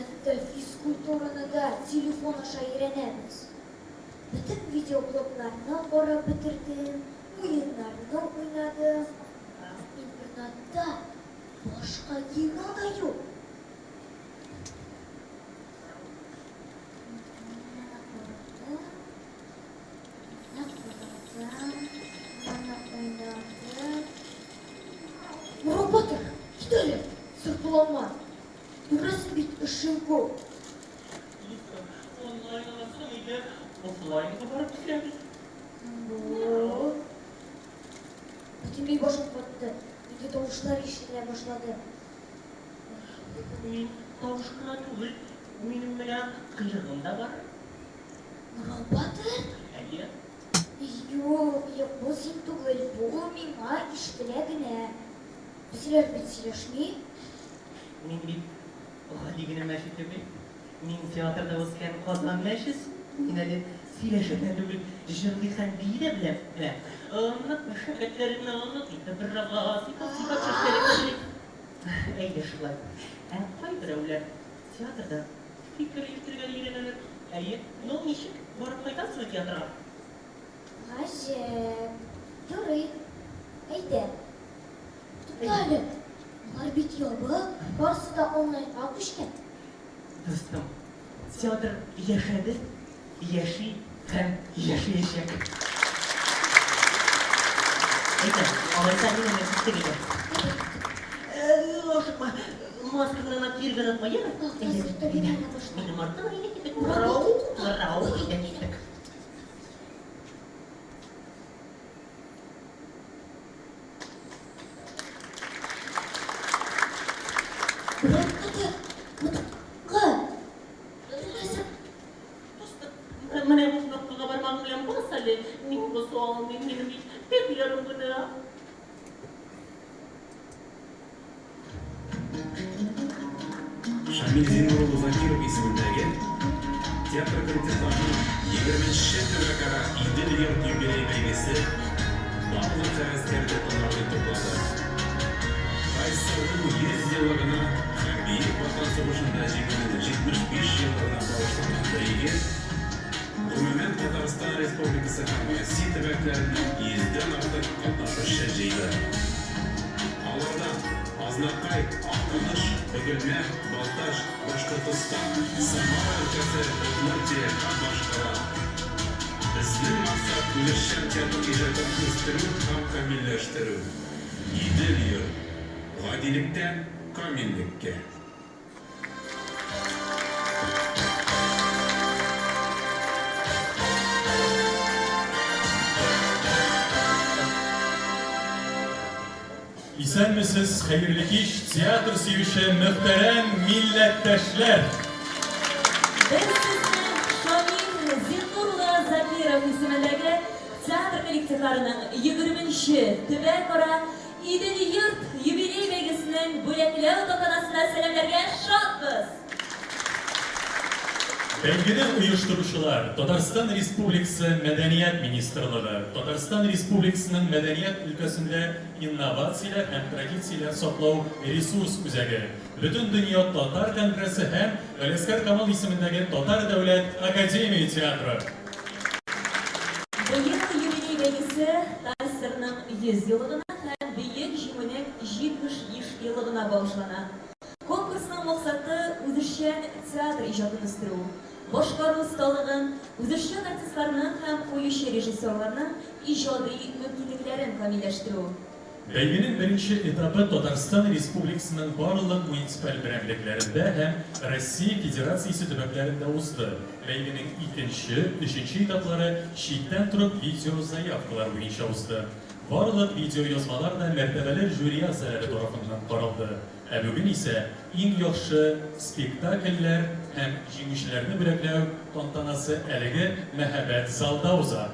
Хәтта физкультураны да телефон аша өйрәнәбез. Бөтен видеоблогларны карап бетердем, уеннарны уйнадым. Интернатта башка кино да юк. Моны карадым, моны карадым, моны уйнадым. Урал-батыр, кит әле, сырпаланма. Күрәсең бит, эшем күп. Дустым, онлайн аласың иде, офлайнга барып киләбез. Бу. Бөтенләй башым катты. Инде тавышлар ишетелә башлады. Мин тавыш кына түгел, минем менә койрыгым да бар. Урал-батыр? Әйе. Юк, юк, бу син түгел, бу миңа ишетелә генә. Песиләр бит сөйләшми. Мин бит гади генә мәче түгел. Мин театрда үскән Казан мәчесе. Мин әле сөйләшә генә түгел, җырлый һәм бии дә беләм. Менә, онытма шәкертләреңне, оныт инде беразга, сыйпап-сыйпап чәчләреңне. Әйдә шулай. Ә кайберәүләр театрда фикер йөртергә дә өйрәнәләр. Әйе, ну ничек, барып кайтасызмы театрга? Гаҗәп. Ярый, әйдә. Тукта әле, алар бит ябык, барысы да онлайнга күчкән. Дустым, театр яшәде, яши һәм яшәячәк. Әйдә, алайса мин әнә киттек әйдә. Әйдә, киттек. Ашыкма, маскаңны гына киергә онытма, яме? Хәзер табиб менә башта. Минем арттан әйдә киттек. Урал, тукта. Рау, әйдә киттек. Урал, тукта. Нәрсә? Дустым, менә бу кнопкага бармагың белән бас әле. Мин баса алмыйм, минем бит пәпиләрем генә. Шамил Зиннур улы Закиров исемендәге театр коллективларының егерменче төбәкара Идел-йорт юбилей бәйгесе барлык һәвәскәр дулкыннарны туплады. ТАССРның 100 еллыгына һәм Бөек Ватан сугышында Җиңүнең 75 еллыгына багышланган бәйге, гомумән, Татарстан Республикасы һәм Россия төбәкләреннән йөздән артык катнашучы җыйды. Алардан Азнакай, Актаныш, Бөгелмә, Балтач, Башкортостан, Самара өлкәсе, Удмуртия һәм башкалар. Безнең максат, үзешчән театр иҗатын үстерү һәм камилләштерү. Идел-йорт, гадилектән камиллеккә. Исәнмесез, хәерле кич, театр сөюче мөхтәрәм милләттәшләр! Без сезне Шамил Зиннур улы Закиров исемендәге театр коллективларының егерменче төбәкара Идел-йорт юбилей бәйгесенең бүләкләү тантанасында сәламләргә шатбыз! Бәйгене оештыручылар, Татарстан Республикасы Мәдәният министрлыгы, Татарстан Республикасының мәдәният өлкәсендә инновацияләр һәм традицияләр саклау ресурс үзәге, Бөтендөнья татар конгрессы һәм Галиәсгар Камал исемендәге Татар дәүләт академия театры. Быел юбилей бәйгесе ТАССРның 100 еллыгына һәм Бөек Җиңүнең 75 еллыгына багышлана. Конкурсның максаты, үзешчән театр иҗатын үстерү, башкару осталыгын, үзешчән артистларның һәм куючы режиссерларның иҗади мөмкинлекләрен камилләштерү. Бәйгенең беренче этабы Татарстан Республикасының барлык муниципаль берәмлекләрендә һәм Россия Федерациясе төбәкләрендә узды. Бәйгенең икенче, өченче этаплары читтән торып видеозаявкалар буенча узды. Барлык видеоязмалар да мәртәбәле жюри әгъзалары тарафыннан каралды. Ә бүген исә иң яхшы спектакльләр һәм җиңүчеләрне бүләкләү тантанасы әлеге мәһабәт залда уза.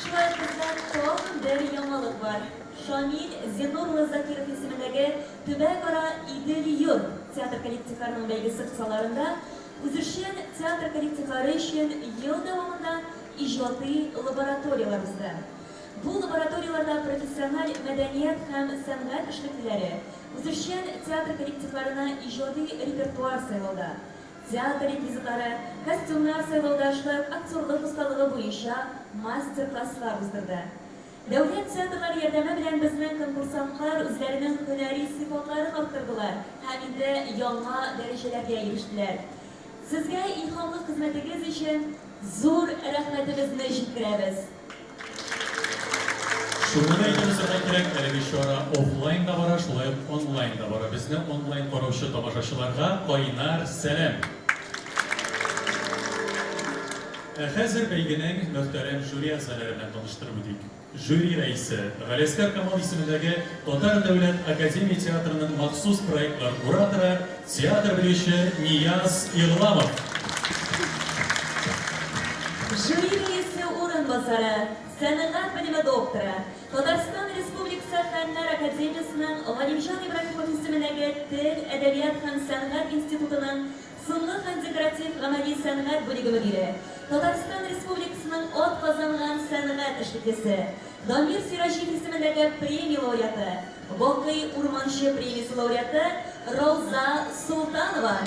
Шулай ук бездә тагын бер яңалык бар. Шамил Зиннур улы Закиров исемендәге төбәкара Идел-йорт театр коллективларының бәйгесе кысаларында үзешчән театр коллективлары өчен ел дәвамында иҗади лабораторияләр узды. Бу лабораторияләрдә профессиональ мәдәният һәм сәнгать эшлеклеләре, Үзешчән театр коллективларына иҗади репертуар сайлауда, театр реквизитлары, костюмнар сайлауда, шулай ук актерлык осталыгы буенча мастер-класслар уздырды. Дәүләт театрлары ярдәме белән безнең конкурсантлар үзләренең һөнәри сыйфатларын арттырдылар һәм инде яңа дәрәҗәләргә ирештеләр. Сезгә илһамлы хезмәтегез өчен зур рәхмәтебезне җиткерәбез. Шуны да әйтеп узарга кирәк, әлеге чара офлайн да бара, шулай ук онлайн да бара. Безне онлайн караучы тамашачыларга кайнар сәлам! Ә хәзер бәйгенең мөхтәрәм жюри әгъзалары белән таныштырып үтик. Жюри рәисе, Галиәсгар Камал исемендәге Татар дәүләт академия театрының махсус проектлар кураторы, театр белгече Нияз Игъламов. Жюри рәисе урынбасары, сәнгать белеме докторы, Татарстан Республикасы Фәннәр академиясенең Галимҗан Ибраһимов исемендәге Тел, әдәбият һәм сәнгать институтының Сынлы һәм декоратив-гамәли сәнгать бүлеге мөдире, Татарстан Республикасының атказанган сәнгать эшлеклесе, Дамир Сираҗиев исемендәге премия лауреаты, Бакый Урманче премиясе лауреаты Рауза Солтанова.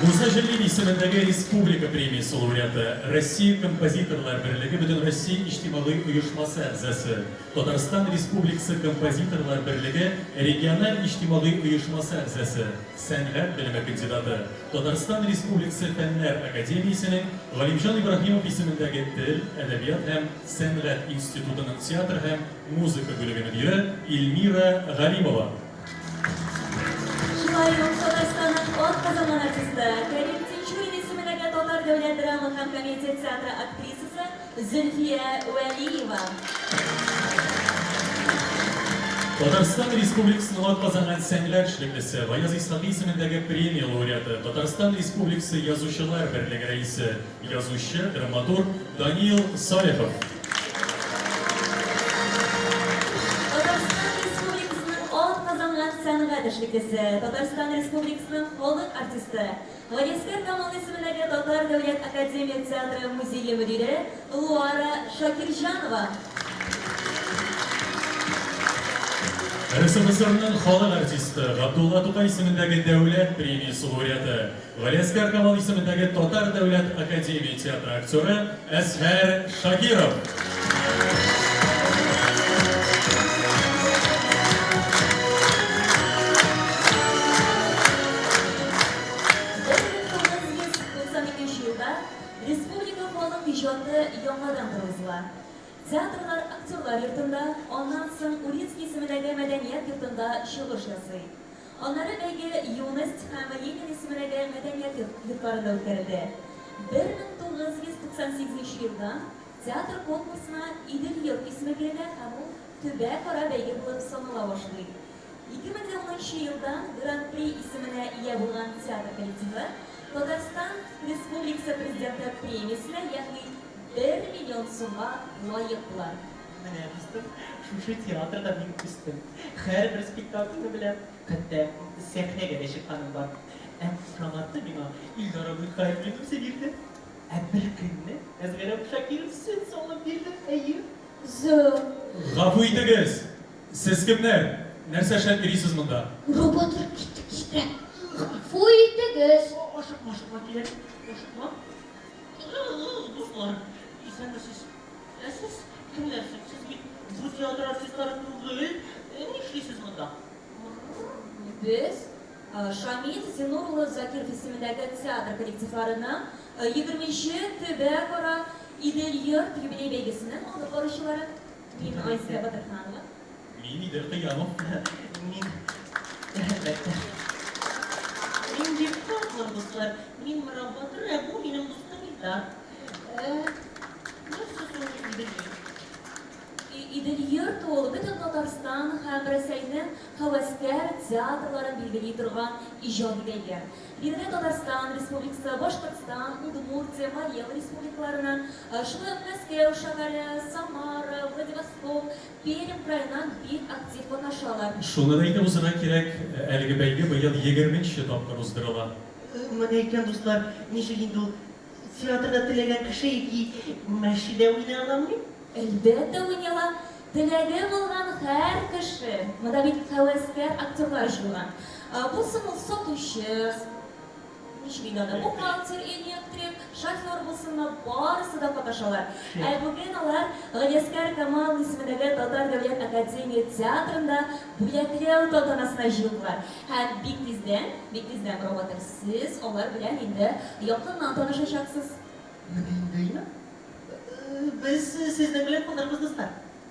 Муса Җәлил исемендәге республика премиясе лауреаты, Россия Композиторлар берлеге Бөтенроссия иҗтимагый оешмасы әгъзасы, Татарстан Республикасы Композиторлар берлеге региональ иҗтимагый оешмасы әгъзасы, сәнгать белеме кандидаты, Татарстан Республикасы Фәннәр академиясенең Галимҗан Ибраһимов исемендәге Тел, әдәбият һәм сәнгать институтының театр һәм музыка бүлеге мөдире Эльмира Галимова. Шулай ук Татарстанның атказанган артисты, Кәрим Тинчурин исемендәге Татар дәүләт драма һәм комедия театры актрисасы Зөлфия Вәлиева. Татарстан Республикасының атказанган сәнгать эшлеклесе, Гаяз Исхакый исемендәге премия лауреаты, Татарстан Республикасы Язучылар берлеге рәисе, язучы, драматург Данил Салихов. Татарстан Республикасының атказанган сәнгать эшлеклесе, Татарстан Республикасының халык артисты, Галиәсгар Камал исемендәге Татар дәүләт академия театры музее мөдире Луара Шакирҗанова. РСФСРның халык артисты, Габдулла Тукай исемендәге дәүләт премиясе лауреаты, Галиәсгар Камал исемендәге Татар дәүләт академия театры актеры Әзһәр Шакиров. 1992 елда республика халык иҗаты яңадан торгызыла. Театрлар Актерлар йортында, аннан соң Урицкий исемендәге мәдәният йортында чыгыш ясый. Аннары бәйге Юность һәм Ленин исемендәге мәдәният йортларында үткәрелде. 1998 елдан театр конкурсына Идел-йорт исеме бирелә һәм ул төбәкара бәйге булып санала башлый. 2010 елдан Гран-при исеменә ия булган театр коллективы Татарстан Республикасы Президенты премиясенә, ягъни 1 миллион сумга лаек була. Менә, дустым, шушы театрда мин үстем. Һәрбер спектакльне беләм, хәтта сәхнәгә дә чыкканым бар. Ә кушаматны миңа Илдар абый Хәйруллин үзе бирде. Ә бер көнне Әзгәрәм Шакиров сөт салып бирде, әйе. Зө. Гафу итегез! Сез кемнәр? Нәрсә эшләп йөрисез монда? Роботр киттек тизрәк. Гафу итегез. Ашыкма, ашыкма, киләм. Ашыкма. Дуслар, исәнмесез. Ә сез кемнәр соң? Сез бит бу театр артистлары түгел. Нишлисез монда? Без Шамил Зиннур улы Закиров исемендәге театр коллективларының 20нче төбәкара Идел-йорт юбилей бәйгесенең алып баручылары. Мин Айсия Батырханова. Мин Идел Кыямов. Мин, әлбәттә. Мин бик шатмын, дуслар. Мин Морат Батыр, ә бу минем дустым Илдар. Ә нәрсә соң Идел-йорт? Идел-йорт ул бөтен Татарстан һәм Рәсәйнең һәвәскәр театрларын билгели торган иҗади бәйге. Биредә Татарстан Республикасы, Башкортстан, Удмуртия, Марий Эл республикаларыннан, шулай ук Мәскәү шәһәре, Самара, Владивосток, Пермь краеннан бик актив катнашалар. Шуны да әйтеп узарга кирәк, әлеге бәйге быел егерменче тапкыр уздырыла. Менә икән, дуслар, ничек инде ул театрда теләгән кеше яки мәче дә уйный аламыни? Әлбәттә, уйный ала. Теләге булган һәр кеше, монда бит һәвәскәр актерлар җыелган. Булсын ул сатучы, ничек инде аны, бухгалтер, электрик, шофер булсынмы, барысы да катнашалар. Ә бүген алар Галиәсгар Камал исемендәге Татар дәүләт академия театрында бүләкләү тантанасына җыелдылар. Һәм бик тиздән, бик тиздән, Робатыр, сез алар белән инде якыннан танышачаксыз. Менә инде, әйме? Без сезнең белән калырбыз, дуслар.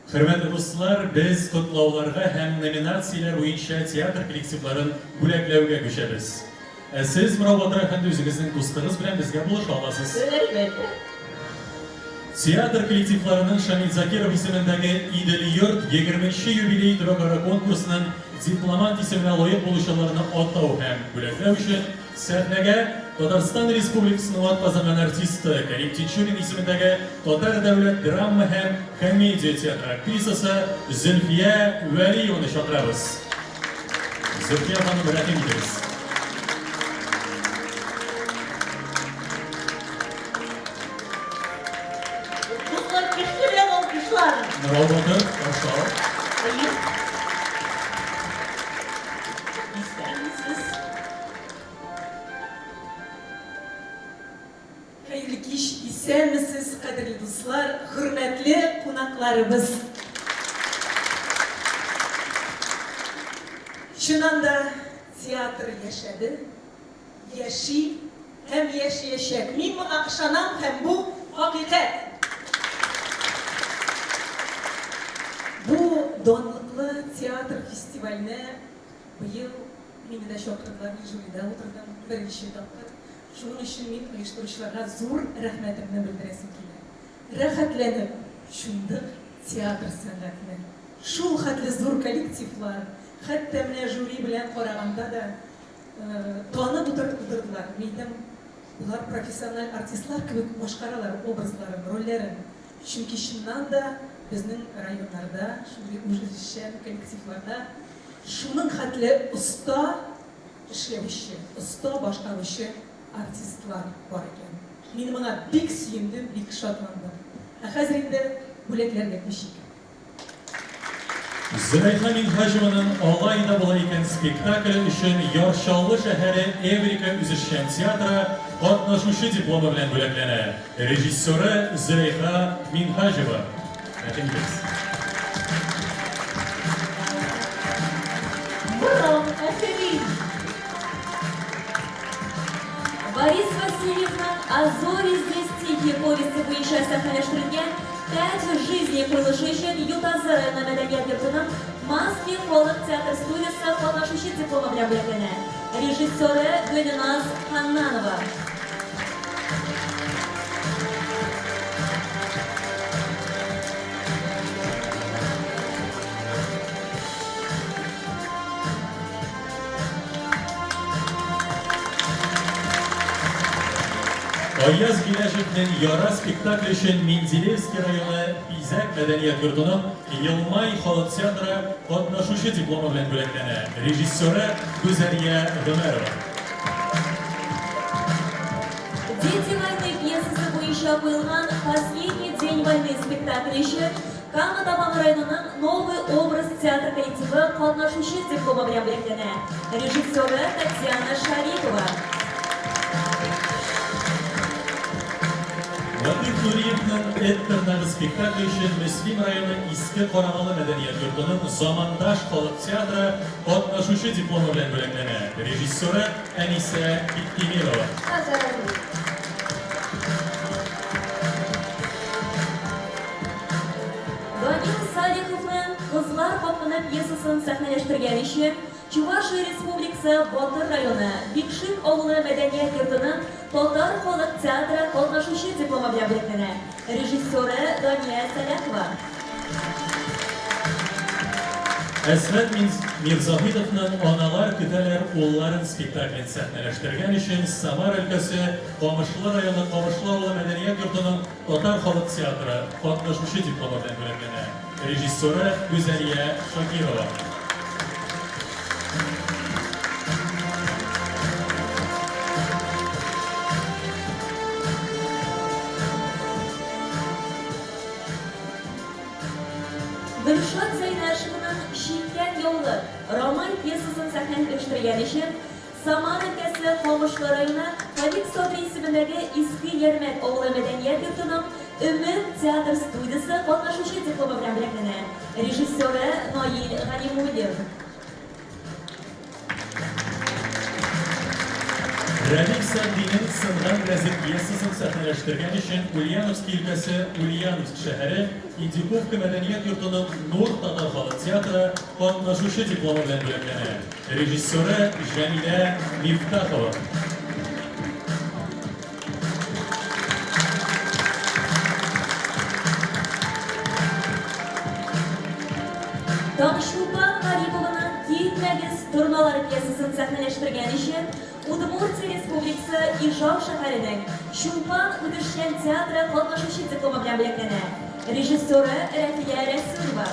Хөрмәтле дуслар, без котлауларга һәм номинацияләр буенча театр коллективларын бүләкләүгә күчәбез. Ә сез, Морау Батыр әфәнде, үзегезнең дустыгыз белән безгә булыша аласыз. Әлбәттә. Театр коллективларының Шамил Закиров исемендәге Идел-йорт егерменче юбилей төбәкара конкурсының дипломант исеменә лаек булучыларны атау һәм бүләкләү өчен Сәхнәгә Татарстан Республикасының атказанган артисты, Кәрим Тинчурин исемендәге Татар дәүләт драма һәм комедия театры актрисасы Зөлфия Вәлиеваны чакырабыз. Зөлфия ханым, рәхим итегез. Дуслар, көчле белән алкышлар. Морал батыр, каршы ал. Әйе. Исәнмесез. Хәерле кич, исәнмесез, кадерле дуслар, хөрмәтле кунакларыбыз. Чыннан да, театр яшәде, яши һәм яшәячәк. Мин моңа ышанам һәм бу хакыйкать. Бу данлыклы театр фестиваленә быел мине дә чакырдылар, мин жюрида утырдым беренче тапкыр. Шуның өчен мин оештыручыларга зур рәхмәтемне белдерәсем килә. Рәхәтләнеп чумдык театр сәнгатенә. Шул хәтле зур коллективлар, хәтта менә жюри белән караганда да танып утырдылар. Мин әйтәм, болар профессиональ артистлар кебек башкаралар образларын, рольләрен. Чөнки чыннан да безнең районнарда, шундый үзешчән коллективларда шуның хәтле оста эшләүче, оста башкаручы артистлар бар икән. Мин моңа бик сөендем, бик шатландым. Ә хәзер инде бүләкләргә күчик. Зөләйха Минһаҗеваның Алай да була икән спектакле өчен Яр Чаллы шәһәре Эврика үзешчән театры катнашучы дипломы белән бүләкләнә. Режиссеры Зөләйха Минһаҗева. Рәхим итегез. Браво, афәрин! Борис Васильевның А зори здесь тихие повесте буенча сәхнәләштерелгән Пять жизней куелышы өчен Ютазы районы мәдәният йортының Маски халык театр студиясе катнашучы дипломы белән бүләкләнә. Режиссеры Гөлназ Ханнанова. Аяз Гиләҗевнең Яра спектакле өчен Менделеевский районы Бизәк мәдәният йортының Елмай халык театры катнашучы дипломы белән бүләкләнә. Режиссеры Гүзәлия Гомәрова. Дети войны пьесасы буенча куелган Последний день войны спектакле өчен Кама Тамагы районының Новый образ театр коллективы катнашучы дипломы белән бүләкләнә. Режиссеры Татьяна Шарипова. Латыйф Нуриевның Эт тырнагы спектакле өчен Мөслим районы Иске Карамалы мәдәният йортының Замандаш халык театры катнашучы дипломы белән бүләкләнә. Режиссеры Әнисә Биктимирова. Данил Салиховның Кызлар капкыны пьесасын сәхнәләштергән өчен Чувашия Республикасы Батыр районы Бикшик авылы мәдәният йортының Татар халык театры катнашучы дипломы белән бүләкләнә. Режиссеры Дания Сәлахова. Әсхәт Мирзаһитовның Аналар көтәләр улларын спектаклен сәхнәләштергән өчен Самар өлкәсе Камышлы районы Камышлы авылы мәдәният йортының Татар халык театры катнашучы дипломы белән бүләкләнә. Режиссеры Гүзәлия Шакирова. Яулык, Рамай пьесасын сәхнәләштергән өчен Самар өлкәсе Камышлы районы Халик Садри исемендәге Иске Ярмәк авылы мәдәният йортының Өмет театр студиясе катнашучы дипломы белән бүләкләнә. Режиссеры Наил Галимуллин. Рәдиф Сәгъдинең Сынган беләзек пьесасын сәхнәләштергән өчен Ульяновски өлкәсе Ульяновск шәһәре Индюковка мәдәният йортының Нур татар халык театры катнашучы дипломы белән бүләкләнә. Режиссеры Җәмилә Мифтахова. Таңчулпан Гарипованың Китмәгез, торналар пьесасын сәхнәләштергән өчен Удмуртия Республикасы Ижау шәһәренең Чулпан үзешчән театры катнашучы дипломы белән бүләкләнә. Режиссеры Рәфия Рәсүлова.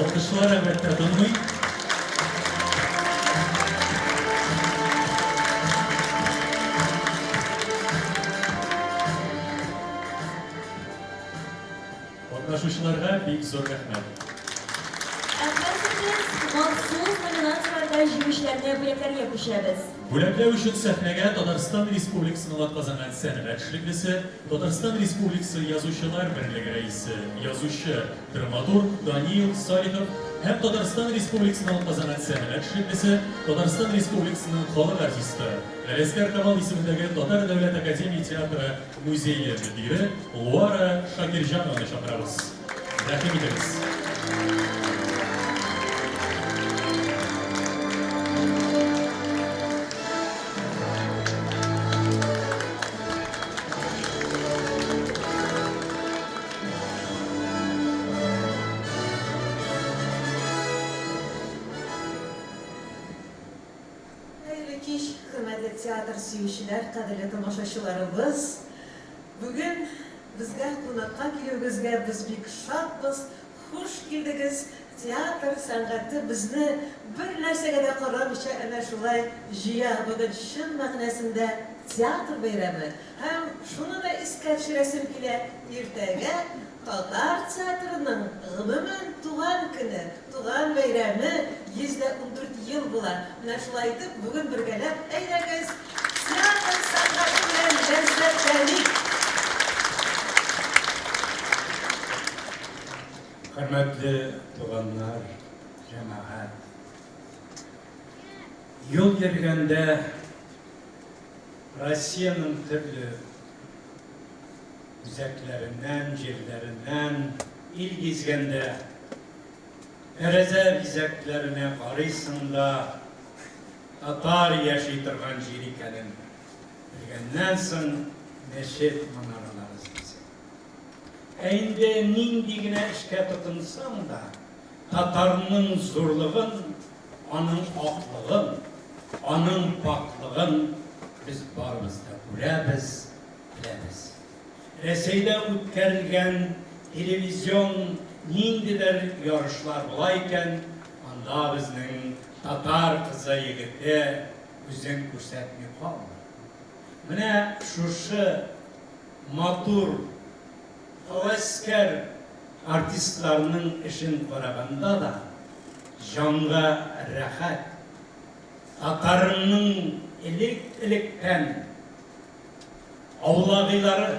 Алкышлар, әлбәттә, тынмый. Катнашучыларга бик зур рәхмәт. Ә хәзер без махсус номинацияләрдә җиңүчеләрне бүләкләргә күчәбез. Бүләкләү өчен сәхнәгә Татарстан Республикасының атказанган сәнгать эшлеклесе, Татарстан Республикасы Язучылар берлеге рәисе, язучы, драматург Даниил Салихов һәм Татарстан Республикасының атказанган сәнгать эшлеклесе, Татарстан Республикасының халык артисты, Галиәсгар Камал исемендәге Татар дәүләт академия театры музее мөдире Луара Шакирҗанованы чакырабыз. Рәхим итегез. Хәерле кич, хөрмәтле театр сөючеләр, кадерле тамашачыларыбыз! Бүген безгә кунакка килүегезгә без бик шатбыз, хуш килдегез! Театр сәнгате безне бер нәрсәгә дә карамыйча әнә шулай җыя. Бүген чын мәгънәсендә театр бәйрәме. Һәм шуны да искә төшерәсем килә, иртәгә татар театрының гомумән туган көне, туган бәйрәме, 114 ел була. Менә шулай итеп, бүген бергәләп, әйдәгез, театр сәнгате белән ләззәтләник! Хөрмәтле туганнар, җәмәгать! Юл йөргәндә Россиянең төрле үзәкләреннән, җирләреннән ил гизгәндә, тәрәзә бизәкләренә карыйсың да, татар яши торган җир икәнен белгәннән соң, мәчет манаралары эзлисең. Ә инде нинди генә эшкә тотынсаң да, татарның зурлыгын, аның аклыгын, аның пакьлыгын без барыбыз да күрәбез, беләбез. Рәсәйдә үткәрелгән телевизион ниндидер ярышлар була икән, анда безнең татар кызы, егете үзен күрсәтми калмый. Менә шушы матур, һәвәскәр артистларның эшен караганда да җанга рәхәт. Татарның элек-электән аулагыйлары,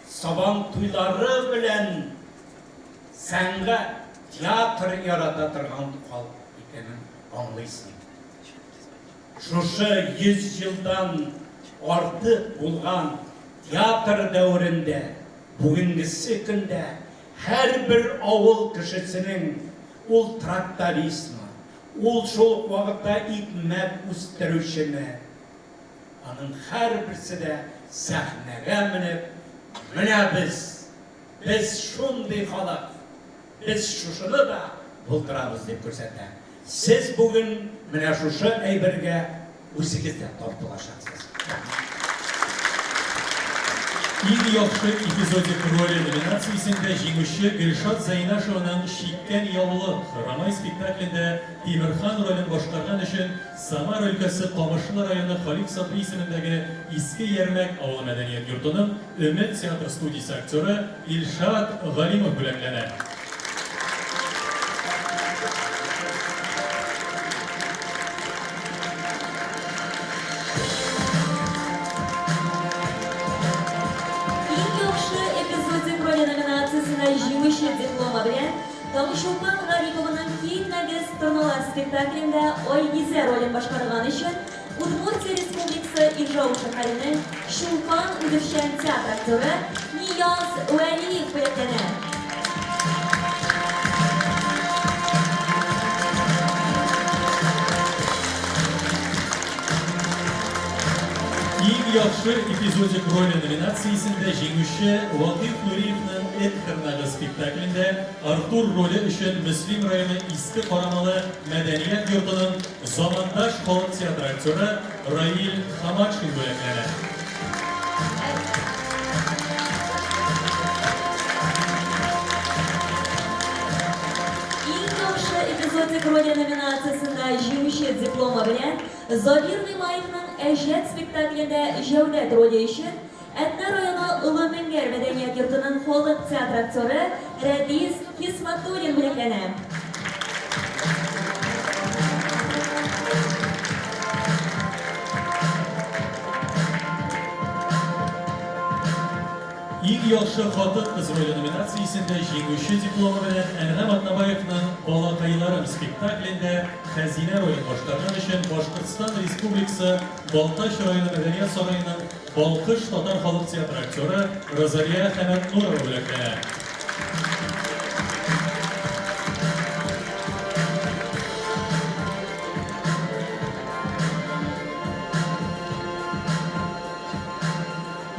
сабан туйлары белән сәнгать, театр ярата торган халык икәнен аңлыйсың. Шушы 100 елдан артык булган театр дәверендә, бүгенгесе көндә һәрбер авыл кешесенең, ул трактористмы, ул шул ук вакытта икмәк үстерүчеме, аның һәрберсе дә сәхнәгә менеп, менә без, без шундый халык, без шушыны да булдырабыз дип күрсәтә. Сез бүген менә шушы әйбергә үзегез дә тартылачаксыз. Рәхмәт. Иң яхшы эпизодик роле номинациясендә җиңүче Гөлшат Зәйнашеваның Чиккән яулык Рамай спектаклендә Тимерхан ролен башкарган өчен Самара өлкәсе Камышлы районы Халик Садри исемендәге Иске Ярмәк авылы мәдәният йортының Өмет театр студиясе актеры Илшат Галимов бүләкләнә. Иң яхшы эпизодик роле номинациясендә җиңүче дипломы белән Таңчулпан Гарипованың Китмәгез, торналар спектаклендә Айгизә ролен башкарган өчен Удмуртия Республикасы Ижау шәһәренең Чулпан үзешчән театр актеры Нияз Вәлиев бүләкләнә. Иң яхшы эпизодик роле номинациясендә җиңүче Вакыйф Нуриевның Эт тырнагы спектаклендә Артур роле өчен Мөслим районы Иске Карамалы мәдәният йортының Замандаш халык театры актеры Раил Хаматшин бүләкләнә. Иң яхшы эпизодик роле номинациясендә җиңүче дипломы белән Забир Гыймаевның Әҗәт спектаклендә Җәүдәт роле өчен Әтнә районы Олы Мәңгәр мәдәният йортының халык театры актеры Рәдис Хисматуллин бүләкләнә. Иң яхшы хатын-кыз роле номинациясендә җиңүче дипломы белән Әнгам Атнабаевның Балакайларым спектаклендә Хәзинә ролен башкарган өчен Башкортстан Республикасы Балтач районы Мәдәният сараеның Балкыш татар халык театры актеры Розалия Хәмәтнурова бүләкләнә.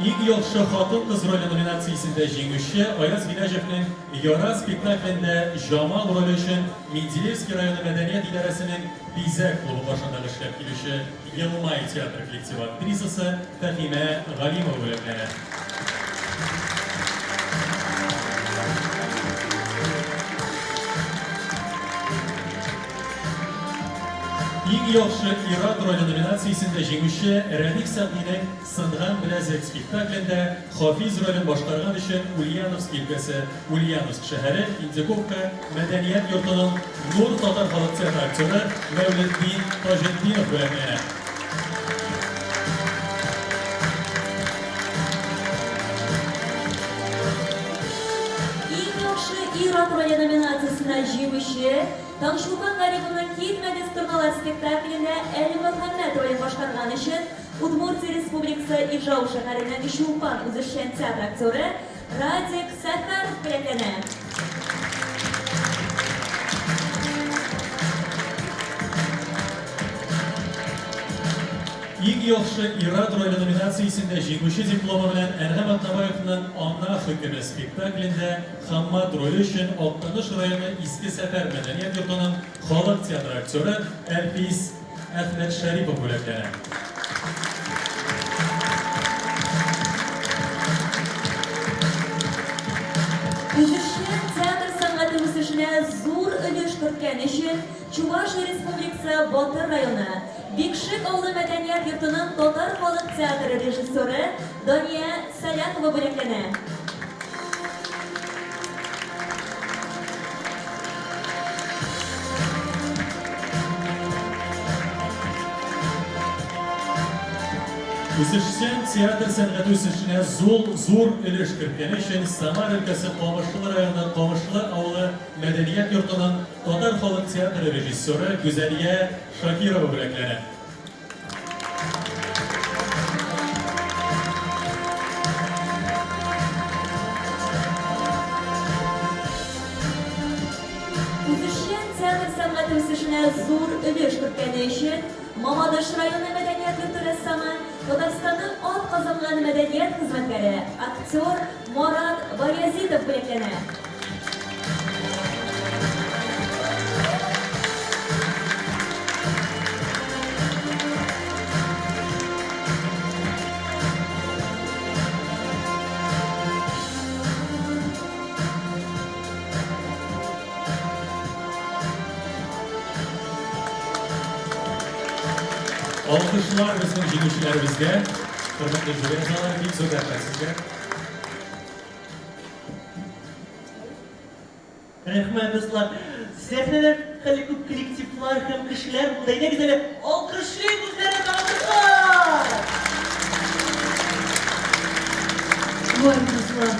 Иң яхшы хатын-кыз роле номинациясендә җиңүче Аяз Гыйләҗевнең Яра спектаклендә Җамал роле өчен Менделеевский районы мәдәният идарәсенең Бизәк клубы каршындагы эшләп килүче Елмай театры коллективы актрисасы Фәһимә Галимова бүләкләнә. Иң яхшы ир-ат роле номинациясендә җиңүче Рәдиф Сәгъдинең Сынган беләзек спектаклендә Хафиз ролен башкарган өчен Ульяновск өлкәсе Ульяновск шәһәре Индиковка мәдәният йортының Нур татар халык театры актеры Мәүлетдин Таҗетдинов бүләкләнә. Иң яхшы ир-ат роле номинациясендә җиңүче Таңчулпан Гариповның Китмәгез, торналар спектаклендә Әлмөхәммәт ролен башкарган өчен Удмуртия Республикасы Ижау шәһәренең Чулпан үзешчән театры актеры Радик Сәфәров бүләкләнә. Иң яхшы ир-ат роле номинациясендә җиңүче дипломы белән Әнгам Атнабаевның Ана хөкеме спектаклендә Хаммат роле өчен Актаныш районы Иске Сәфәр мәдәният йортының халык театры актеры Әлфис Әхмәтшәрипов бүләкләнә. Үзешчән театр сәнгате үсешенә зур өлеш керткән өчен Чувашия Республикасы Батыр районы Бикшик авылы мәдәният йортының татар халык театры режиссеры Дания Сәлахова бүләкләнә. Үзешчән театр сәнгате үсешенә зул зур өлеш керткәне өчен Самара өлкәсе Камышлы районы Камышлы авылы мәдәният йортының татар халык театры режиссеры Гүзәлия Шакирова бүләкләнә. Үзешчән театр сәнгате үсешенә зур өлеш керткәне өчен Мамадыш районы мәдәният йорты рәссамы, Татарстанның атказанган мәдәният хезмәткәре, актер Марат Баязитов бүләкләнә. Алкышлар безнең җиңүчеләребезгә. Хөрмәтле жюри әгъзалары, бик зур рәхмәт сезгә. Рәхмәт, дуслар. Сәхнәдә хәле күп коллективлар һәм кешеләр булды. Әйдәгез әле, алкышлыйк үзләрен, алкышлар! Ой, дуслар,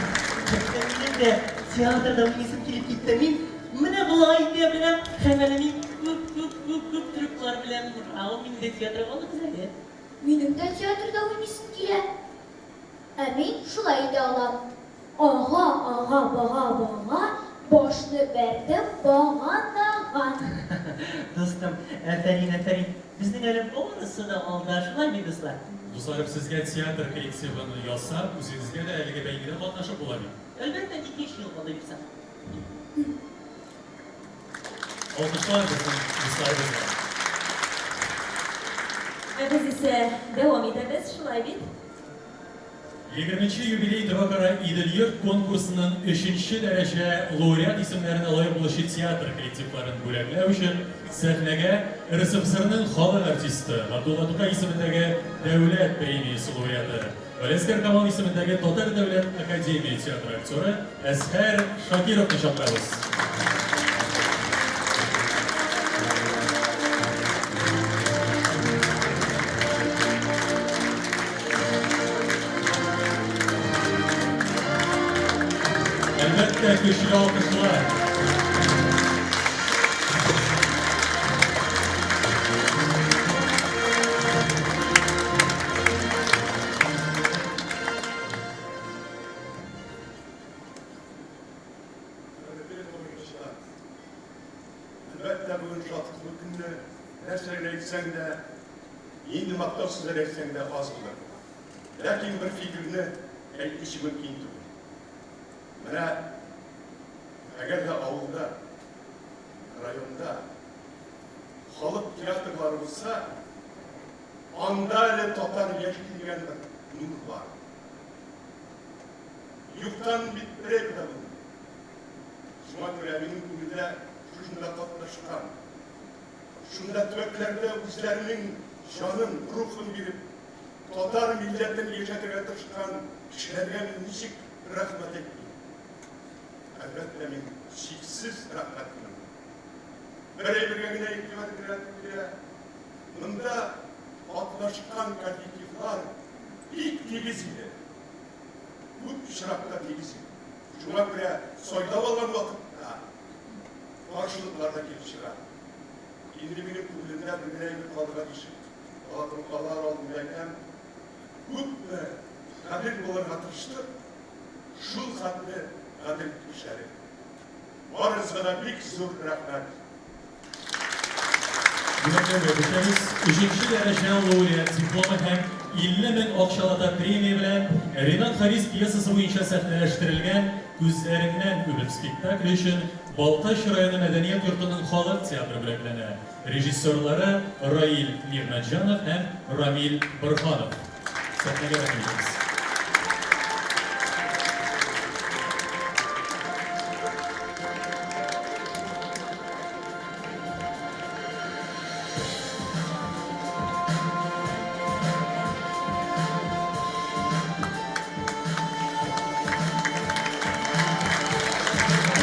хәтта минем дә театрда уйныйсым килеп китте. Мин менә болай итә беләм, һәм әле мин күп, күп, күп, күп трюклар беләм. Браво, мине дә театрга алыгыз әле. Минем дә театрда уйныйсым килә. Ә мин шулай итә алам. Ага, ага, бага, бага, башны бәрдем баганага. Дустым, афәрин, афәрин. Безнең әле барысы да алда, шулай бит, дуслар? Дусларым, сезгә театр коллективын ясап, үзегезгә дә әлеге бәйгедә катнашып була бит. Әлбәттә, икенче ел калды бит. Алкышлар безнең дусларыбызга. Ә без исә дәвам итәбез, шулай бит? 20 юбилей төбәкара Идел-йорт конкурсының 3 дәрәҗә лауреат исемнәренә лаек булучы театр коллективларын бүләкләү өчен сәхнәгә РСФСРның халык артисты, Габдулла Тукай исемендәге дәүләт премиясе лауреаты, Галиәсгар Камал исемендәге Татар дәүләт академия театры актеры Әзһәр Шакировны чакырабыз. Әлбәттә, көчле алкышлар. Хөрмәтле тамашачылар, әлбәттә, бүген шатлыклы көнне, нәрсә генә әйтсәң дә, нинди мактау сүзләр әйтсәң дә аз булыр. Ләкин бер фикерне әйтмичә мөмкин түгел. Менә әгәр дә авылда, районда халык театрлары булса, анда әле татар яши дигән бер нур бар. Юктан бит берәү дә булмый. Шуңа күрә минем күңелдә шушында катнашкан, шунда төбәкләрдә үзләренең җанын, рухын биреп, татар милләтен яшәтергә тырышкан кешеләргә мин ничек рәхмәт әйтмим? Әлбәттә, мин чиксез рәхмәтлемен. Бер әйбергә генә игътибар итәргә туры килә. Монда катнашкан коллективлар бик тигез иде. Күп очракта тигез иде. Шуңа күрә сайлап алган вакытта каршылыклар да килеп чыга. Инде минем күңелемдә бер генә әйбер калырга тиеш. Алар алдында әйтәм, күпме гадел булырга тырыштык, шул хәтле гадел эшләдек. Барыгызга да бик зур рәхмәт. Бүләкләргә күчәбез. Өченче дәрәҗә лауреат дипломы һәм 50 мең акчалата премия белән Ренат Харис пьесасы буенча сәхнәләштерелгән Күзләреңнән үбеп спектакле өчен Балтач районы мәдәният йортының халык театры бүләкләнә. Режиссерлары Раил Нигъмәтҗанов һәм Рамил Борһанов. Сәхнәгә рәхим итегез.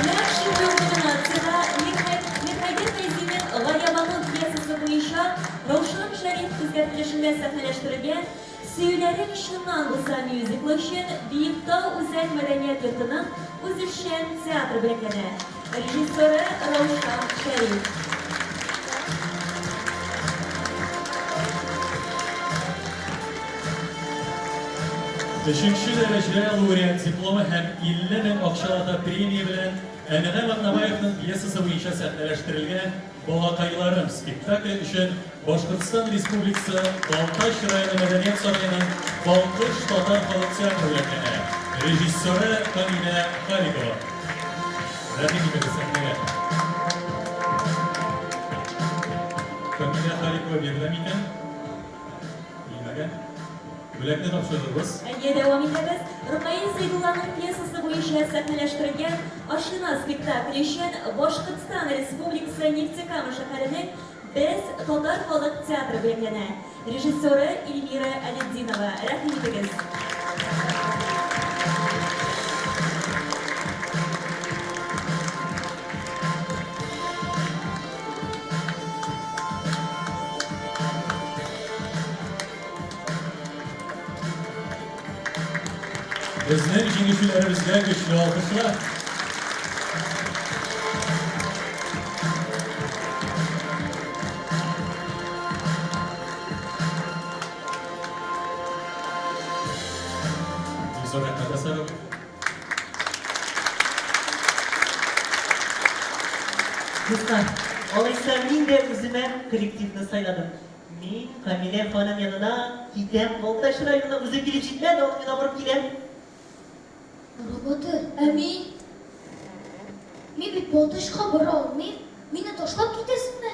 Нәкъ шундый ук номинациядә Мирхәйдәр Фәйзинең Галиябану пьесасы буенча Раушан Шәриф үзгәртелешендә сәхнәләштерелгән Сөюләрең чыннан булса мюзиклы өчен Биектау үзәк мәдәният йортының үзешчән театры бүләкләнә. Режиссеры Раушан Шәриф. Өченче дәрәҗә лауреат дипломы һәм 50 мең акчалата премия белән Әнгам Атнабаевның пьесасы буенча сәхнәләштерелгән Балакайларым спектакле өчен Башкортстан Республикасы Балтач районы мәдәният сараеның Балкыш татар халык театры бүләкләнә. Режиссеры Камилә Халикова. Рәхим итегез сәхнәгә. Камилә Халикова бирелә микән? Килмәгән. Бүләкне тапшырырбыз. Әйе, дәвам итәбез. Ркаил Зәйдулланың пьесасы буенча сәхнәләштерелгән Ашина спектакле өчен Башкортстан Республикасы Нефтекама шәһәренең Без татар халык театры бүләкләнә. Режиссеры Эльмира Алетдинова. Рәхим итегез. Безнең җиңүчеләребезгә көчле алкышлар. Бик зур рәхмәт, Әсәр абый. Дуслар, алайса мин дә үземә коллективны сайладым. Мин Камилә ханым янына китәм, Балтач районына үзе килеп җитмәде, аны мин абырып киләм. Роботы, ә мин? Мин бит Балтачка бара алмыйм. Мине ташлап китәсеңме?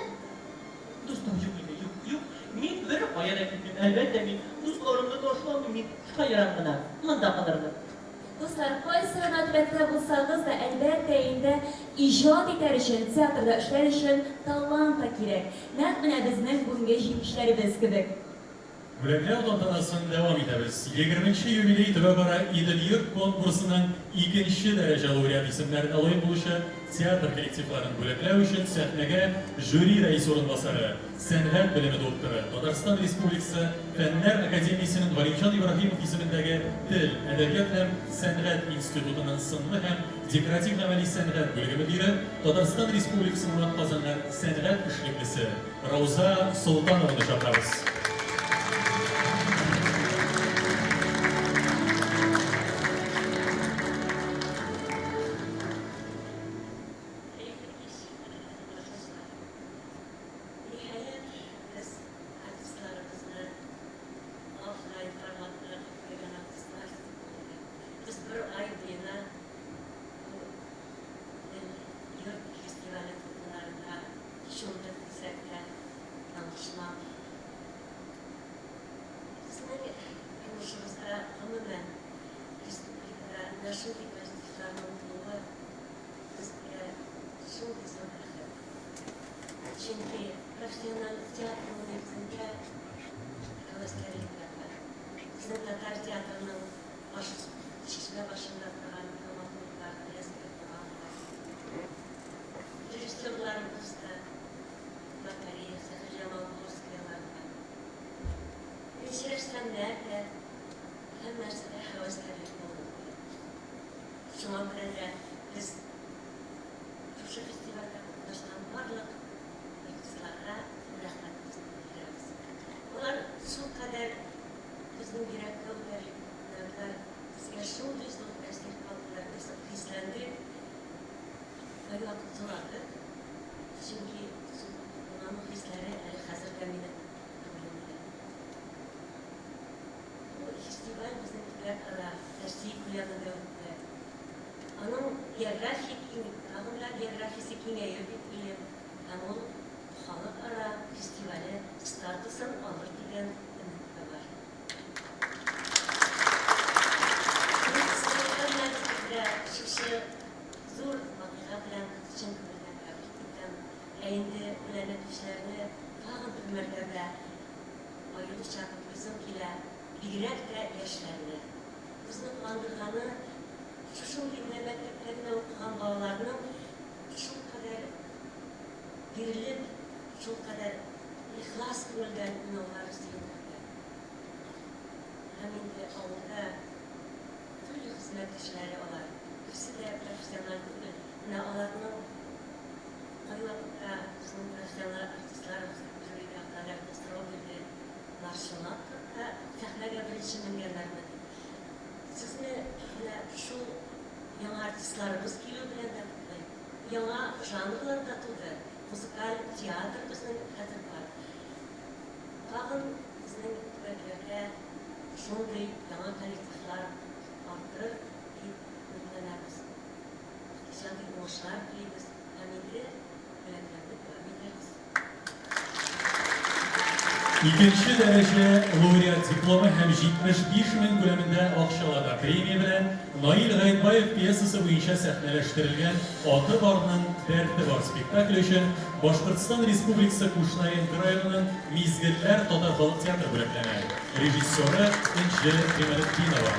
Дустым, юк инде, юк, юк. Мин бер кая да китмим. Әлбәттә, мин дусларымны ташламыйм, мин шаярам гына. Монда калырмын. Дуслар, кайсы гына төбәктә булсагыз да, әлбәттә инде, иҗат итәр өчен, театрда эшләр өчен талант та кирәк. Нәкъ менә безнең бүгенге җиңүчеләребез кебек. Бүләкләү тантанасын дәвам итәбез. Егерменче юбилей төбәкара Идел-йорт конкурсының икенче дәрәҗә лауреат исемнәренә лаек булучы театр коллективларын бүләкләү өчен сәхнәгә жюри рәисе урынбасары, сәнгать белеме докторы, Татарстан Республикасы Фәннәр академиясенең Галимҗан Ибраһимов исемендәге Тел, әдәбият һәм сәнгать институтының сынлы һәм декоратив-гамәли сәнгать бүлеге мөдире, Татарстан Республикасының атказанган сәнгать эшлеклесе, Рауза Солтанованы чакырабыз. Хәерле кич, хөрмәтле тамашачылар! Ниһаять, без артистларыбызны офлайн форматына кергән артистлар Без бер ай буена бу Йорт фестивале дулкыннарында чумдык дисәк тә, ялгышмам. Безнең тормышыбызда, гомумән, республикада менә шундый коллективларның булуы безгә шундый зур бәхет. Чөнки профессиональ театрның нигезендә һәвәскәрлек ята. Безнең татар театрының баш чишмә башында торган драматурглар Рязков Туганова, режиссерларыбыз да Макариев, Сәхибҗамал Курскиялар да, рәссамнар да, һәммәсе дә һәвәскәрлек булды. Шуңа күрә дә без шушы фестивальдә катнашкан барлык артистларга рәхмәтебезне белдерәбез. Алар шулкадәр безнең йөрәккә үтәрлек уйнадылар, безгә шундый зур тәэсир калдылар, без хисләндек, кайвакыт еладык, чөнки шул хисләре әле хәзер дә минем күңелемдә. Бу фестиваль безнең төбәкара, Россия күләмендә үтте. Аның география киң, тагын да географиясе киңәер дип уйлыйм, һәм ул халыкара фестивале статусын алыр дигән өмет тә бар. Мин сезне һәммәгезне дә шушы зур вакыйга белән чын күңелдән тәбрик итәм. Ә инде бүләкләнүчеләрне тагын бер мәртәбә аеруча котлыйсым килә, бигрәк тә яшьләрне. Безне куандырганы, шушындый генә мәктәптә генә укыган балаларның шулкадәр бирелеп, шулкадәр ихлас күңелдән уйнаулары сөендерде. Һәм инде авылда төрле хезмәт кешеләре алар, берсе дә профессиональ түгел. Менә аларның кайвакытта безнең профессиональ артистларыбыз жюрига әгъзалары да сорау бирде, алар чынлап торып та сәхнәгә беренче менгәннәрме дип. Сезне менә шул яңа артистларыбыз килү белән дә котлыйм. Яңа жанрлар да туды, музыкаль театр безнең хәзер бар. Тагын безнең төбәкләрдә шундый яңа коллективлар артыр дип өметләнәбез. Иҗади уңышлар телибез һәм инде бүләкләрне дәвам итәрбез. Икенче дәрәҗә лауреат дипломы һәм 75 мең күләмендә акчалата премия белән Наил Гаетбаев пьесасы буенча сәхнәләштерелгән Аты барның дәрте бар спектакле өчен Башкортстан Республикасы Кушнаренко районының Мизгелләр татар халык театры бүләкләнә. Режиссеры Энҗе Кыймалетдинова.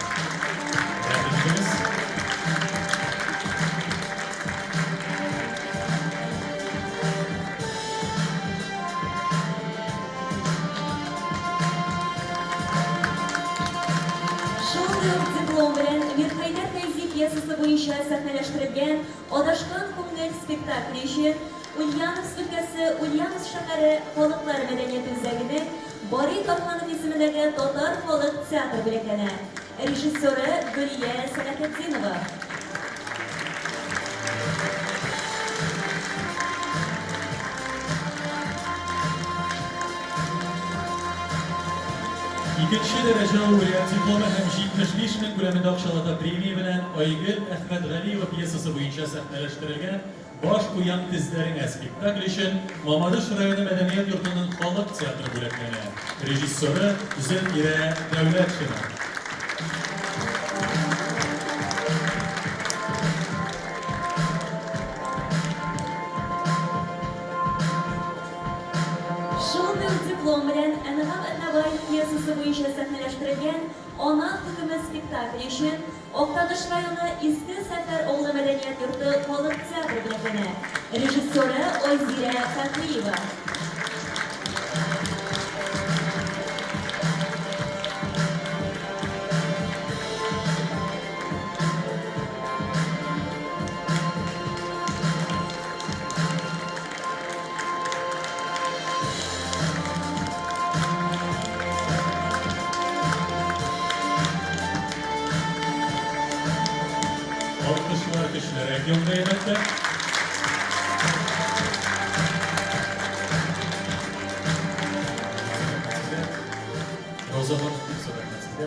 Рәхим итегез. Шундый ук диплом белән Мирхәйдәр Фәйзи пьесасы буенча сәхнәләштерелгән Адашкан күңел спектакле өчен Ульяновск өлкәсе Ульяновск шәһәре Халыклар мәдәнияте үзәгенең Бари Тарханов исемендәге татар халык театры бүләкләнә. Режиссеры Гөлия Сәлахетдинова. Икенче дәрәҗә лауреат дипломы һәм 75 мең күләмендә акчалата премия белән Айгөл Әхмәтгалиева пьесасы буенча сәхнәләштерелгән Баш куям тезләреңә спектакль өчен Мамадыш районы мәдәният йортының халык театры бүләкләнә. Режиссеры Зөлфирә Дәүләтшина. Шундый ук диплом белән Әнгам Атнабаев пьесасы буенча сәхнәләштерелгән Ана хөкеме спектакле өчен Актаныш районы Иске Сәфәр авылы мәдәният йорты халык театры бүләкләнә. Режиссеры Айзирә Фәхриева. Алкышлар көчлерәк яңгырый, әлбәттә. Роза ханым, бик зур рәхмәт сезгә.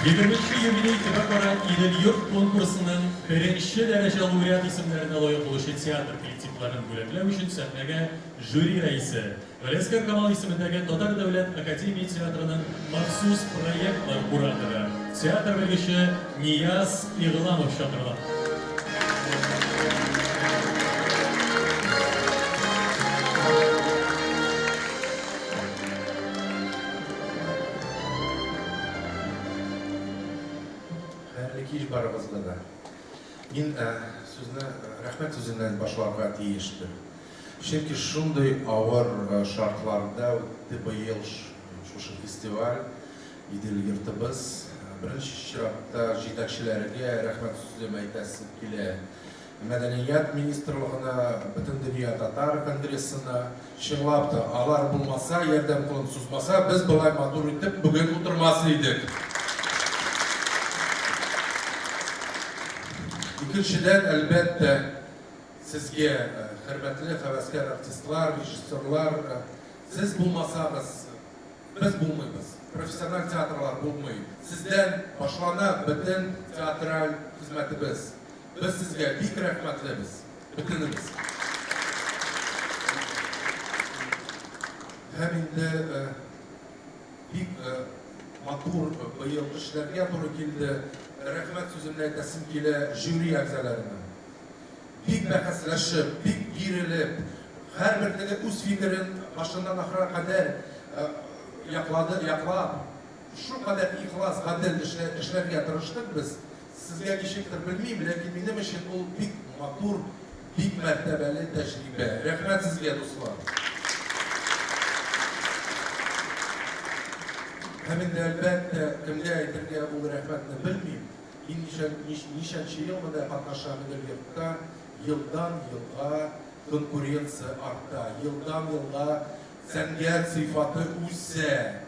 Егерменче юбилей төбәкара Идел-йорт конкурсының беренче дәрәҗә лауреат исемнәренә лаек булучы театр коллективларын бүләкләү өчен сәхнәгә жюри рәисе, Галиәсгар Камал исемендәге Татар дәүләт академия театрының махсус проектлар кураторы, театр белгече Нияз Игъламов чакырыла. Хәерле кич барыгызга да. Мин сүзне рәхмәт сүзеннән башларга тиештер. Чөнки шундый авыр шартларда үтте быел шушы фестиваль, Идел йортыбыз. Беренче чиратта җитәкчеләргә рәхмәт сүзем әйтәсем килә. Мәдәният министрлыгына, Бөтендөнья татар конгрессына, чынлап та, алар булмаса, ярдәм кулын сузмаса, без болай матур итеп бүген утырмас идек. Икенчедән, әлбәттә, Сезгә, хөрмәтле һәвәскәр артистлар, режиссерлар, сез булмасагыз, без булмыйбыз, профессиональ театрлар булмый. Сездән башлана бөтен театраль хезмәтебез. Без сезгә бик рәхмәтлебез, бөтенебез. Һәм инде бик матур быел эшләргә туры килде. Рәхмәт сүземне әйтәсем килә жюри әгъзаларына. Бик бәхәсләшеп, бик бирелеп, һәрбер теге үз фикерен башыннан ахырга кадәр яклады, яклап, шулкадәр ихлас, гадел эшләргә тырыштык без. Сезгә ничектер, белмим, ләкин минем өчен ул бик матур, бик мәртәбәле тәҗрибә. Рәхмәт сезгә, дуслар! Һәм инде, әлбәттә, кемгә әйтергә ул рәхмәтне белмим. Мин ничә, ничәнче ел менә катнашам Идел-йортта, елдан-елга конкуренция арта, елдан-елга сәнгать сыйфаты үсә.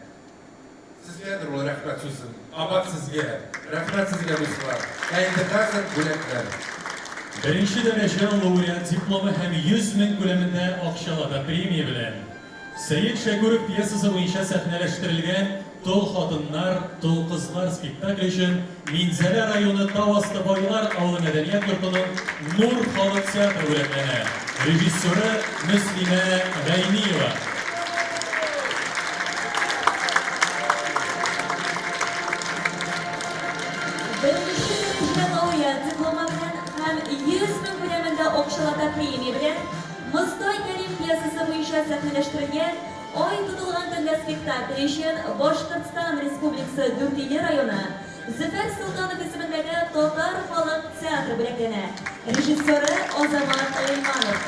Сезгәдер ул рәхмәт сүзем. Кабат сезгә. Рәхмәт сезгә, дуслар. Ә инде хәзер бүләкләр. Беренче дәрәҗә лауреат дипломы һәм 100 мең күләмендә акчалата премия белән. Сәет Шәкүров пьесасы буенча сәхнәләштерелгән Тол хатыннар, тол кызлар спектакле өчен Минзәлә районы Тау асты Байлар авылы мәдәният йортының Нур халык театры бүләкләнә. Режиссеры Мөслимә Гайниева. Беренче дәрәҗә лауреат дипломы белән һәм 100 мең күләмендә акчалата премия белән Мостай Кәрим пьесасы буенча сәхнәләштерелгән Ай тотылган төнлә спектакле өчен Башкортстан Республикасы Дүртөйле районы Зөфәр Солтанов исемендәге Татар халык театры бүләкләнә. Режиссеры Азамат Гыйльманов.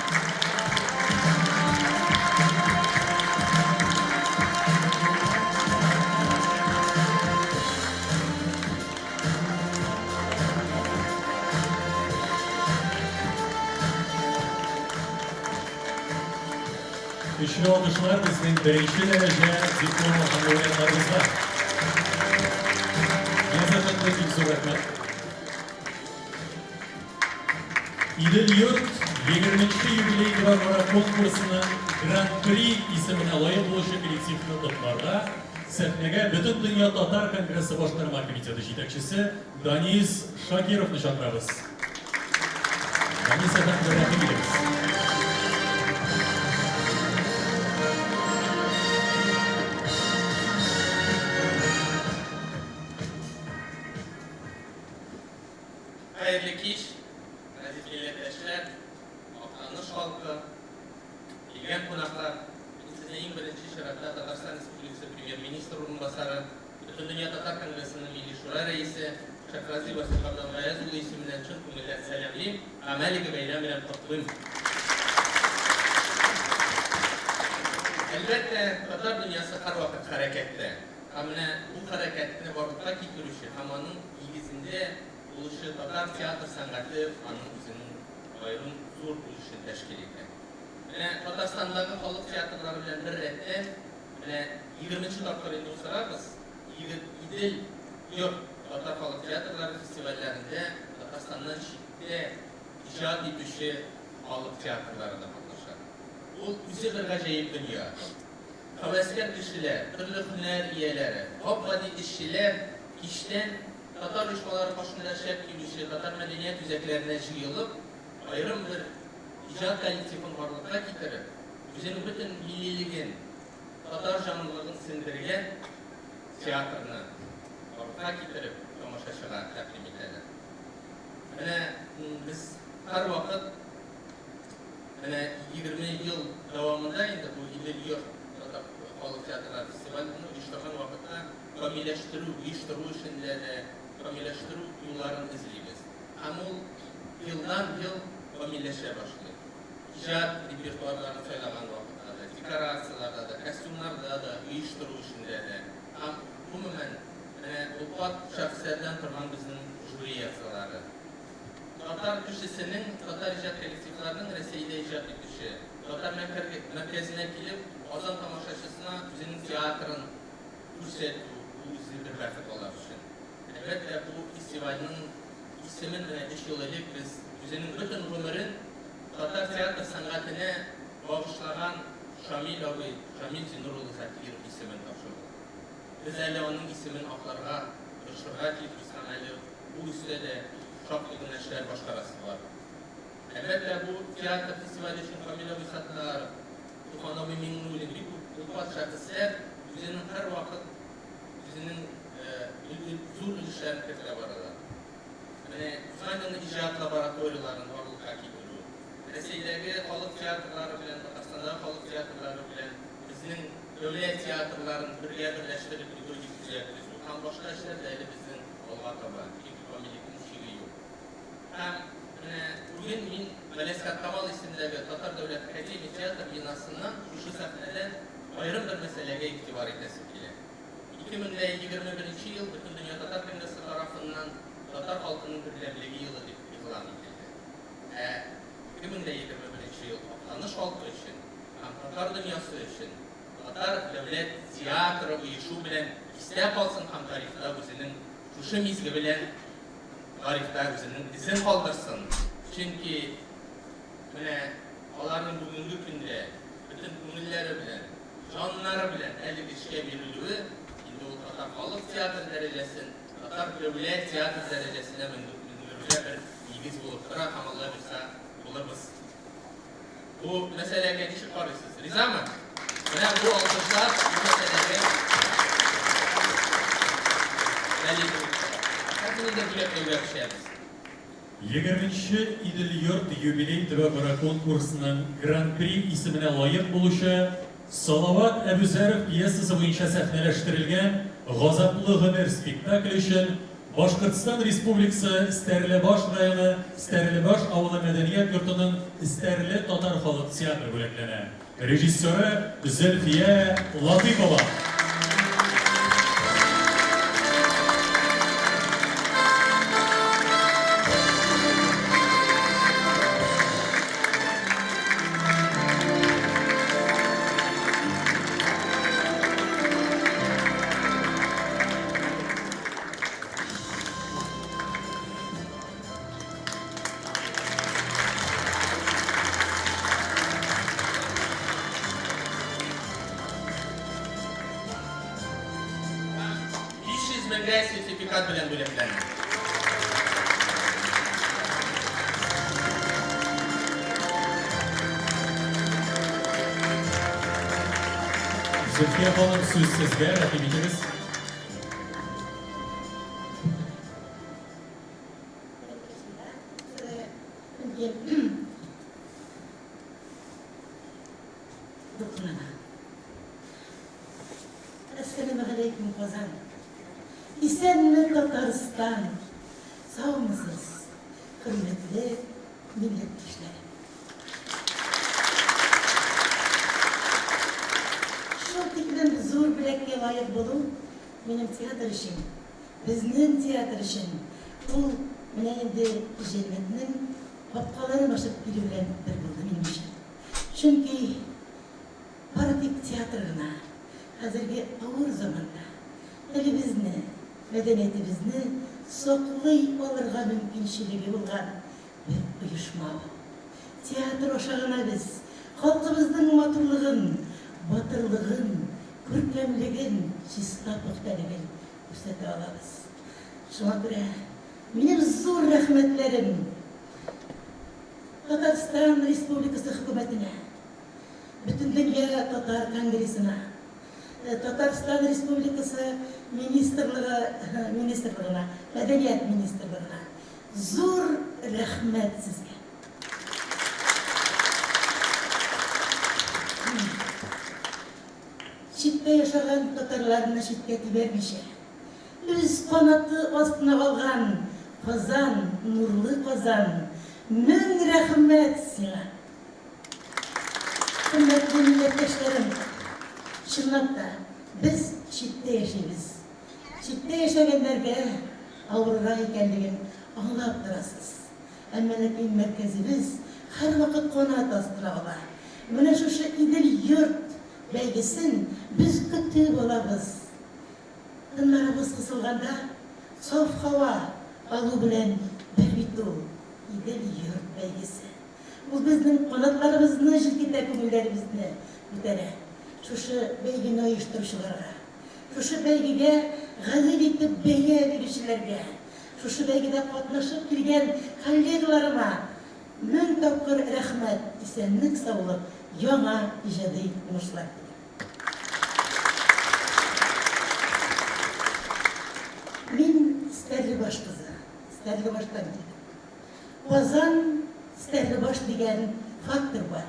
Көчле алкышлар безнең беренче дәрәҗә диплом алган лауреатларыбызга. Нияз әфәнде, бик зур рәхмәт. Идел-йорт 20 нче юбилей төбәкара конкурсының Гран-при исеменә лаек булучы коллективны котларга сәхнәгә Бөтендөнья татар конгрессы башкарма комитеты җитәкчесе Данис Шакировны чакырабыз. Данис әфәнде, рәхим итегез. Хәерле кич, газиз милләттәшләр, Актаныш халкы, килгән кунаклар. Мин сезне иң беренче чиратта Татарстан Республикасы Премьер-министры урынбасары, Бөтендөнья татар конгрессының Милли Шура рәисе Шәйхразый Васил Габделгаяз улы исеменнән чын күңелдән сәламлим һәм әлеге бәйрәм белән котлыйм. Әлбәттә, татар дөньясы һәрвакыт хәрәкәттә. Һәм менә бу хәрәкәтне барлыкка китерүче һәм аның нигезендә булучы татар театр сәнгате аның үзенең аерым зур өлешен тәшкил итә. Менә Татарстандагы халык театрлары белән бер рәттән, менә егерменче тапкыр инде уздырабыз, Идел йорт татар халык театрлары фестивальләрендә Татарстаннан читтә иҗат итүче халык театрлары да катнаша. Ул үзе бер гаҗәеп дөнья. Һәвәскәр кешеләр, төрле һөнәр ияләре, гап-гади эшчеләр кичтән татар оешмалары каршында эшләп килүче татар мәдәният үзәкләренә җыелып, аерым бер иҗат коллективын барлыкка китереп, үзенең бөтен миллилеген, татар җанлылыгын сеңдергән театрны барлыкка китереп, тамашачыга тәкъдим итәләр. Менә без һәрвакыт Менә 20 ел дәвамында инде бу Идел-йорт татар халык театрлары фестивален оештырган вакытта камилләштерү, оештыру эшендә дә камилләштерү юлларын эзлибез. Һәм ул елдан-ел камилләшә башлый. Иҗат репертуарларын сайлаган вакытта да, декорацияләрдә дә, костюмнарда да, оештыру эшендә дә. Һәм, гомумән, менә олпат шәхесләрдән торган безнең жюри әгъзалары. Татар кешесенең, татар иҗат коллективларының Рәсәйдә иҗат итүче, татар мәркәзенә килеп, Казан тамашачысына үзенең театрын күрсәтү, бу үзе бер бәхет алар өчен. Әлбәттә, бу фестивальнең исемен менә өч ел элек без үзенең бөтен гомерен татар театр сәнгатенә багышлаган Шамил абый, Шамил Зиннур улы Закиров исемен тапшырдык. Без әле аның исемен акларга тырышырга тиешбез һәм әле бу өстә дә шактый гына эшләр башкарасы бар. Әлбәттә, бу театр фестивале өчен Камил абый Саттаров, Туфан абый Миңнуллин, бик күп олпат шәхесләр үзенең һәрвакыт үзенең зур өлешләрен кертә баралар. Менә узган елны иҗат лабораторияләрен барлыкка китерү, Рәсәйдәге халык театрлары белән Татарстандагы халык театрлары белән безнең дәүләт театрларын бергә берләштереп методик үзәк төзү һәм башка эшләр дә әле безнең алга таба, чөнки камиллекнең чиге юк. Һәм менә бүген мин Галиәсгар Камал исемендәге Татар дәүләт академия театр бинасыннан шушы сәхнәдән аерым бер мәсьәләгә игътибар итәсем килә. 2021 ел Бөтендөнья татар конгрессы тарафыннан татар халкының бердәмлеге елы дип игълан ителде. Ә 2021 ел Актаныш халкы өчен һәм татар дөньясы өчен Татар дәүләт театры оешу белән истә калсын һәм тарихта үзенең шушы мизге белән тарихта үзенең эзен калдырсын. Чөнки менә аларның бүгенге көндә бөтен күңелләре белән, җаннары белән әлеге эшкә бирелүе инде ул татар халык театры дәрәҗәсен, татар дәүләт театры дәрәҗәсенә менгерүгә бер нигез булып тора һәм Алла бирса булырбыз. Бу мәсьәләгә ничек карыйсыз? Ризамы? Менә бу алкышлар бу мәсьәләгә дәлил булып тора. Хәзер инде бүләкләүгә күчәбез. Егерменче Идел-йорт юбилей төбәкара конкурсының Гран-при исеменә лаек булучы Салават Әбүзәров пьесасы буенча сәхнәләштерелгән Газаплы гомер спектакле өчен Башкортстан Республикасы Стәрлебаш районы Стәрлебаш авылы мәдәният йортының Эстәрле татар халык театры бүләкләнә. Режиссеры Зөлфия Латыйпова. 500 меңгә сертификат белән бүләкләнә. Зөлфия ханым, сүз сезгә, рәхим итегез. Дулкынлана. Әссәламегаләйкүм, Казан! Исәнме, Татарстан! Саумысыз, хөрмәтле милләттәшләрем! Шул тиклем зур бүләккә лаек булу минем театр өчен Безнең театр өчен ул менә инде җәннәтнең капкаларын ачып килү белән бер булды минемчә. Чөнки бары тик театр гына хәзерге авыр заманда телебезне, мәдәниятебезне саклый алырга мөмкинчелеге булган бер оешма ул. Театр аша гына без халкыбызның матурлыгын, батырлыгын, күркәмлеген, чиста-пөхтәлеген күрсәтә алабыз. Шуңа күрә минем зур рәхмәтләрем Татарстан Республикасы Хөкүмәтенә, Бөтендөнья татар конгрессына, Татарстан Республикасы Министрлыгы министрлыгына, Мәдәният министрлыгына зур рәхмәт сезгә. Читтә яшәгән татарларны читкә тибәрмичә, үз канаты астына алган Казан, нурлы Казан, мең рәхмәт сиңа! Хөрмәтле милләттәшләрем, чынлап та, без читтә яшибез. Читтә яшәгәннәргә авыррак икәнлеген аңлап торасыз. Әмма ләкин мәркәзебез һәрвакыт канат астына ала. Менә шушы Идел-йорт бәйгесен без көтеп алабыз. Тыннарыбыз кысылганда, саф һава алу белән бер бит ул Идел-йорт бәйгесе. Ул безнең канатларыбызны җилкетә, күңелләребезне күтәрә. Шушы бәйгене оештыручыларга, шушы бәйгегә гадел итеп бәя бирүчеләргә, шушы бәйгедә катнашып килгән коллегаларыма мең тапкыр рәхмәт, исәнлек-саулык, яңа иҗади уңышлар телим. Мин Стәрлебаш кызы, Стәрлебаштан килдем. Казан, Стәрлебаш дигән фактор бар.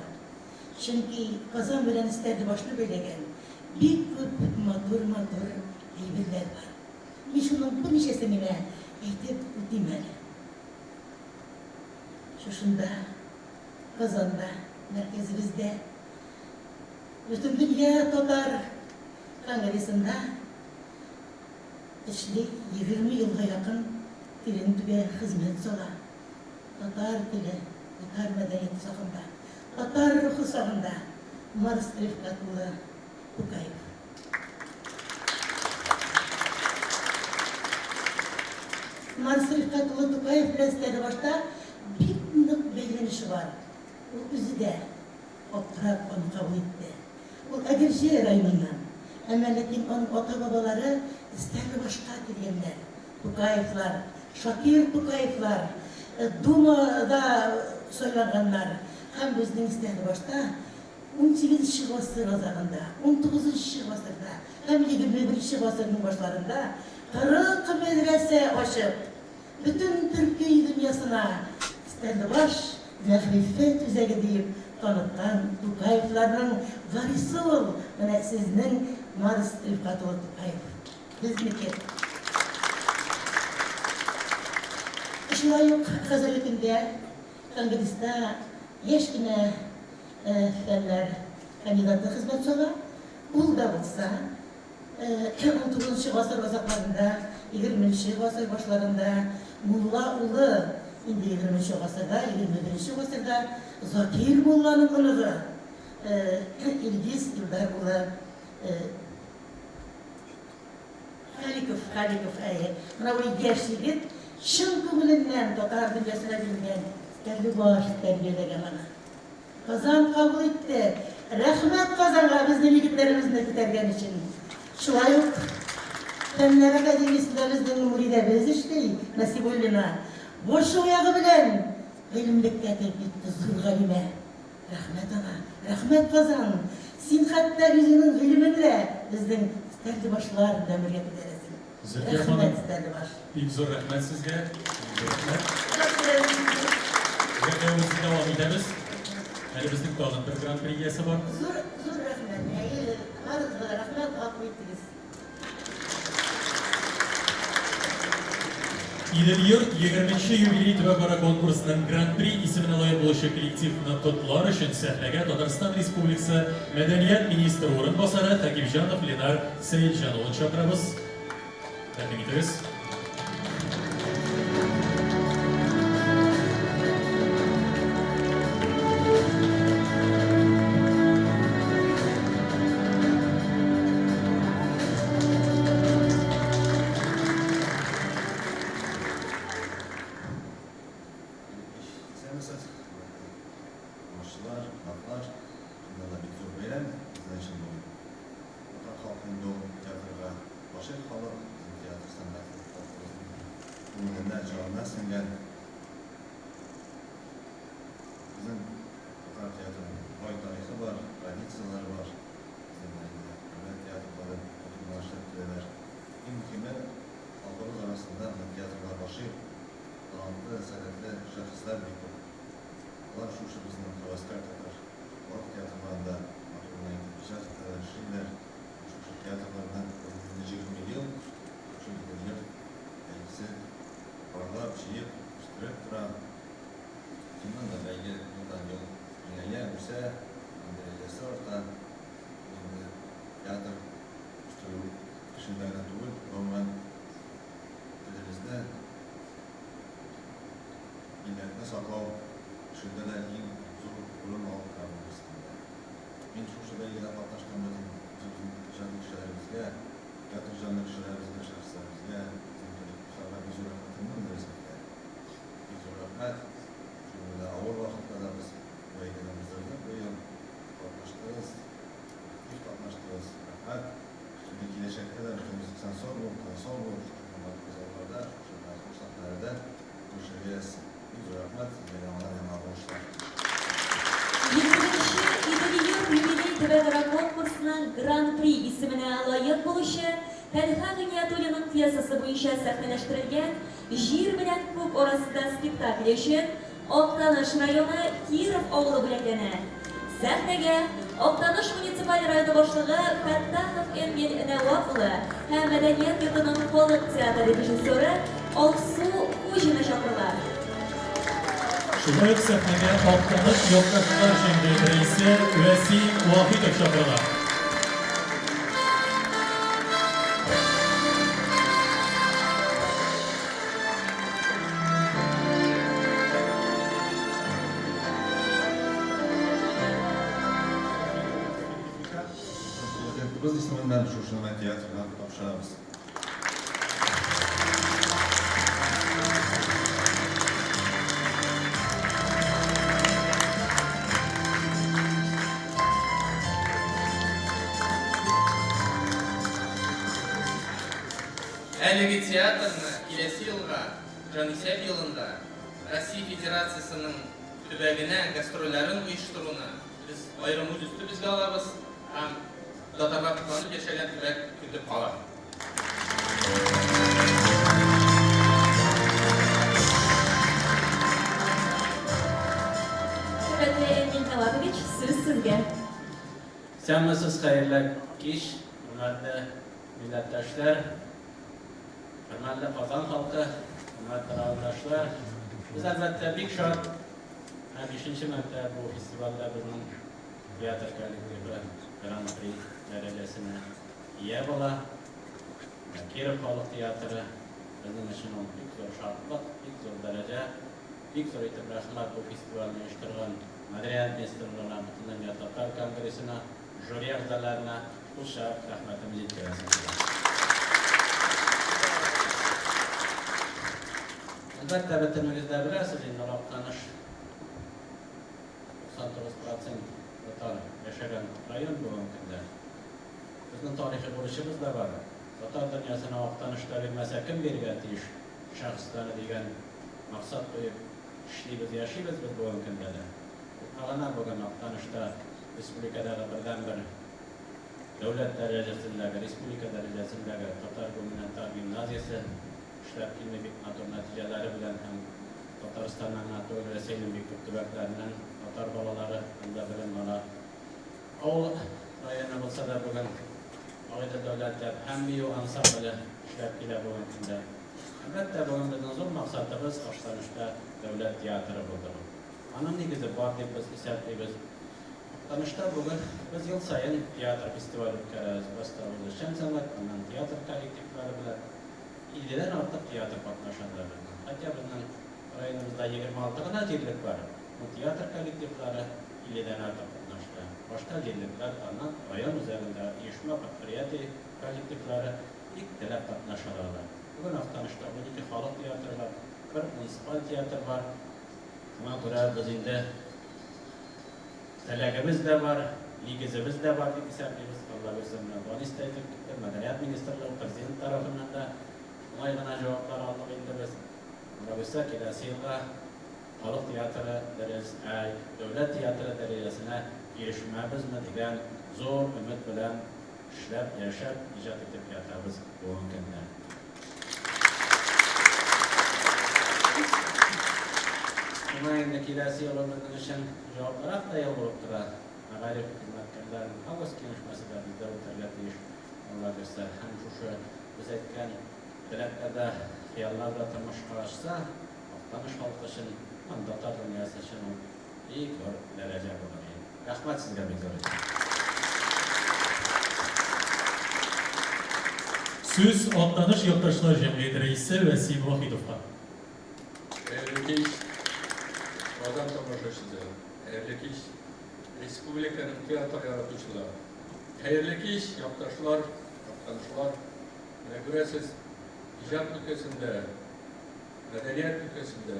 Чөнки Казан белән Стәрлебашны бәйләгән бик күп матур-матур әйберләр бар. Мин шуның берничәсен генә әйтеп үтим әле. Шушында, Казанда, мәркәзебездә, Бөтендөнья татар конгрессында эшли, 20 елга якын тирен түгә, хезмәт сала. Татар теле, татар мәдәнияте сагында, татар рухы сагында Марс Рифкать улы Тукаев. Марс Рифкать улы Тукаев белән Стәрлебашта бик нык бәйләнеше бар. Ул үзе дә аптырап аны кабул итте. Ул Әгерҗе районыннан. Әмма ләкин аның ата-бабалары Стәрлебашка килгәннәр. Тукаевлар, Шакир Тукаевлар Думада сайланганнар һәм безнең Стәрлебашта унсигезенче гасыр азагында, унтугызынчы гасырда һәм 21нче гасырның башларында 40 мәдрәсә ачып, бөтен төрки дөньясына Стәрлебаш мәгърифәт үзәге диеп таныткан Тукаевларның варисы ул, менә сезнең Марс Рифкать улы Тукаев. Безнеке. Шулай ук хәзерге көндә конгресста яшь кенә фәннәр кандидаты хезмәт сала. Ул да булса, унтугызынчы гасыр азакларында, егерменче гасыр башларында мулла улы, инде егерменче гасырда, 21нче гасырда Закир мулланың оныгы Илгиз Илдар улы Халиков, Халиков, әйе. Менә бу яшь егет чын күңеленнән татар дөньясына бирелгән Стәрлебаш тәрбияләгән аны. Казан кабул итте. Рәхмәт Казанга безнең егетләребезне күтәргән өчен. Шулай ук Фәннәр академиясендә безнең Муридәбез эшли, Насибуллина. Башы-аягы белән гыйлемлеккә кереп китте зур галимә. Рәхмәт аңа. Рәхмәт, Казан! Син хәтта үзеңнең гыйлемеңне дә безнең Стәрлебашлар белән бергә күтәрәсең. Зөлфия ханым, Рәхмәт, Стәрлебаш! бик зур рәхмәт сезгә. Бик зур рәхмәт. Әңгәмәбезне дәвам итәбез. Әле безнең тагын бер гран-при иясе бар. Зур, зур рәхмәт. Әйе, барыгызга да рәхмәт, гафу итегез. Идел-йорт егерменче юбилей төбәкара конкурсының Гран-при исеменә лаек булучы коллективны котлар өчен сәхнәгә Татарстан Республикасы мәдәният министры урынбасары Хәкимҗанов Ленар Сәетҗан улын чакырабыз. Рәхим итегез. Исәнмесез, хөрмәтле тамашачылар, кунаклар. Чыннан да бик зур бәйрәм безнең өчен бүген. Татар халкы инде ул театрга гашыйк халык, безнең театр сәнгате халкыбызның күңеленә, җанына сеңгән. Безнең татар театрының бай тарихы бар, традицияләре бар. Безнең менә инде дәүләт театрлары матур гына эшләп киләләр. Иң мөһиме, халкыбыз арасында менә театрга гашыйк, талантлы, сәләтле шәхесләр бик күп. Алар шушы безнең һәвәскәр татар халык театрларында матур гына итеп иҗат итәләр, эшлиләр. Шушы театрлардан инде 20 ел шушы Идел-йорт бәйгесе барлап, җыеп, үстереп тора. Чыннан да бәйге елдан-ел киңәя, үсә, аның дәрәҗәсе арта. Бу инде театр үстерү эшендә генә түгел, гомумән, телебезне, милләтне саклау эшендә дә иң зур урын алып тора бүгенге көндә. Мин шушы бәйгедә катнашкан бөтен үзебезнең иҗади кешеләребезгә, театр җанлы кешеләребезгә, шәхесләребезгә, безнең коллективларга бик зур рәхмәтемне белдерәсем килә. Бик зур рәхмәт. Шундый да авыр вакытта да без бу бәйгене уздырдык быел. Катнаштыгыз, актив катнаштыгыз. Рәхмәт. Инде киләчәктә дә бөтенебез исән-сау булып, тән-сау булып, шушы матур залларда, шушы матур сәхнәләрдә күрешергә язсын. Бик зур рәхмәт сезгә, яңадан-яңа уңышлар. Егерменче Идел-йорт юбилей төбәкара конкурсының Гран-при исеменә лаек булучы Тәлха Гыйниятуллинның пьесасы буенча сәхнәләштерелгән Җир белән күк арасында спектакле өчен Актаныш районы Киров авылы бүләкләнә. Сәхнәгә Актаныш муниципаль районы башлыгы Фәттахов Энгель Нәвап улы һәм Мәдәният йортының халык театры режиссеры Алсу Хуҗина чакырыла. Шулай ук сәхнәгә Актаныш якташлар җәмгыяте рәисе Вәсим Вахитов чакырыла. Президентыбыз исеменнән шушы менә театрга тапшырабыз. Әлеге театрны киләсе елга, җанисәп елында Россия Федерациясенең төбәгенә гастрольләрен оештыруны без аерым үз өстебезгә алабыз һәм татарлар тупланып яшәгән төбәк көтеп кала. Хөрмәтле Эмиль Талапович, сүз сезгә. Исәнмесез, хәерле кич, хөрмәтле милләттәшләр, хөрмәтле Казан халкы, хөрмәтле райондашлар. Без, әлбәттә, бик шат. Менә бишенче мәртәбә бу фестивальдә безнең театр коллективы Гран-при дәрәҗәсенә ия була. Киров халык театры безнең өчен ул бик зур шатлык, бик зур дәрәҗә. Бик зур итеп рәхмәт бу фестивальне оештырган Мәдәният министрлыгына, Бөтендөнья татар конгрессына, жюри әгъзаларына шул чак рәхмәтемне җиткерәсем килә. Әлбәттә, бөтенегез дә беләсез инде, Актаныш 99 процент татар яшәгән район бүгенге көндә. Безнең тарихи бурычыбыз да бар. Татар дөньясына Актаныш та бирмәсә, кем бирергә тиеш шәхесләре дигән максат куеп эшлибез, яшибез без бүгенге көндә дә. Юкка гына бүген Актанышта республикадагы бердәнбер дәүләт дәрәҗәсендәге, республика дәрәҗәсендәге татар гуманитар гимназиясе эшләп килми бик матур нәтиҗәләре белән һәм Татарстаннан гына түгел, Рәсәйнең бик күп төбәкләреннән татар балалары анда белем ала. Авыл районы булса да бүген Агыйдел дәүләт театры һәм бию ансамбле эшләп килә бүгенге көндә. Әлбәттә, бүген безнең зур максатыбыз, Актанышта дәүләт театры булдыру. Аның нигезе бар дип без исәплибез. Актанышта бүген без ел саен театр фестивале үткәрәбез. Башта үзешчән сәнгать, аннан театр коллективлары белән. Илледән артык театр катнаша анда безнең. Хотя безнең районыбызда 26 гына җирлек бар, но театр коллективлары илледән артык катнашты. Башта җирлекләр, аннан район үзәгендә оешма, предприятие коллективлары бик теләп катнашалар алар. Бүген Актанышта 12 халык театры бар, бер муниципаль театр бар. Шуңа күрә без инде теләгебез дә бар, нигезебез дә бар дип исәплибез. Алла бирсә, менә Данис та әйтеп китте, Мәдәният министрлыгы, Президент тарафыннан да уңай гына җаваплар алдык инде без. Алла бирсә, киләсе елга халык театры дәрәҗәсенә, дәүләт театры дәрәҗәсенә ирешмәбезме дигән зур өмет белән эшләп, яшәп, иҗат итеп ятабыз бүгенге көндә. Шуңа инде киләсе елы безнең өчен җаваплырак та ел булып тора. Мәгариф хезмәткәрләренең август киңәшмәсе дә бездә үтәргә тиеш, Алла бирсә. Һәм шушы без әйткән теләкләр дә, хыяллар да тормышка ашса, Актаныш халкы өчен һәм татар дөньясы өчен ул бик зур дәрәҗә булыр иде. Рәхмәт сезгә бик зур итеп. Сүз Актаныш якташлар җәмгыяте рәисе Вәсим Вахитовка. Хәерле кич, Казан тамашачысы! Хәерле кич, республиканың театр яратучылары! Хәерле кич, якташлар, якташлар! Менә күрәсез, иҗат өлкәсендә, мәдәният өлкәсендә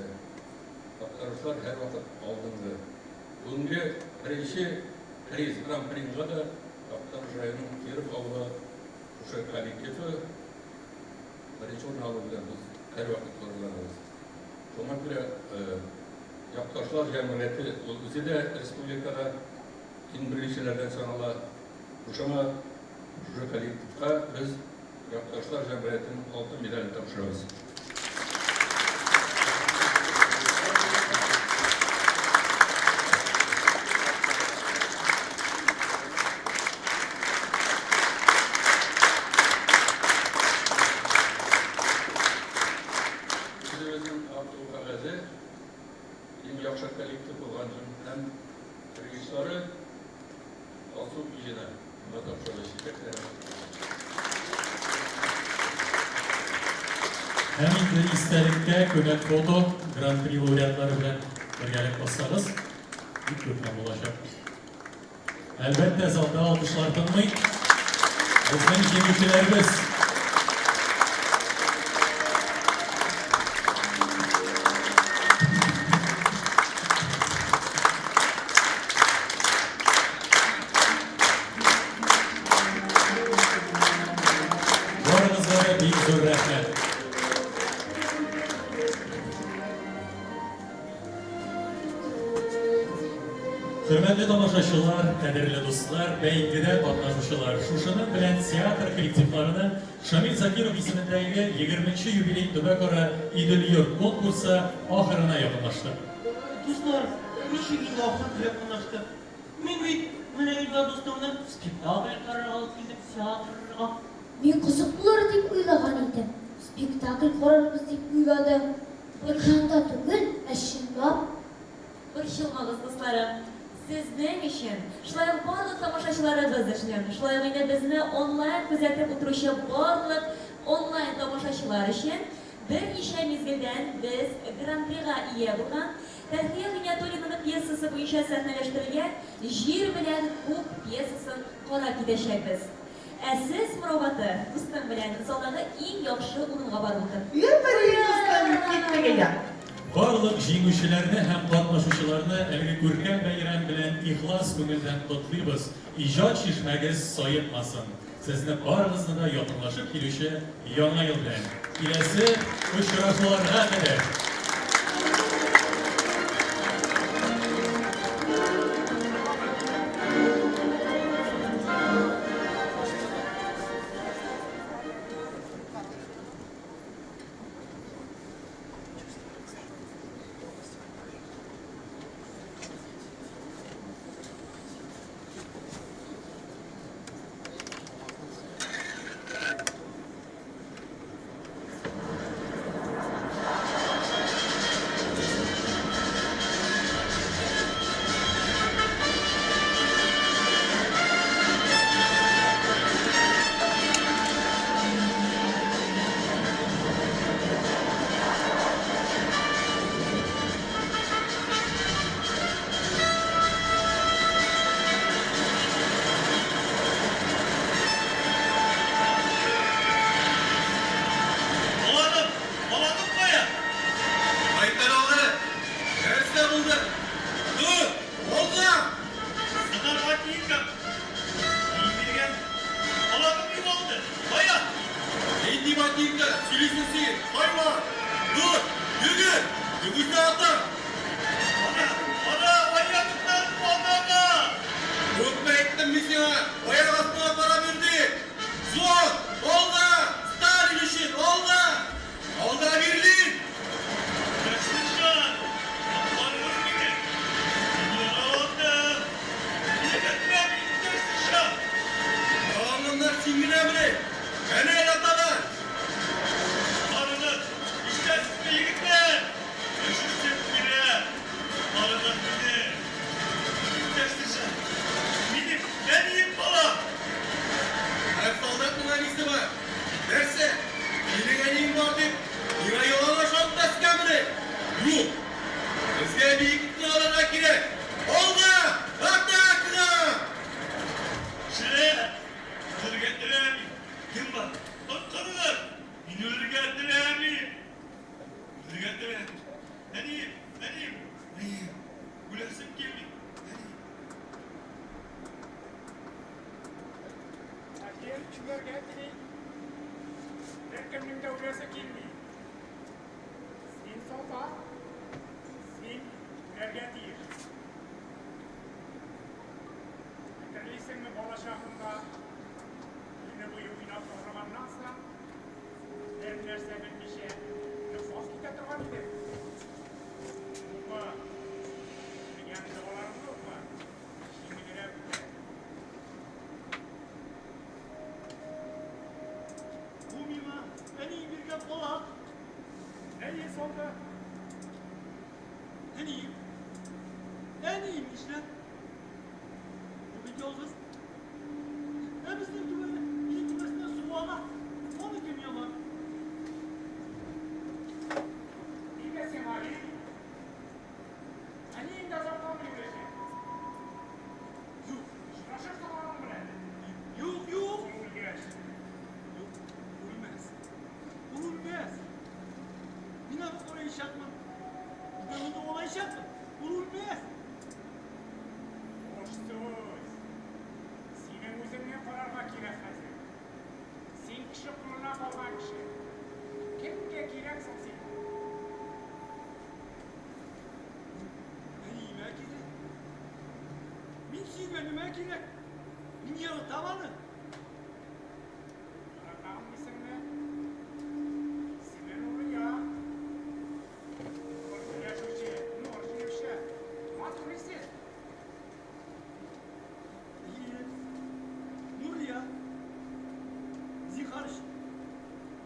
Актанышлар һәрвакыт алдынгы. Бүгенге беренче приз, гран-принга да Актаныш районының Киров авылы шушы коллективы беренче урын алу белән без һәрвакыт горурланабыз. Шуңа күрә Якташлар җәмгыяте ул үзе дә республикада иң беренчеләрдән санала. Шушыңа шушы коллективка без Якташлар җәмгыятенең алтын медален тапшырабыз. Үзебезнең арту кәгазе иң яхшы коллектив булган өчен һәм режиссеры Алсу Иҗина. Моңа тапшырды чәчәкләр. Һәм инде истәлеккә күмәк фото Гран-при лауреатлары белән бергәләп бассагыз, бик күркәм булачак. Әлбәттә, залда алкышлар тынмый. Безнең җиңүчеләребез. Барыгызга да бик зур зур рәхмәт. Хөрмәтле тамашачылар, кадерле дуслар, бәйгедә катнашучылар, шушының белән театр коллективларының Шамил Закиров исемендәге 20 юбилей төбәкара Идел-йорт конкурсы ахырына якынлашты. Дуслар, ничек инде ахырына якынлашты? Мин бит менә Илдар дустымны спектакль карарга алып килдем театрга. Мин кызык булыр дип уйлаган идем. Спектакль карарбыз дип уйладым. Экранда түгел, ә чынлап. Борчылмагыз, дусларым. Сезнең өчен, шулай ук барлык тамашачыларыбыз өчен, шулай ук инде безне онлайн күзәтеп утыручы барлык онлайн тамашачылар өчен берничә мизгелдән без Гран-прига ия булган Фәрхия Гыйниятуллинаның пьесасы буенча сәхнәләштерелгән Җир белән күк пьесасын карап китәчәкбез. Ә сез, Мырау Батыр, дустың белән залдагы иң яхшы урынга барып утыр. Афәрин, дустым, киттек әйдә. Барлык җиңүчеләрне һәм катнашучыларны әлеге күркәм бәйрәм белән ихлас күңелдән котлыйбыз! Иҗат чишмәгез саекмасын! Сезне барыгызны да якынлашып килүче Яңа ел белән! Киләсе очрашуларга кадәр! Баланым! Баланым кая? Кайтар алды. Нәрсә булды? Dur! Алга! Сыңар ботинкам! Мин биргән баланым югалды. Кая? Нинди ботинка? Сөйлисең син? Хайван! Dur! Йөгер! Югыйсә атам! Ана! Ана! Аягымнан анага! Күпме әйттем мин сиңа? Аяк астыңа карап йөр дип! Взвод! Алга! Сталин өчен! Алга! Алга Берлин! Яшелҗан! Коткарыгыз мине! Мин яраландым! Егетләр, иптәш сержант! Яраланганнар син генәмени? Әнә яталар! Коткарыгыз! Ишетәсезме, егетләр? Өшетеп бирә! Коткарыгыз мине! Иптәш сержант! Минем әнием балам! Һәр солдатның әнисе бар. Нәрсә? Синең әниең бар дип, миңа ялан ышантмаскамыни? Юк! Безгә биеклекне алырга кирәк! Алга! Атакага! Шәп! Үләргә теләмим! Кем бар? Коткарыгыз! Мин үләргә теләмим! Үләргә теләмим! Әнием! Әнием! Әнием! Үләсем килми! Әнием! Ә кем чүмәргә тели? Беркемнең дә үләсе килми. Син солдат, син үләргә тиеш. Хәтерлисеңме бала чагыңда көне буе уйнап арыганнан соң, бер нәрсә белмичә йоклап китә торган идең? Укы, белгән догаларыңны укы, җиңелрәк үтәр. Бу миңа әнием биргән калак. Әйе, солдат. Әнием! Әнием нишләр? Бу бит ялгыз. Ә безнең түбәне, ил түбәсеннән су ага. Аны кем ябар? Нигә сиңа ил? Әниең дә озакламый үләчәк. Юк. Очрашырсың аның белән. Юк, юк. Ул үлгәч. Юк, үлмәс. Ул үлмәс. Мин аны караячакмын. Мин аны дәвалаячакмын. Ул үлмәс. Буш сүз. Синең үзеңне карарга кирәк хәзер. Син кеше кулына калган кеше. кирәк? Мин яратам аны. Яратам дисеңме? Исеме Нурия. Ул сөйләшүче, нур җыючы, матур исем. Әйе, Нурия. Зинһар өчен,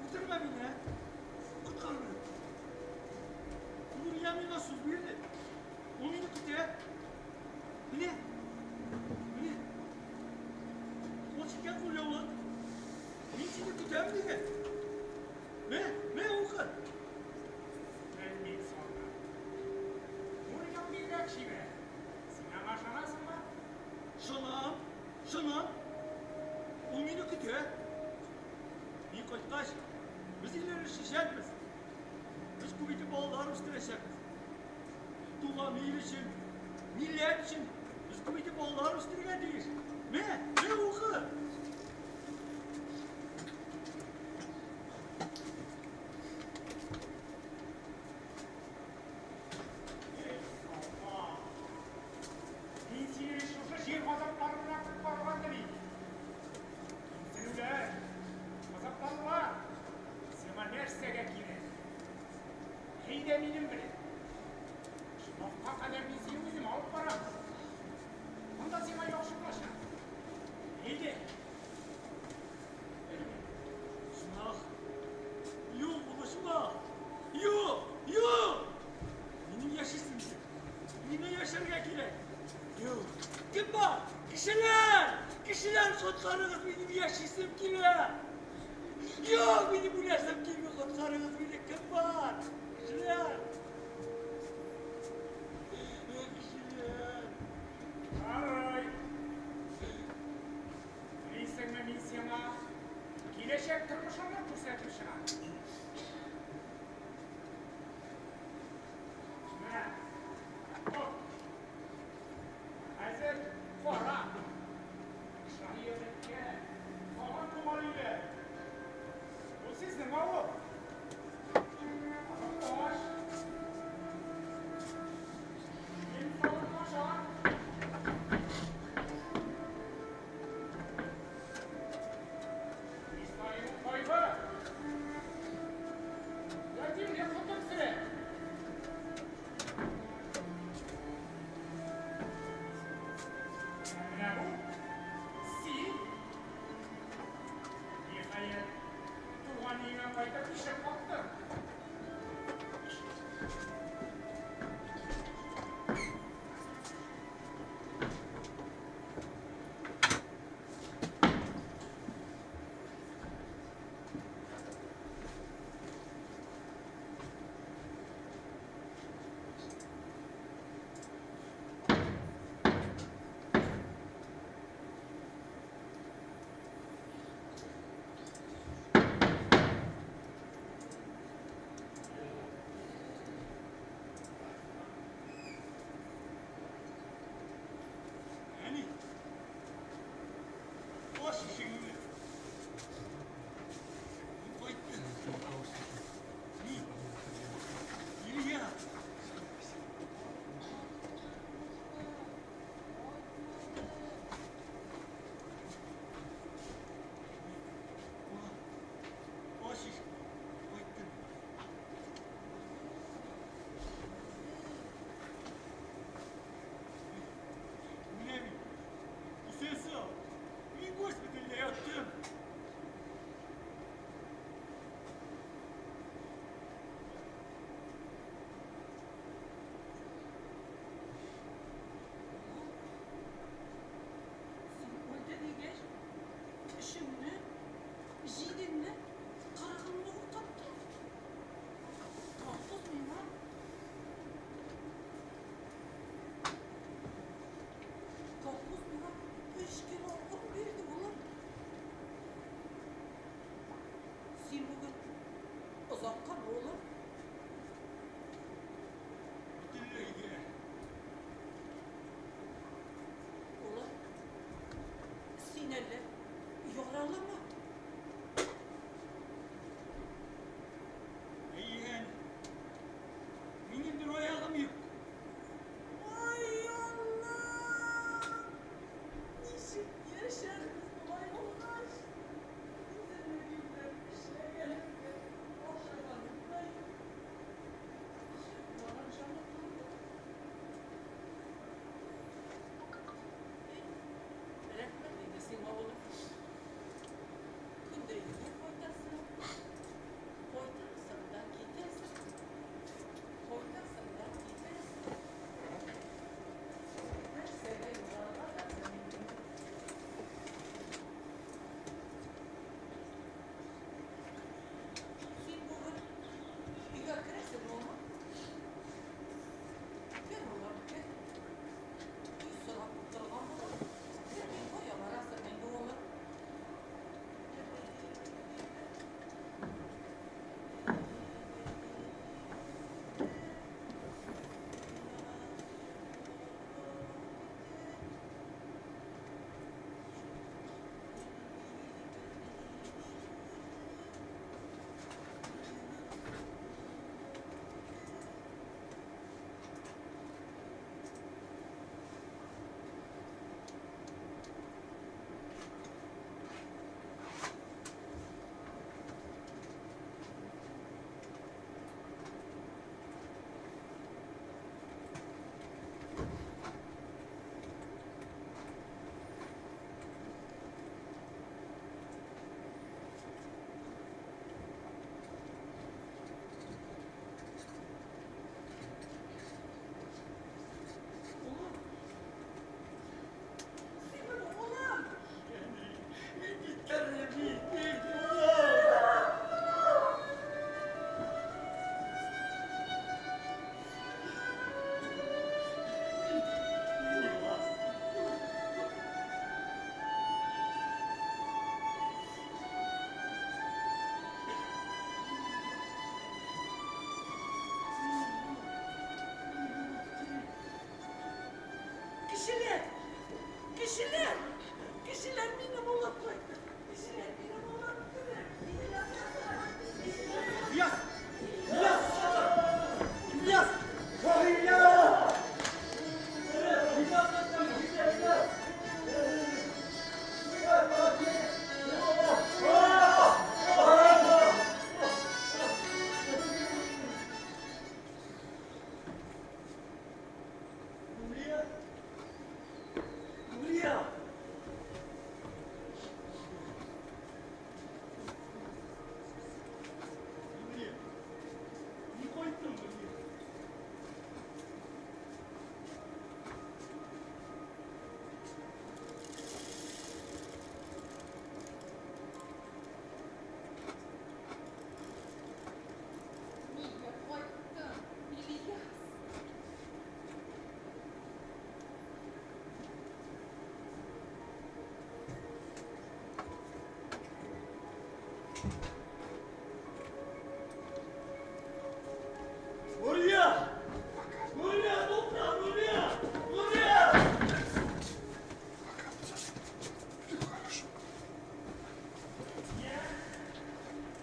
үтермә мине, ә? Коткар мине. Нурия миңа сүз бирде. Ул мине көтә. Менә, менә. Ул чиккән кулъяулык. Мин сине көтәм дигән. Мә, мә, укы. Белмим солдат. Нурияң бигрәк чибәр. Син аңа ышанасыңмы? Ышанам, ышанам. Ул мине көтә. Мин кайткач, без өйләнешәчәкбез. Без күп итеп балалар үстерәчәкбез. Туган ил өчен, милләт өчен без күп итеп балалар үстерергә тиеш. Мә, мә, укы. Эй, солдат. Мин сине шушы җир газапларыннан коткарырга телим. Кимсенүләр, газапланулар сиңа нәрсәгә кирәк? Әйдә минем белән. Оҗмахка кадәр мин сине үзем алып барам. Монда сиңа яхшы булачак. Әйдә. Оҗмах. Юк, ул оҗмах. Юк, юк. Минем яшисем килә. Миңа яшәргә кирәк. Юк. Кем бар? Кешеләр! Кешеләр, коткарыгыз, минем яшисем килә. Юк, минем үләсем килми, коткарыгыз мине. Кем бар? Кешеләр! Кешеләр! Ярый. Телисеңме, мин сиңа киләчәк тормышыңны күрсәтеп чыгам. Мә, тот. Хәзер кара. Шаһиялыкка каган туган өйләр. Бу сезнең авыл. Азык-таш. Кием-салым начар. Исмаилның кайгы. Ятимлек хөкем сөрә. Ә менә бу син. Ниһаять, туган өеңә кайтып ишек кактың. Әни! Ач ишегеңне. Мин кайттым. Мин. Илья. Ач ишекне. Кайттым. Менә мин. Исән сау. Мин госпитальдә яттым. Син үлде дигәч, өчеңне, җидеңне, кырыгыңны укыттым. Колхоз миңа Колхоз миңа өч кило он бирде, улым. Син бүген озаккамы, улым? Бөтенләйгә. Улым, син әллә яралымы? Әйе, әни. Минем бер аягым юк. Ай, Алла! Нурия! Нурия, тукта, Нурия! Нурия!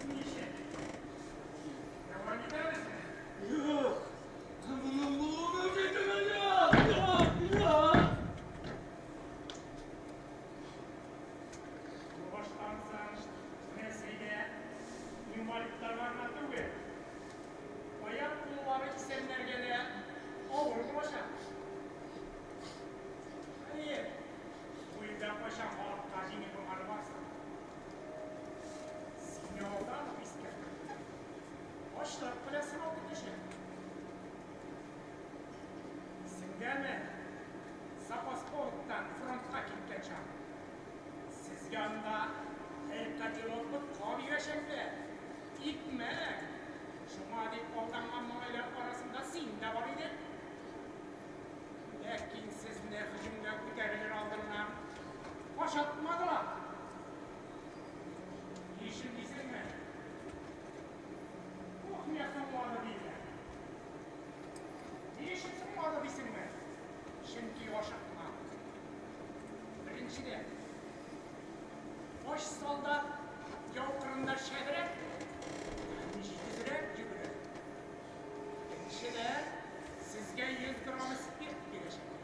Ничек? Дәвам итәбезме? Юк! Моның булуы мөмкин түгел, юк! Юк! Юк! Сугыштан соң Рәсәйдә инвалидларга гына түгел, аяк-куллары исәннәргә дә авыр булачак. Хәер, бу илдә кайчан халыкка җиңел булганы бар соң? Сине алдан ук искәрттем. Ачлык белән сынау көтәчәк. Исеңдәме, запас полктан фронтка киткән чак? Сезгә анда бер котелок ботка бирәчәкләр. Икмәк. Шуңа дип алданган малайлар арасында син дә бар идең. Ләкин сезне һөҗүмгә күтәрелер алдыннан ашатмадылар. Ни өчен дисеңме? Кухня соңлады диләр. Ни өчен соңлады дисеңме? Чөнки ашыкмадык. Беренчедән, ач солдат яу кырында шәбрәк һәм җитезрәк йөгерә. Икенчедән, сезгә 100 грамм спирт бирәчәкләр.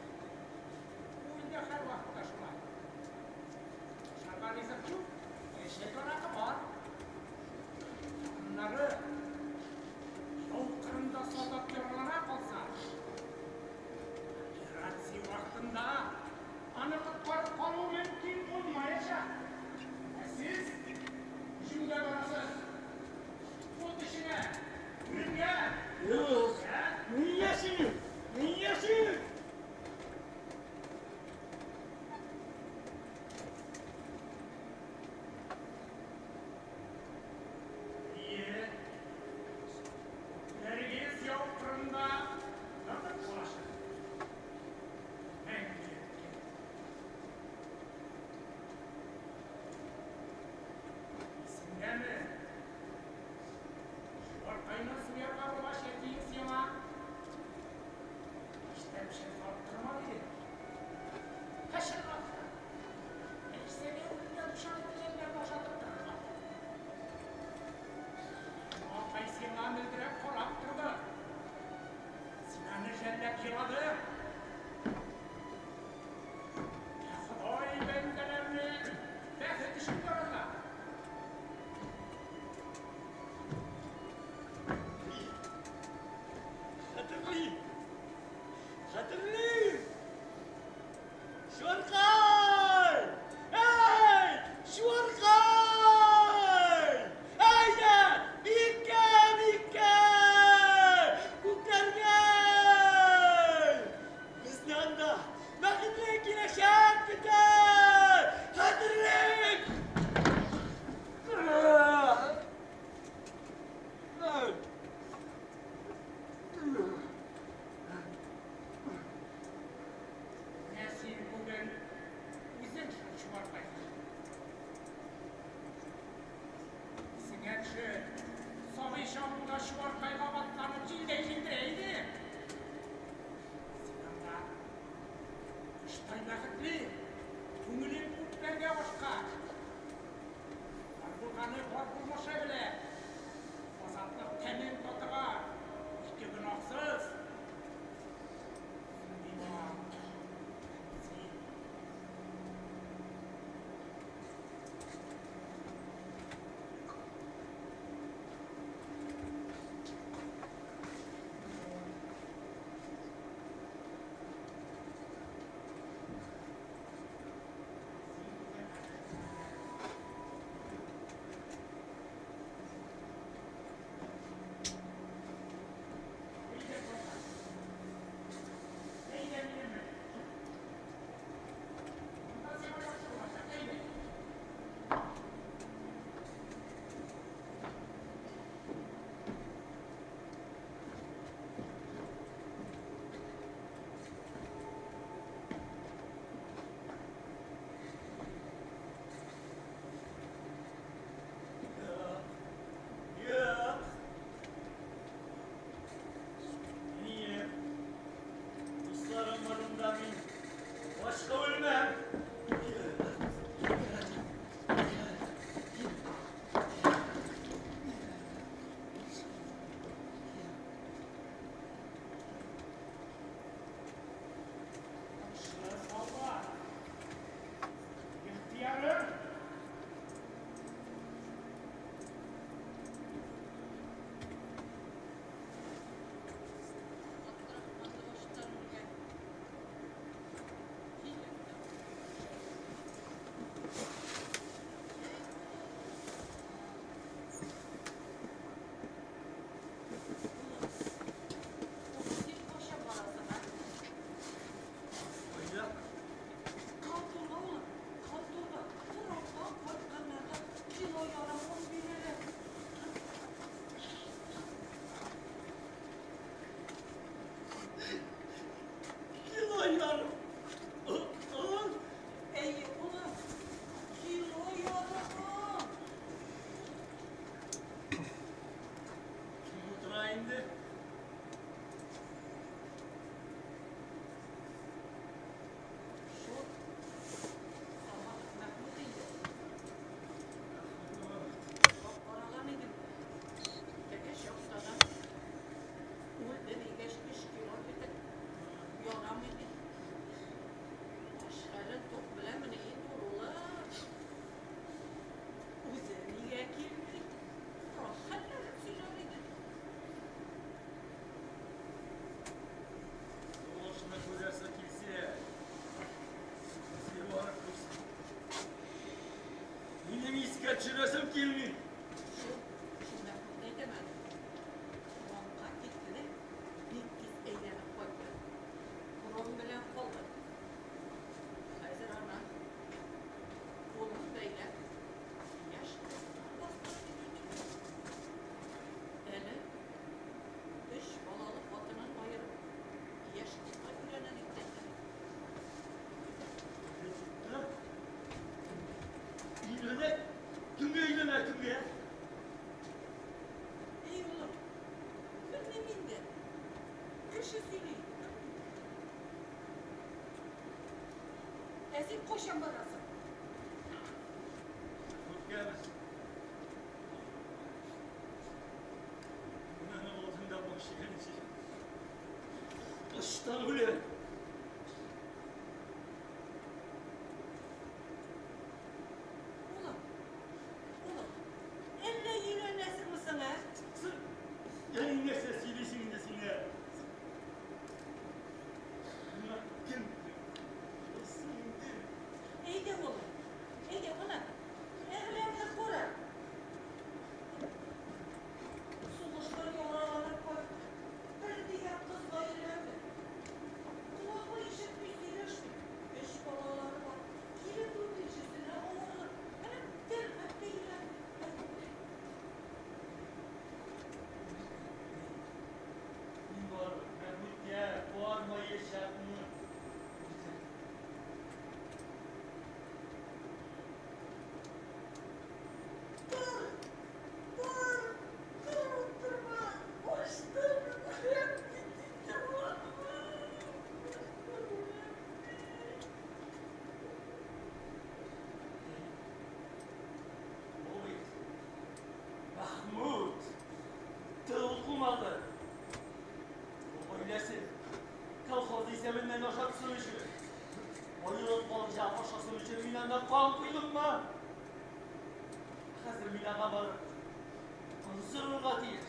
Бу илдә һәрвакытта шулай. Ашарга ризык юк, ә эчәргә аракы бар. Аннары, яу кырында солдат яралана калса, операция вакытында аны коткарып калу мөмкин булмаячак. Ә сез һөҗүмгә барасыз. инде. Шул Саматов Мәхмүт инде. Караган идем. Теге чактадан үлде дигәч, өч километр ярамый ди. Аш хәлен тук беләмени инде ул, улым. Үзе нигә килми? Рәхәтләнеп сөйләр иде. Сугышны күрәсе килсә, үзе барып күрсен. Минем искә төшерәсем килми. Шул, шул Мәхмүтне әйтәм әле. Фронтка китте дә, бик тиз әйләнеп кайтты. Корал белән калды. Хәзер ана кулын бәйләп, яшь кызына бастырып йөри. Әле өч балалы хатынын аерып, яшь кызга өйләнә дип тә әйтәләр. Өйләнә? Кемгә өйләнә, кемгә? Эй, улым, белмим инде. Кеше сөйли. Ә син кайчан барасың? Үткәбез. Моның алдында баш игәнче. Ачтан үләм. Улым, улым, әллә өйләнәсеңме соң, ә? Әй, нәрсә сөйлисең инде син, ә? Миңа кем булсын инде? Әйдә, улым, әйдә, менә, Әгъләмне кара. Сугыштан яраланып кайтты. Бер дигән кызга өйләнде. Колагы ишетми, сөйләшми. Өч балалары бар. Килен дүртенчесенә авырлы. Менә тәлгать тә өйләнде. Мин барыбер Мәхмүткә бармаячакмын. Тор, тор, тор, утырма. Ачтан үләм бит инде, улым. Ачтан үләм бит. Ул бит Мәхмүт тыл кунагы. Ул гаиләсе колхоз исәбеннән ашатсын өчен, аерып калҗа ашасын өчен мин анда кан койдыммы? Хәзер мин аңа барып он сорарга тиеш.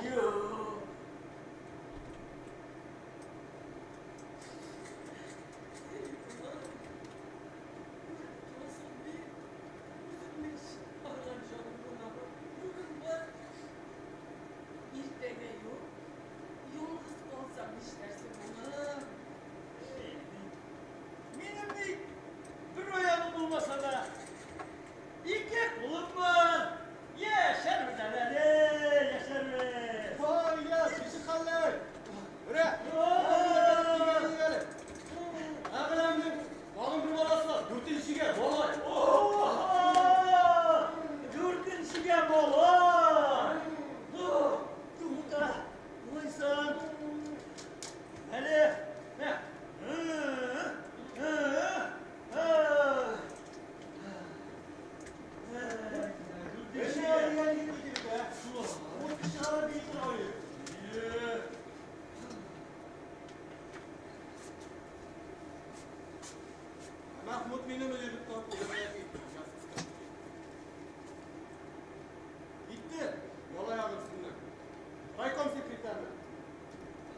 Юк. Үлеп торасың бит. Үзеңнең чыгарган җаныңны бүген бар. Иртәгә юк. Ялгыз калсаң нишләрсең, улым? Минем бит бер аягым булмаса да, ике кулым бар. Яшәрбез әле, яшәрбез. Вай, Ильяс, ничек хәлләр? Менә, Әгъләмнең тагын бер баласы бар, дүртенчегә малай. Дүртенчегә малай. Тукта, булайсаң. Әле, мә. Мәхмүт мине мөдирлектән Китте, яла ягын өстеннән. Райком секретаре.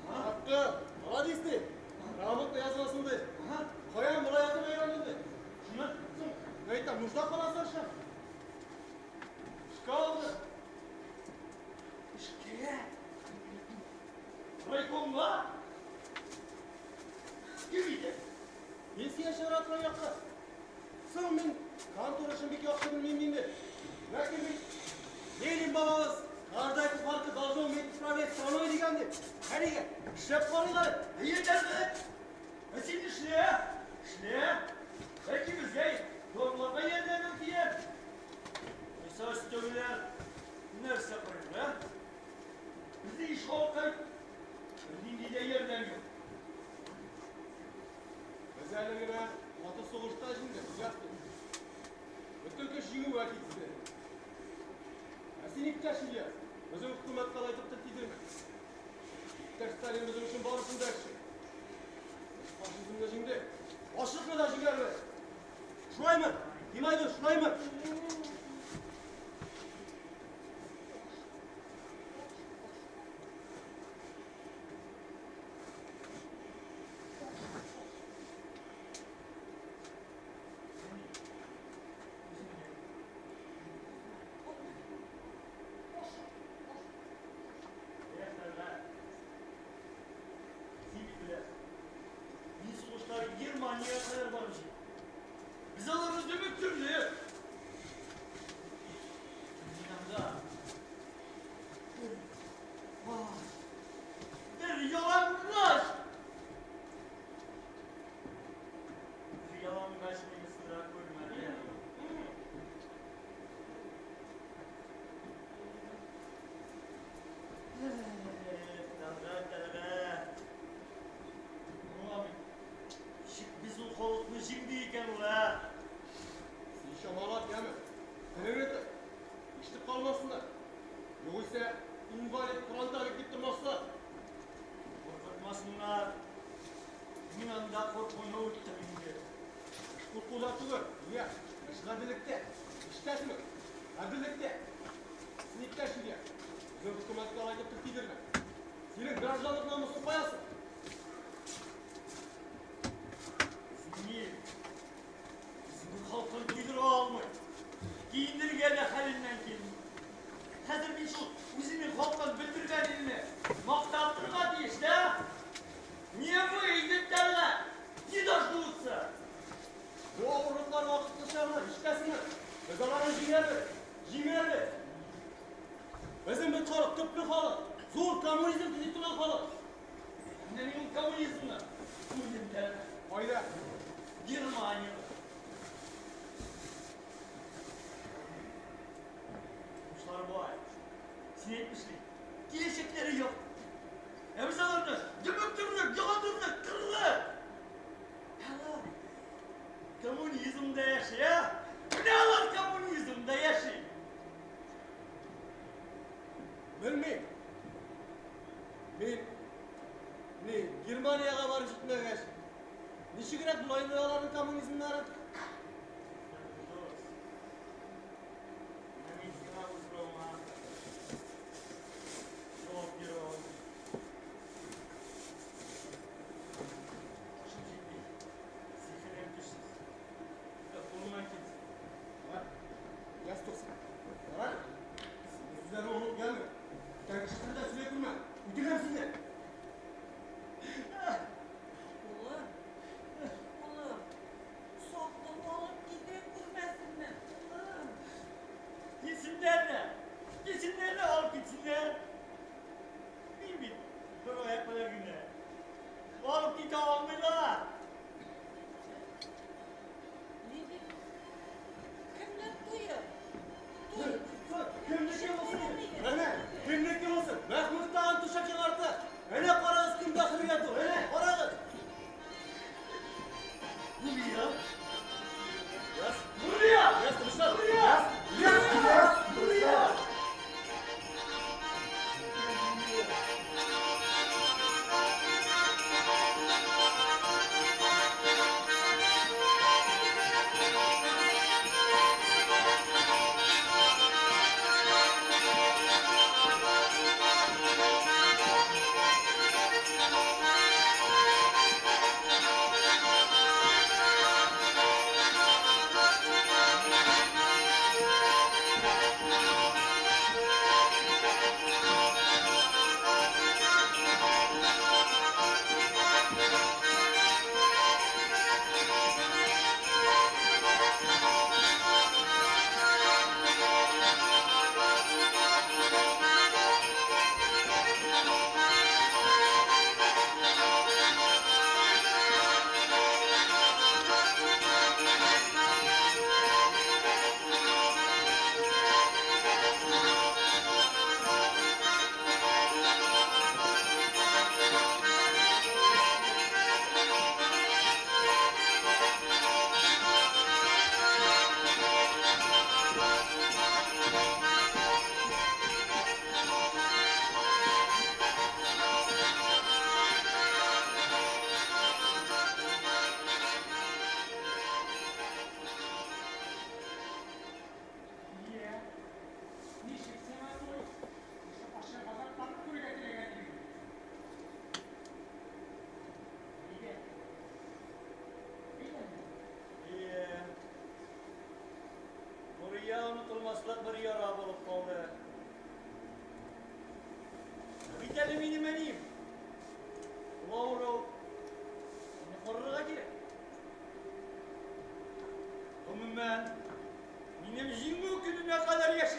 Хакы, молодец ди. Грамотно языласың ди. Каян болай язып өйрәндең ди. Шуннан соң, әйтәм, нужда каласың шул. Эшкә алды. Эшкә? Райкомга? Кем итә? Пенсия чыгара торган якка. Соң мин контор эшен бик яхшы белмим инде. Ләкин бит Ленин бабабыз каждое парка должно уметь управлять страной дигән ди. Әнигә эшләп карыйк әле. Әйе, Тәлгать. Ә син эшлә, эшлә. Бәлки безгә ярларга ярдәмең тияр. Югыйсә өстәвенә Нәрсә карыйм, ә? Безне иш халкы бернинди дә ярдәм юк. Без әле генә каты сугышта җиңдек, Ильяс. Бөтен көч җиңүгә китте. Ә син, иптәш Ильяс, безнең хөкүмәткә алай итеп тел тидермә. Иптәш Сталин безнең өчен барысын да эшли. Без фашизмны җиңдек. Ачлыкны да җиңәрбез. Шулаймы? Тимай дус, шулаймы? Син бит беләсең. Мин сугышта Германиягә кадәр барып җиттем. Без аларны дөмектердек. Мин анда бер баш, бер ялангач. Бер ялангач мине сыра күрмәде. Тәлгать, Тәлгать. Аңламыйм. Ничек без ул халыкны җиңдек икән ул, ә? Син чамалап, яме. Телеңне тот. Ишетеп калмасыннар. Югыйсә, инвалид, фронтовик дип тормаслар. Куркытмасыннар. Мин анда куркуны үттем инде. Эш куркуда түгел, Ильяс. Эш гаделлектә. Ишетәсеңме? Гаделлектә. Син иптәш Ильяс. Безнең хөкүмәткә алай итеп тел тидермә. Синең гражданлык намусың кая соң? Безнең ил үзенең халкын туйдыра алмый. Киендерергә дә хәленнән килми. Хәзер мин шул үзенең халкын бетердергән илне мактап торырга тиеш, да? Не выйдет, Тәлгать! Не дождутся! Бу авырлыклар вакытлыча гына, ишетәсеңме? Без аларны җиңәрбез! Җиңәрбез! Безнең бит халык, төпле халык, зур коммунизм төзи торган халык. Менә мин ул коммунизмны күрдем, Тәлгать. Кайда? Германиядә. Тормышлары бай. Син әйтмешли, киләчәкләре юк. Ә без аларны дөмектердек, ягындырдык, кырдык. Алар коммунизмда яши, ә? Менә алар коммунизмда яши. Белмим. Мин ни Германиягә барып җитмәгәч, ничегрәк була инде аларның коммунизмнары? Дус, менә мин сиңа бу соравыңа җавап бирә алмыйм. Башым җитми, зиһенем көчсез. Ә кулымнан килсә. Ярар, Ильяс Туксан. Ярар. Син бу сүзләрне оныт, яме. Бүтән кеше телендә сөйли күрмә. Үтерәм сине. Улым, улым, саклап алып китә күрмәсеннәр, улым. Килсеннәр дә, килсеннәр дә алып китсеннәр. Мин бит бер аяк белән генә. Алып китә алмыйлар. Ни дип? Кемнең туе? Туй. Кемнеке булсын? Әнә, кемнеке булсын? Мәхмүт тагын түшәк яңартты. Әнә карагыз, кем бәхетгә тур. Әнә, карагыз. Нурия. Яс. Нурия! Яс, тынычлан. Нурия! Яс, Яс, Нурия!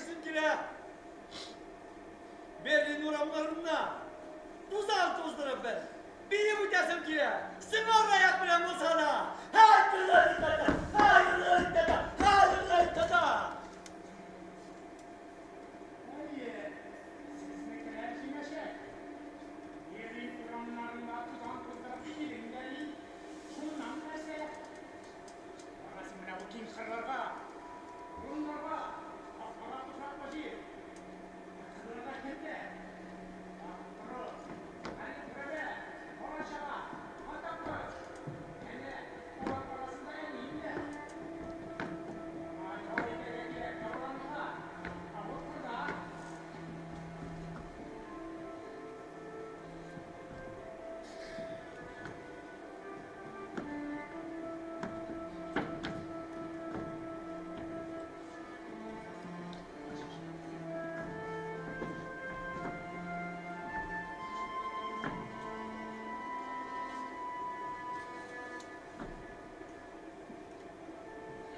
Яшисем килә. Берлин урамнарында тузан туздырып бер биеп үтәсем килә. Сыңар аяк белән булса да. Әйе, сезнекеләр җиңәчәк. Берлин урамнарында тузан туздырып биең дә ни? Шуннан нәрсә? Барасың менә бу киң кырларга, урыннарга, капкара туфраклы җир. Кырларга кертә. Арттырып, әле күрәбә, бала-чага, ата-кыз. Әнә, алар арасында әнием дә. Ял итәргә кирәк, дәваланырга. Ә вот кырда.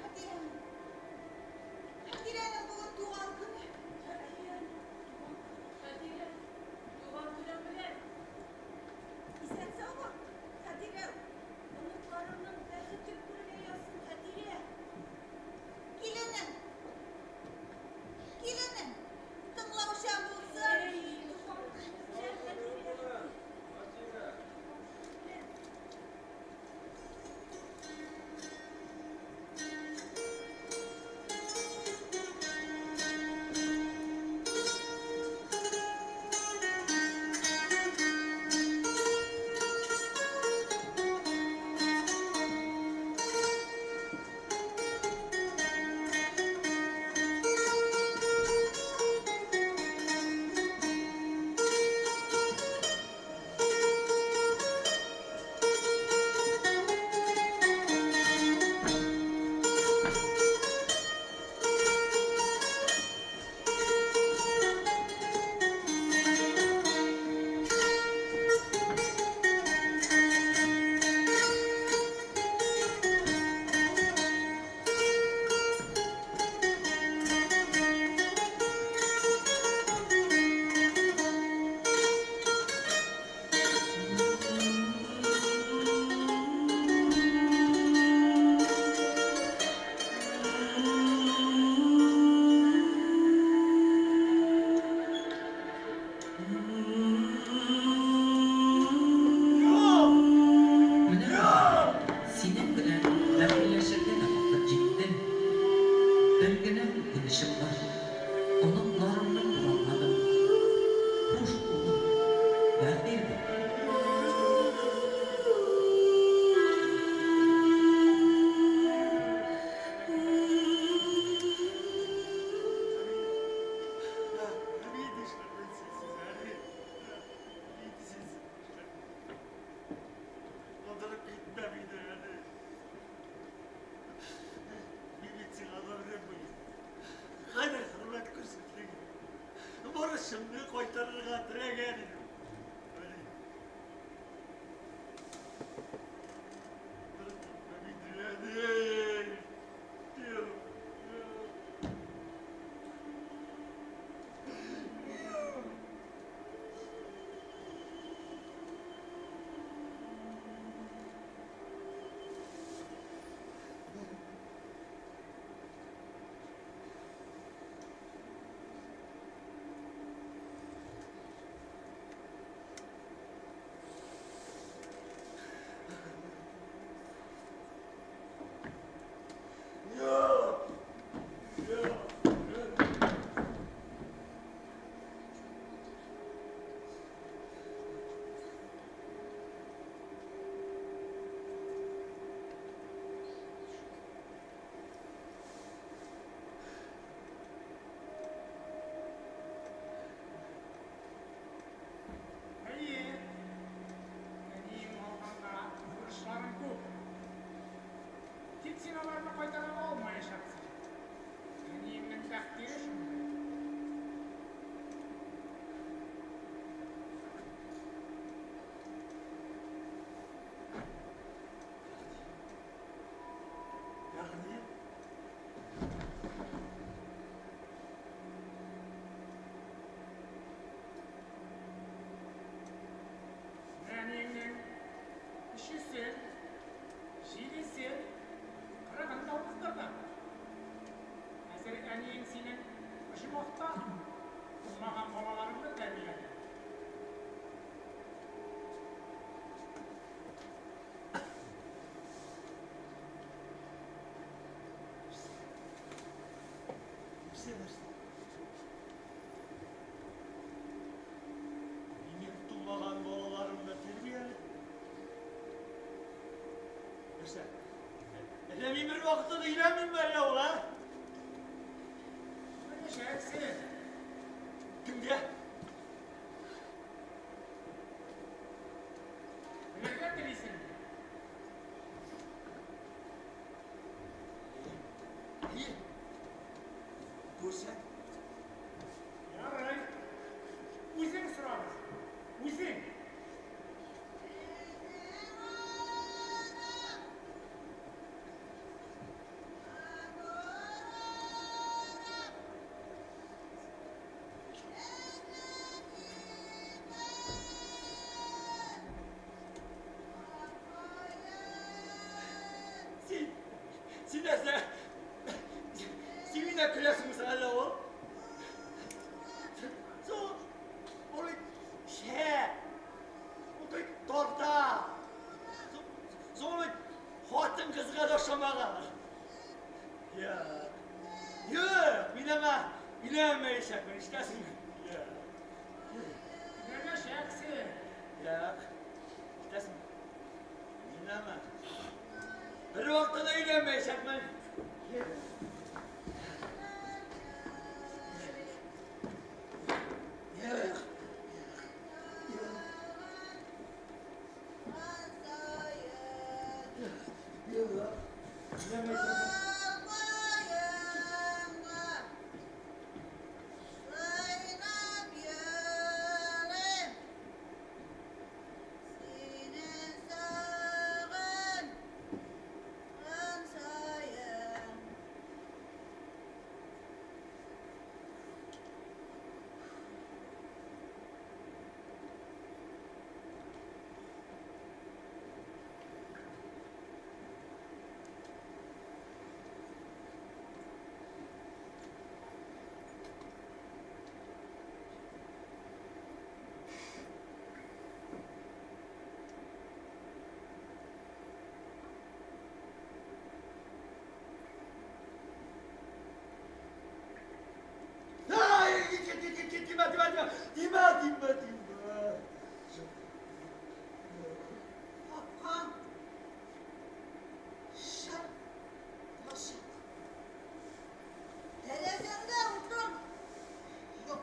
Хәтирә. Хәтирәнең бүген туган көне. Хәтирә, туган көнең белән. Исән-сау бул, Хәтирә. Оныкларыңның бәхетен күрергә язсын, Хәтирә. Киленем. Киленем. Тыңлаучан булсын. Туган көнең белән, Хәтирә. Менә синең белән бәхилләшергә дә вакыт җитте. Бер генә үкенечем бар. Оныкларымны күралмадым. Хуш, улым, бәхил бул. Әни нишләдең син, әни? Син калдырып китмә мине, әни. Мин бит сиңа гомерем буе кадер-хөрмәт күрсәттем. Бурычымны кайтарырга теләгән идем. Әни. Калдырып китмә мине, әни. Юк, юк. Тумаган балаларыңны тәрбиялә. Нәрсә, нәрсә? Минем тумаган балаларымны тәрбияле. Нәрсә? Әллә мин бер вакытта да өйләнмим әллә ул, ә? Өйләнәчәксең. Кемгә? Белергә телисеңме? Әйе. Күрсәт. Ярый. Үзең сорарсың. Үзең. Син, син нәрсә? Син миннән көләсеңме соң әллә ул? Соң, ул бит шә, ул бит тарта. Соң ул бит хатын-кызга да ошамаган. Юк, юк, мин аңа өйләнмәячәкмен, ишетәсеңме? Юк. Өйләнәчәксең. Юк, ишетәсеңме? Мин аңа бер вакытта да өйләнмәячәкмен. Юк. Юк. Юк. Өйләнмәячәкмен. Ay, тимә, тимә, тимә, тимә, тимә, тимә. Капкаң шып ачык. Тәрәзәңдә утын юк.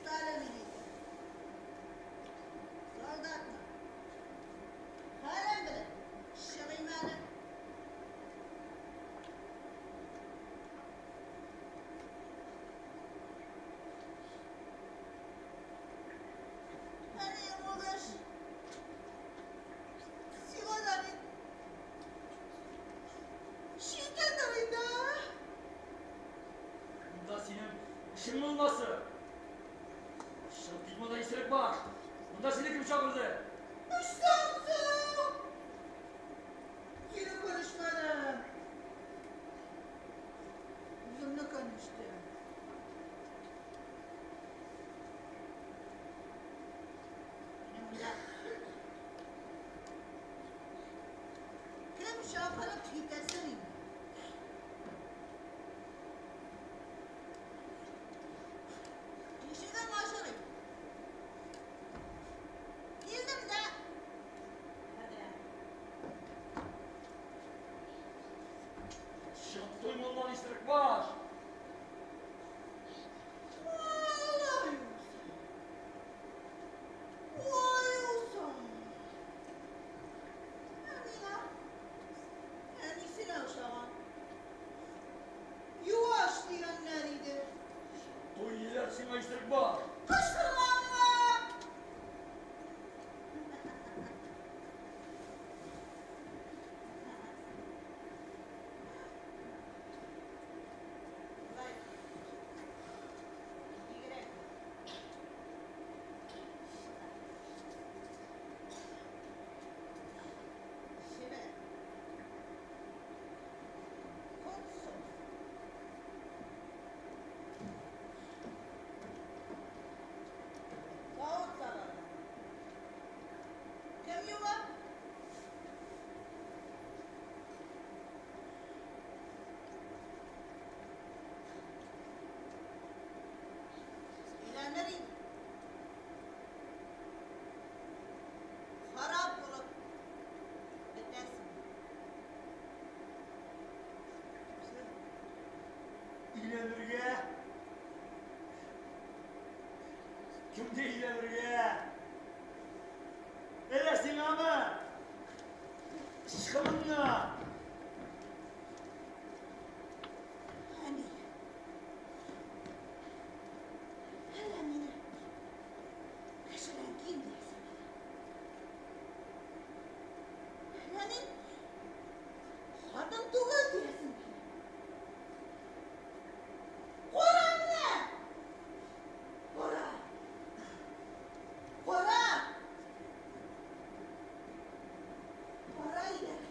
Туктале, мин әйтәм. Солдатмы? Хәлем белеп, чыгыйм әле. Әниең булгач, сиңа да бит читендер инде, а? Монда синең эшең булмасы. Чыгып кит монда, исерек баш. Монда сине кем чакырды? Эчсәң соң! Кире күрешмәдем. Үземнекен эчтем. Мине монда кем чакырып китерсен инде? Ишегем ачык иде. Килдем дә. сиңа исерек баш? Кычкырма миңа! Болай. Бигрәк. Чибәр. Күп соң. Савыт-саба. Кем юа? Өйләнер идем. Харап булып бетәсең. Өйләнергә? Кемгә өйләнергә? Әллә сиңамы? Чыгымыңа! Әни. Әллә мине кешедән ким диясең? Әллә мин хатын түгел диясең? Кара менә! Кара! Кара! Кара, Иләр.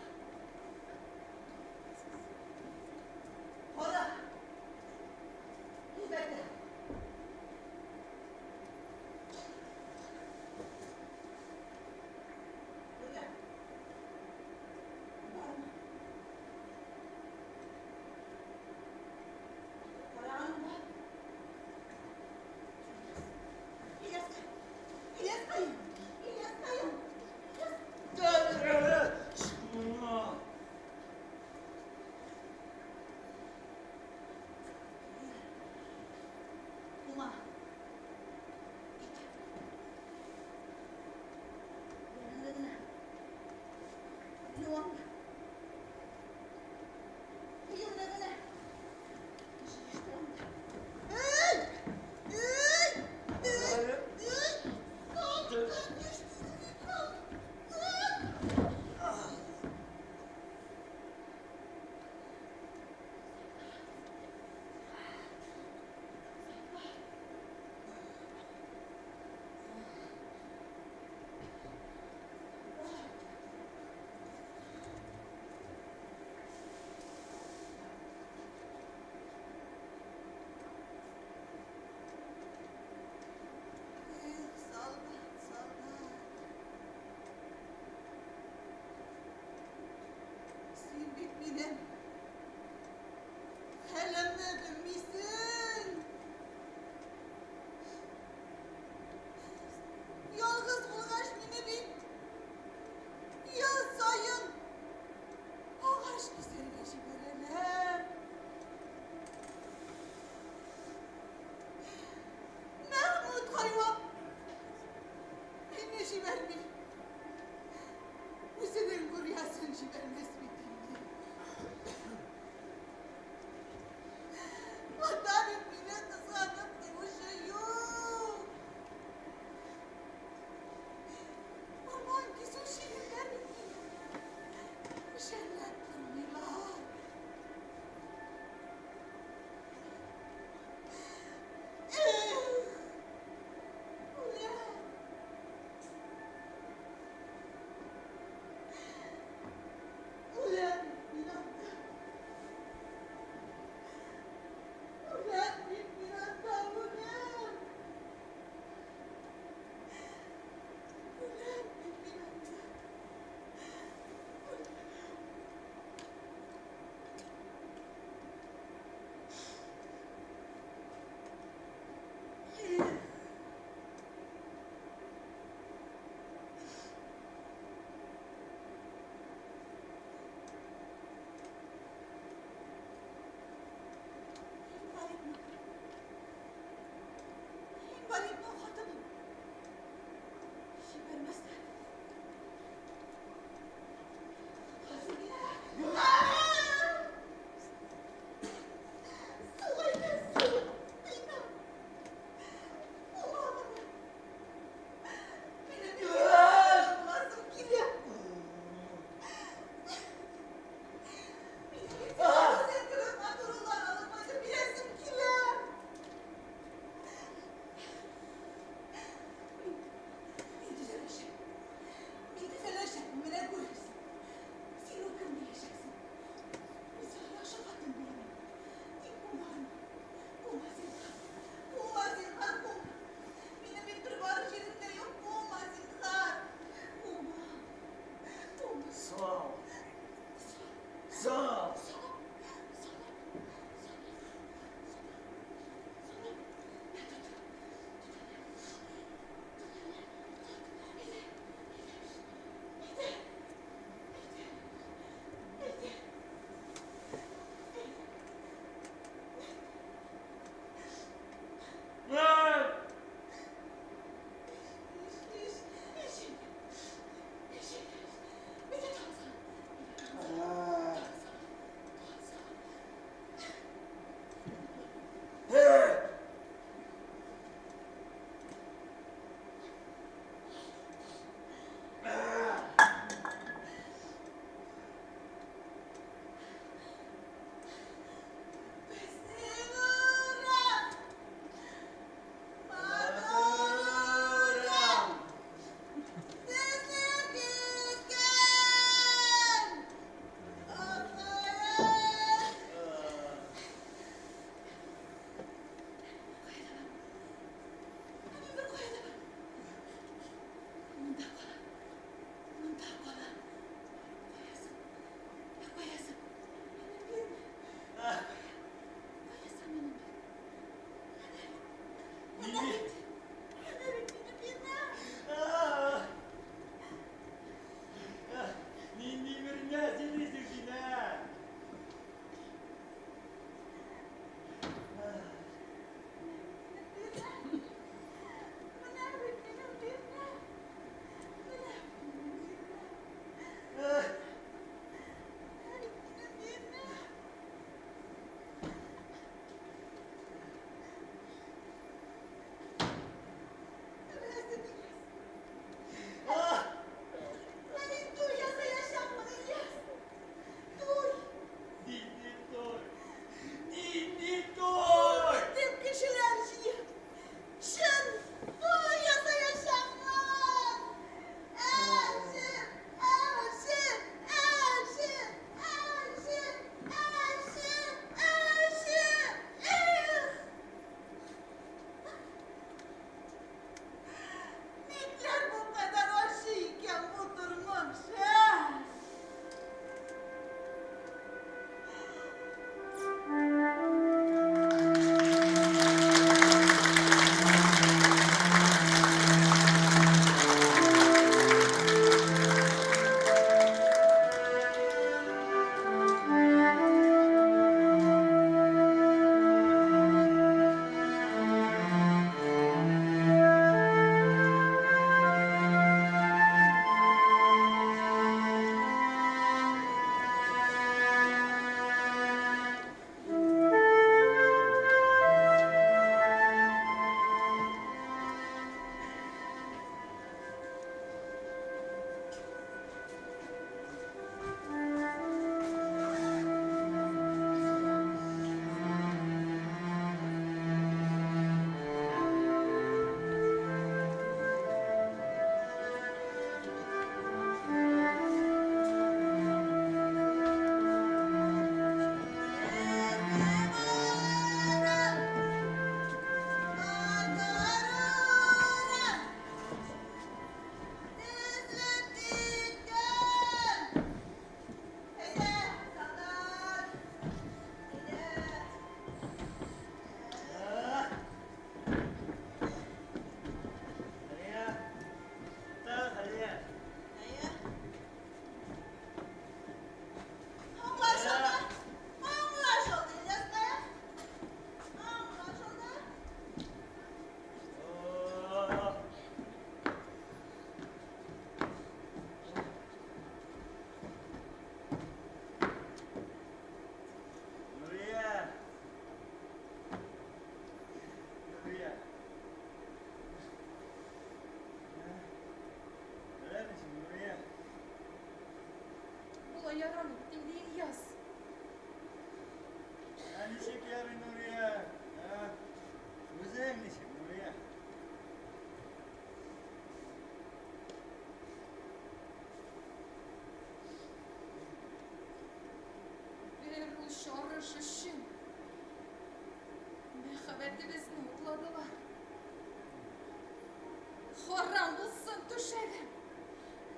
түшәгем.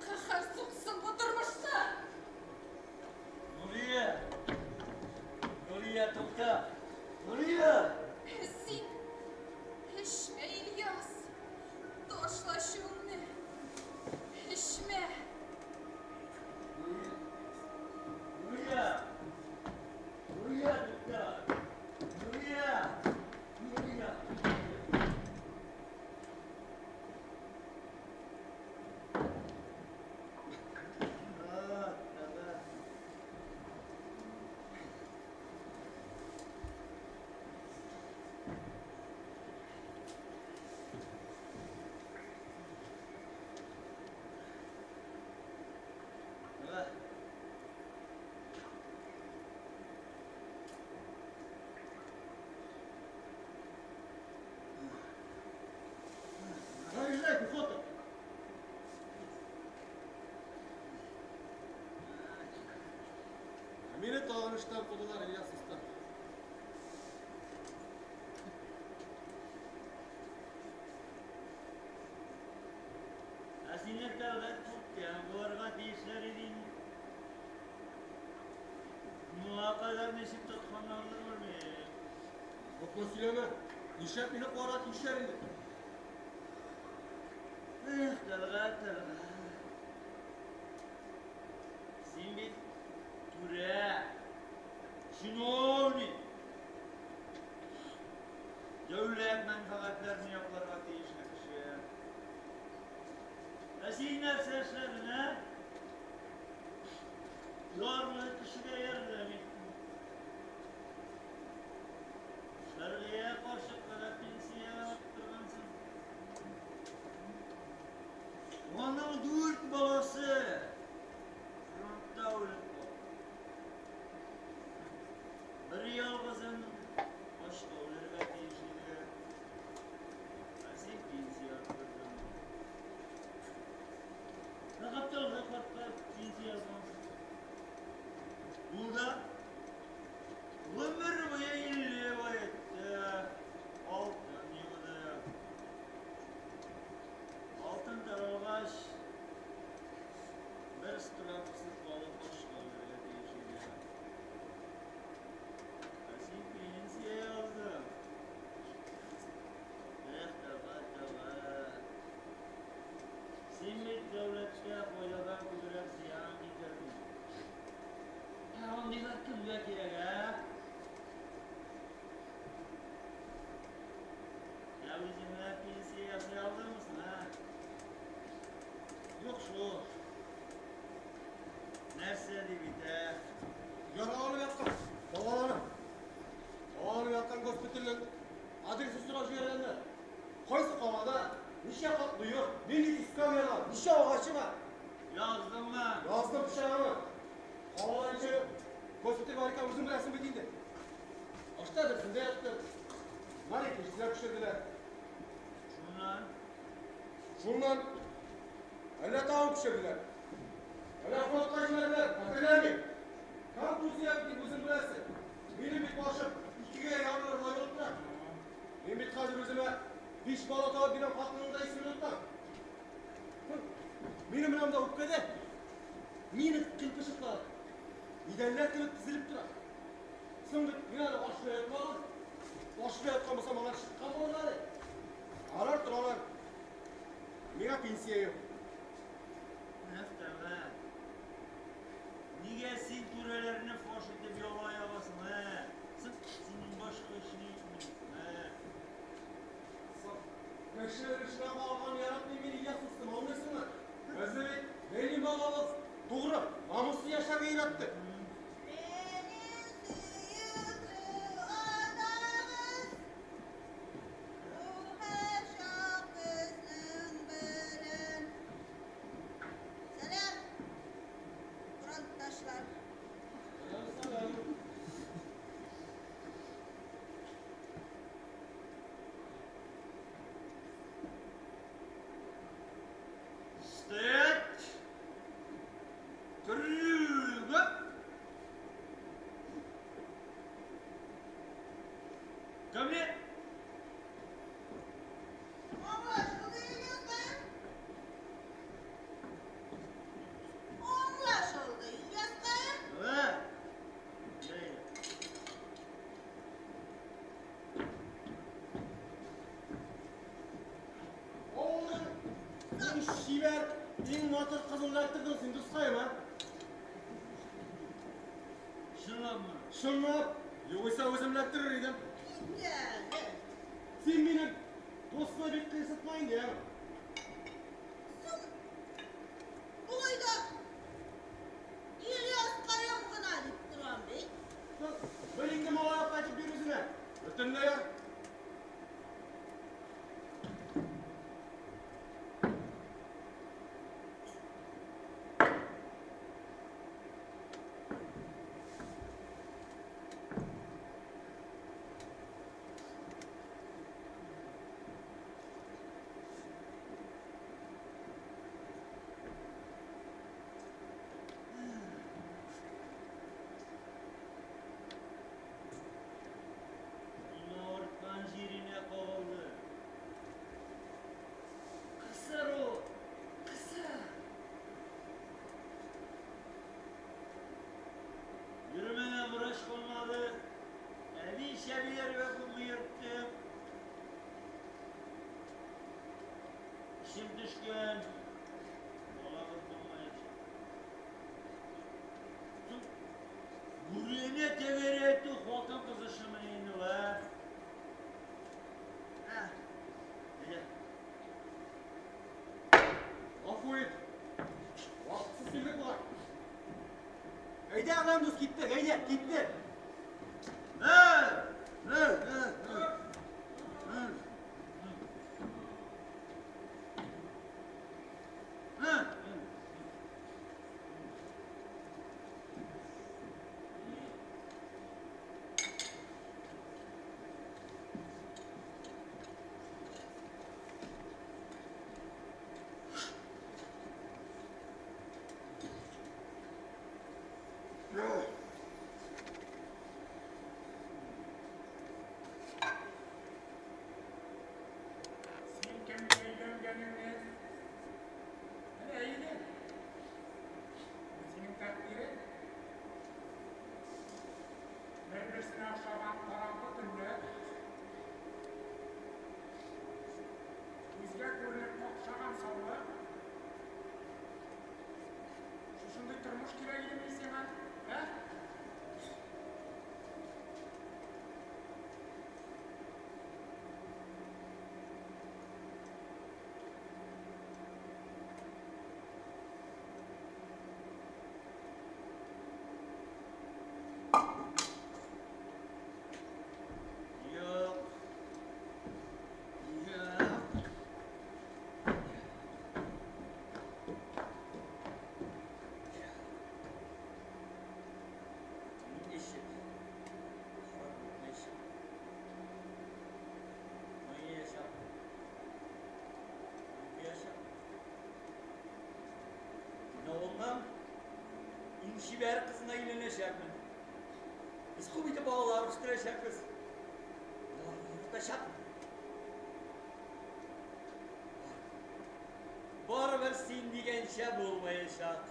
Каһәр суксын бу тормышны! Нурия! Нурия, тукта! Нурия! Син эчмә, Ильяс! Ташла эчүеңне! Эчмә! Нурия! Нурия! Нурия, тукта! Нурия! Нурия! Заезжай, пехота! Мине тагын эштән кудылар, Ильяс уста. Ә сине тәүләт күптән куарга тиешләр иде инде. Моңа кадәр ничек тотканнарны белмим. Юкны сөйләмә. Нишләп мине куарга тиешләр инде? Эх, Тәлгать, Тәлгать. Син бит түрә, чиновник. Дәүләт мәнфәгатьләрен якларга тиешле кеше. Ә син нәрсә эшләдең, ә? Ярлы кешегә ярдәм иттең. Шәргыя карчыкка да пенсия арттыргансың. Аның дүрт баласы фронтта үлеп калды. Бер ялгызың ачка үләргә тиеш иде. Ә син пенсия арттырдың. Ә Габдулла картка пенсия язгансың. Ул да гомер буе илле баетты, алтын юды. Алтын таралгач, бер справкасыз калып ачка үләргә тиеш иде. Ә син пенсия яздың. Эх, Тәлгать, Тәлгать. Син бит дәүләткә файдадан күбрәк зыян китердең. Ә андыйлар кемгә кирәк, ә? Ә үзеңә пенсия ясый алдыңмы соң, ә? Юк шул. Нәрсә дип әйтә? Яраланып яткан балаларым. Дәваланып яткан госпитальнең адресын сорап җибәргәннәр. Кайсы калада, ничә катлы йорт, нинди эскәмияләр, ничә агачы бар? Яздыңмы? Яздым пычагымы. Калада ничә госпиталь бар икән, үзең беләсең бит инде. Башта берсендә яттым. Аннан икенчесенә күчерделәр. Шуннан? Шуннан әллә тагын күчерделәр. Әллә фронтка җибәрделәр, хәтерләмим. Контузия бит, үзең беләсең. Минем бит башым икегә ярылырга йөреп тора. Мин бит хәзер үземә биш бала табып биргән хатынның да исемен онытам. Минем менә монда үпкәдә мина кыйпылчыклары идәннәр кебек тезелеп тора. Соң бит мин әле ашмый ятмадым. Ашмый яткан булсам, алар чыккан булырлар әле. Алар торалар. Миңа пенсия юк. Әфтәвә. Нигә син түрәләрне фаш итеп яла ягасың, ә? Соң синең башка эшең юкмыни, ә? Соң, кеше эшенә калган яратмый мин Ильяс дустым, аңлыйсыңмы? Безне бит Ленин бабабыз тугры, намуслы яшәргә өйрәтте. Сәлам, фронтташлар. Стоять! Кругом! чибәр, иң матур кызын эләктердең син, дускаем, а? Чынлапмы? Чынлап. Югыйсә үзем эләктерер идем. Кит әле. Син минем дусны бик кыерсытма инде, яме. Соң, болай да Ильяскаем гына дип торам бит. Соң, бер инде малай алып кайтып бир үзенә. Бөтенләй. Иң авырткан җиренә кагылды. Кысыр ул, кысыр. Йөрмәгән врач калмады. Әби чәбиләргә күпме йөрттем. Эчем төшкән. Балабыз булмаячак. Соң, Бүрене тәгәрәтү хатын-кыз эшемени инде ул, ә? Ә, әйдә. Гафу ит. Вакытсыз килдек бугай. Әйдә, Әгъләм дус, киттек, әйдә, киттек. Ә, ә, ә, ә. Ә. Ә. Син кемгә өйләнгәнеңне белә идең. Бу синең тәкъдирең. Бер-берсенә охшаган караңгы көннәр, күзгә күренеп какшаган саулык. Шушындый тормыш кирәк идеме сиңа, ә? Юк. Юк. Мин эчеп, харап булмаячак. Байыячак. Укыячак. Мин авылның иң чибәр кызына өйләнәчәкмен. Без күп итеп балалар үстерәчәкбез. Аларны яратачакмын. Барыбер син дигәнчә булмаячак.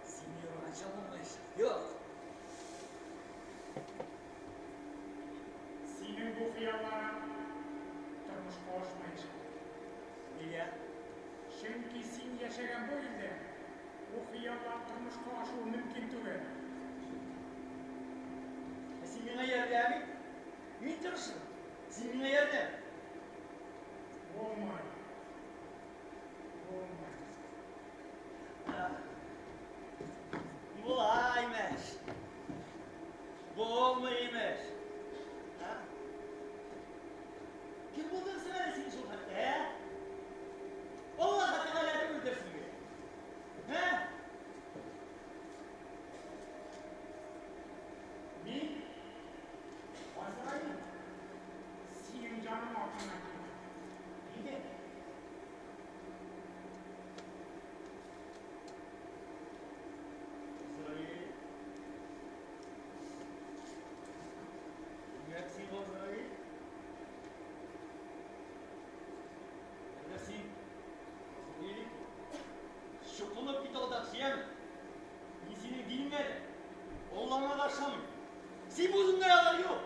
Син юраганча булмаячак. Юк. Синең бу хыялларың тормышка ашмаячак. Нигә? Чөнки син яшәгән бу илдә бу хыяллар тормышка ашуы мөмкин түгел. Ә син миңа ярдәм ит. Мин тырышырмын. Син миңа ярдәм ит. Булмый. Булмый. Була имеш. Булмый имеш. А? Кем булдың син әле син шул хәтле, ә? Аллаһ Тәгалә түгелдерсең бит. Ә? Мин Азраил синең җаның артыннан килдем. Әйдә. Азраил. Димәк, син Газраил? Әллә син Газраил икән? Чукынып кит алдакчы, яме? Мин синең динеңә дә, Аллаңа да ышанмыйм. Син бу дөньяда юк.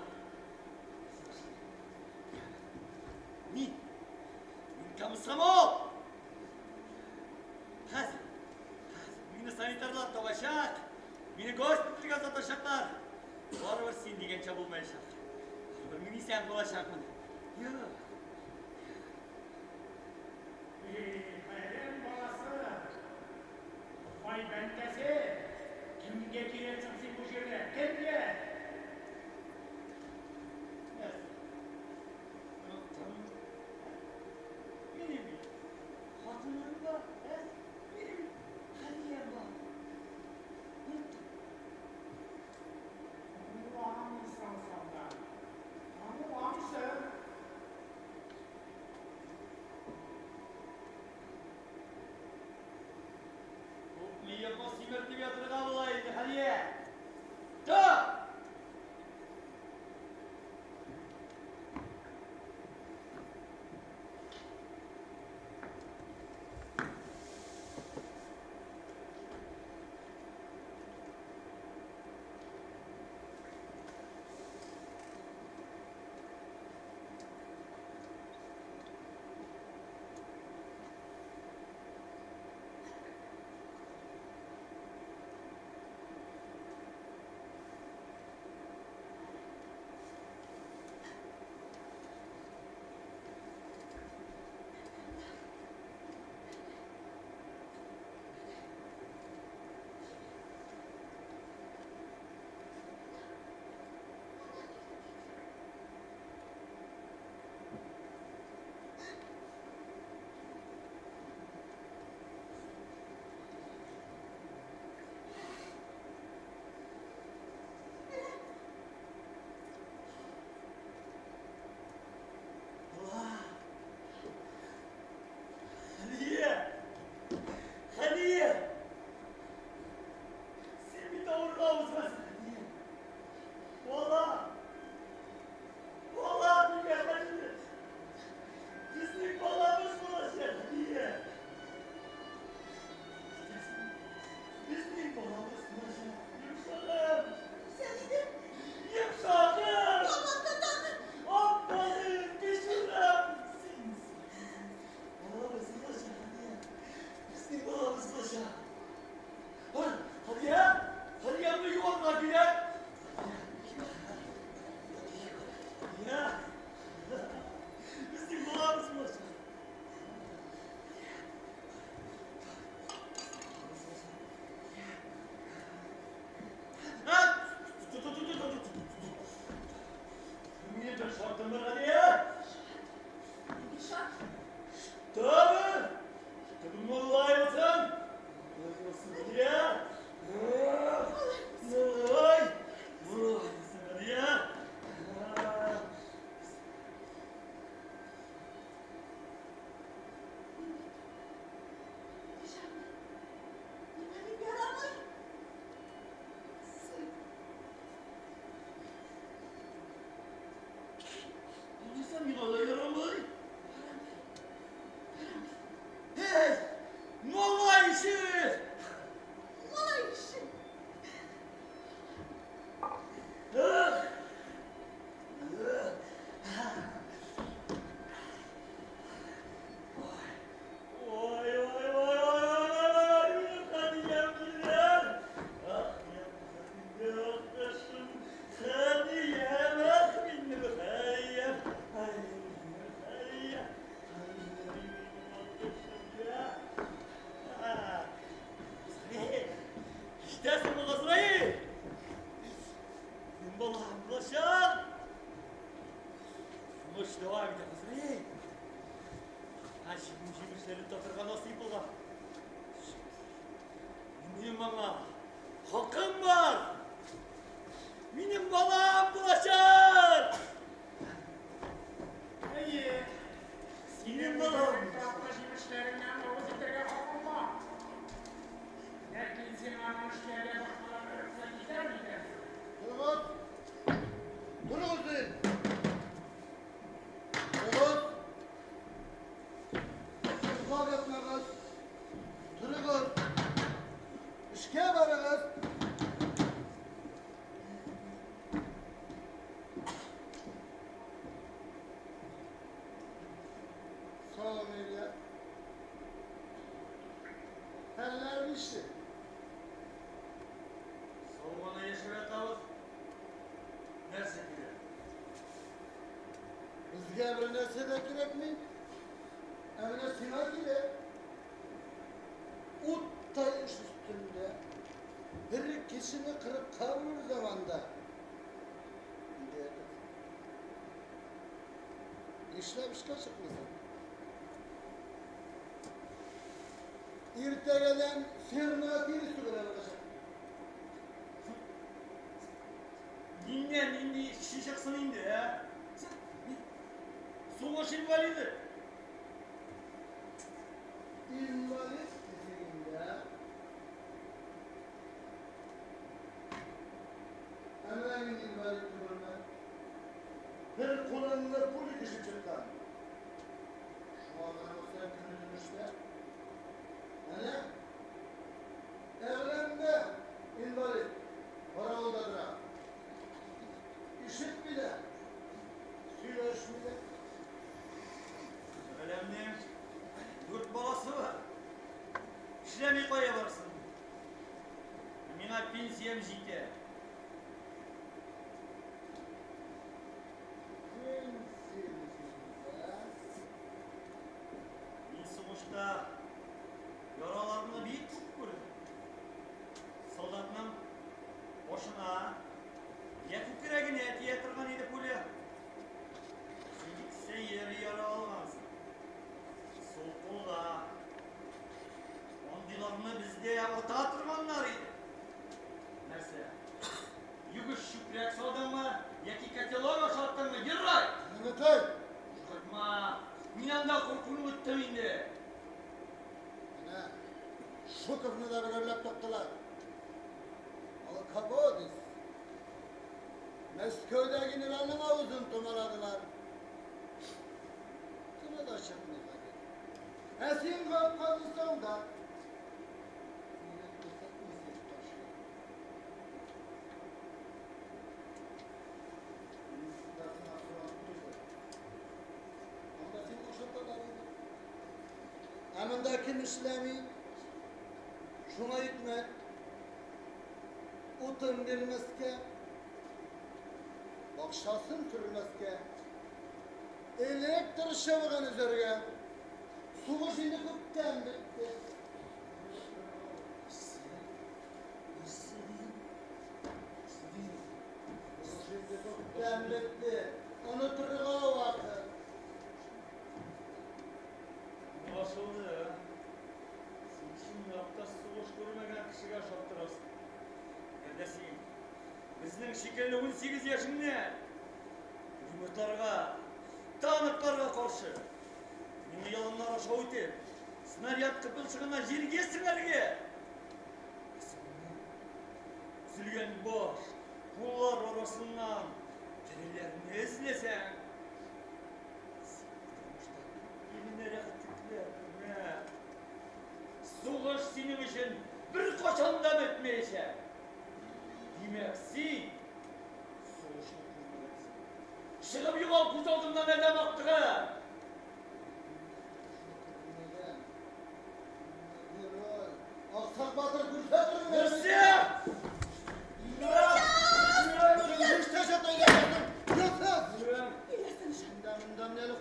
Мин, мин комсомол! Мине госпитальгә озатачаклар. Барыбер син дигәнчә булмаячак. Барыбер мин исән калачакмын. Юк. Эй, адәм баласы! Ай, бәндәсе! Кемгә кирәксең син бу җирдә? Кемгә? Нәрсә? Оныттым. Минем бит хатыным бар, ә? Минем бит Хәниям бар. Оныттым. Аңламыйсың, солдат. Аңламыйсың. Күпме йокы симертеп ятырга була инде, Хәния? Тор! Була! Хәния! Хәния! Син бит авырга узгансың, Хәния. Бала! Бала дигән Хәния! Безнең балабыз булачак, Хәния! Безнең балабыз булачак. Йомшагым! Исән идем. Йомшагым! Кабатла тагын. Аппагым, кешеләр! Син, балабыз булачак, Хәния. Безнең балабыз булачак. Ой, Хәния! Хәниямне юарга кирәк! Хәния! Безнең балабыз булачак. Минем бер шартым бар, Хәния! Нинди шарт? Чтобы, чтобы малай булсын! Малай булсын, Хәния! Малай! Малай булсын, Хәния! Нинди шарт? Миңа бит ярамый. Алайса миңа да ярамый. Эй, малай ише! Малай ише. Ах! Ой, ой, ой, ой, ой, ой, ой, минем Хәниям килгән! Ах, минем кошым, Хәниям, ах, минем Хәниям, ай, минем Хәниям, ай, минем кошым, я. Газраил, ишетәсеңме, Газраил? Минем балам булачак! Тормыш дәвам итә, Газраил. Ә җимешләрен татырга насыйп булган. Минем аңа хакым бар! Минем балам булачак! Әйе. Синең балаң. Татлы җимешләреннән авыз итәргә хакың бар. Ләкин сиңа моны эшләргә башкалар рөхсәт итәр микән? Торыгыз! Торыгыз дим! Торыгыз! Йоклап ятмагыз! Торыгыз! Эшкә барыгыз! Сау Илья. Хәлләр ничек? Безгә бер нәрсә дә кирәкми. Ә менә сиңа кирәк. Уттай эш өстендә. Бер кешене кырыкка бүлер заманда. Өйдә ятасың. Нишләп эшкә чыкмыйсың? Иртәгәдән фермага тирес түгәргә барачак. Миннән нинди эшче чыксын инде, ә? Сугыш инвалиды. Инвалид дигәндә Ә менә мин инвалид түгелмен. Бер кулыңны пуля тишеп чыккан. Шуңа карамастан көне-төн эштә. Әнә, Әгъләм дә инвалид, каравылда тора. Ишетми дә, сөйләшми дә. Әгъләмнең дүрт баласы бар. Эшләми кая барсын? Ә миңа пенсиям җитә. Пенсия җитә. Мин сугышта яраларны бик күп күрдем. Солдатның башына я күкрәгенә тия торган иде пуля. Син бик сәер яра алгансың. Сул кулда. Андыйларны бездә ата торганнар иде. Нәрсә? Югыш чүпрәк салдыңмы яки котелок ашаттыңмы? Герой! Нәмәкәй! Куркытма! Мин анда куркуны үттем инде. Менә Жуковны да бөгәрләп таптылар. Полководец. Мәскәүдә генералның авызын томаладылар. Тыны да чыкмый хәзер. Ә син калсаң да, сине үзе ташлый. Мин сиңа фронт түгел. Анда сине ашаталар иде. Ә монда кем эшләми? Шуңа икмәк, утын бирмәскә, бакчасын сөрмәскә, электр чыбыгын өзәргә. Сугыш инде күптән бетте. Сугыш инде күптән бетте. Онытырга вакыт. Аңлашылды. Син чынлап та сугыш күрмәгән кешегә ошап торасың. Әгәр дә син безнең шикелле 18 яшеңнән пулеметларга, танкларга каршы мина яланнар аша үтеп, снаряд кыпылчыгына җиргә сеңәргә, ә соңыннан өзелгән баш, куллар арасыннан тереләрне эзләсәң, син бу тормышта күп генә рәхәтлекләр күрмә. Сугыш синең өчен беркайчан да бетмәячәк. Димәк, син сугышны күрмәгәнсең. Чыгып югал күз алдымнан, адәм актыгы! Күрмәгән. Герой. Аксак батыр күрсәтерме? Нәрсә?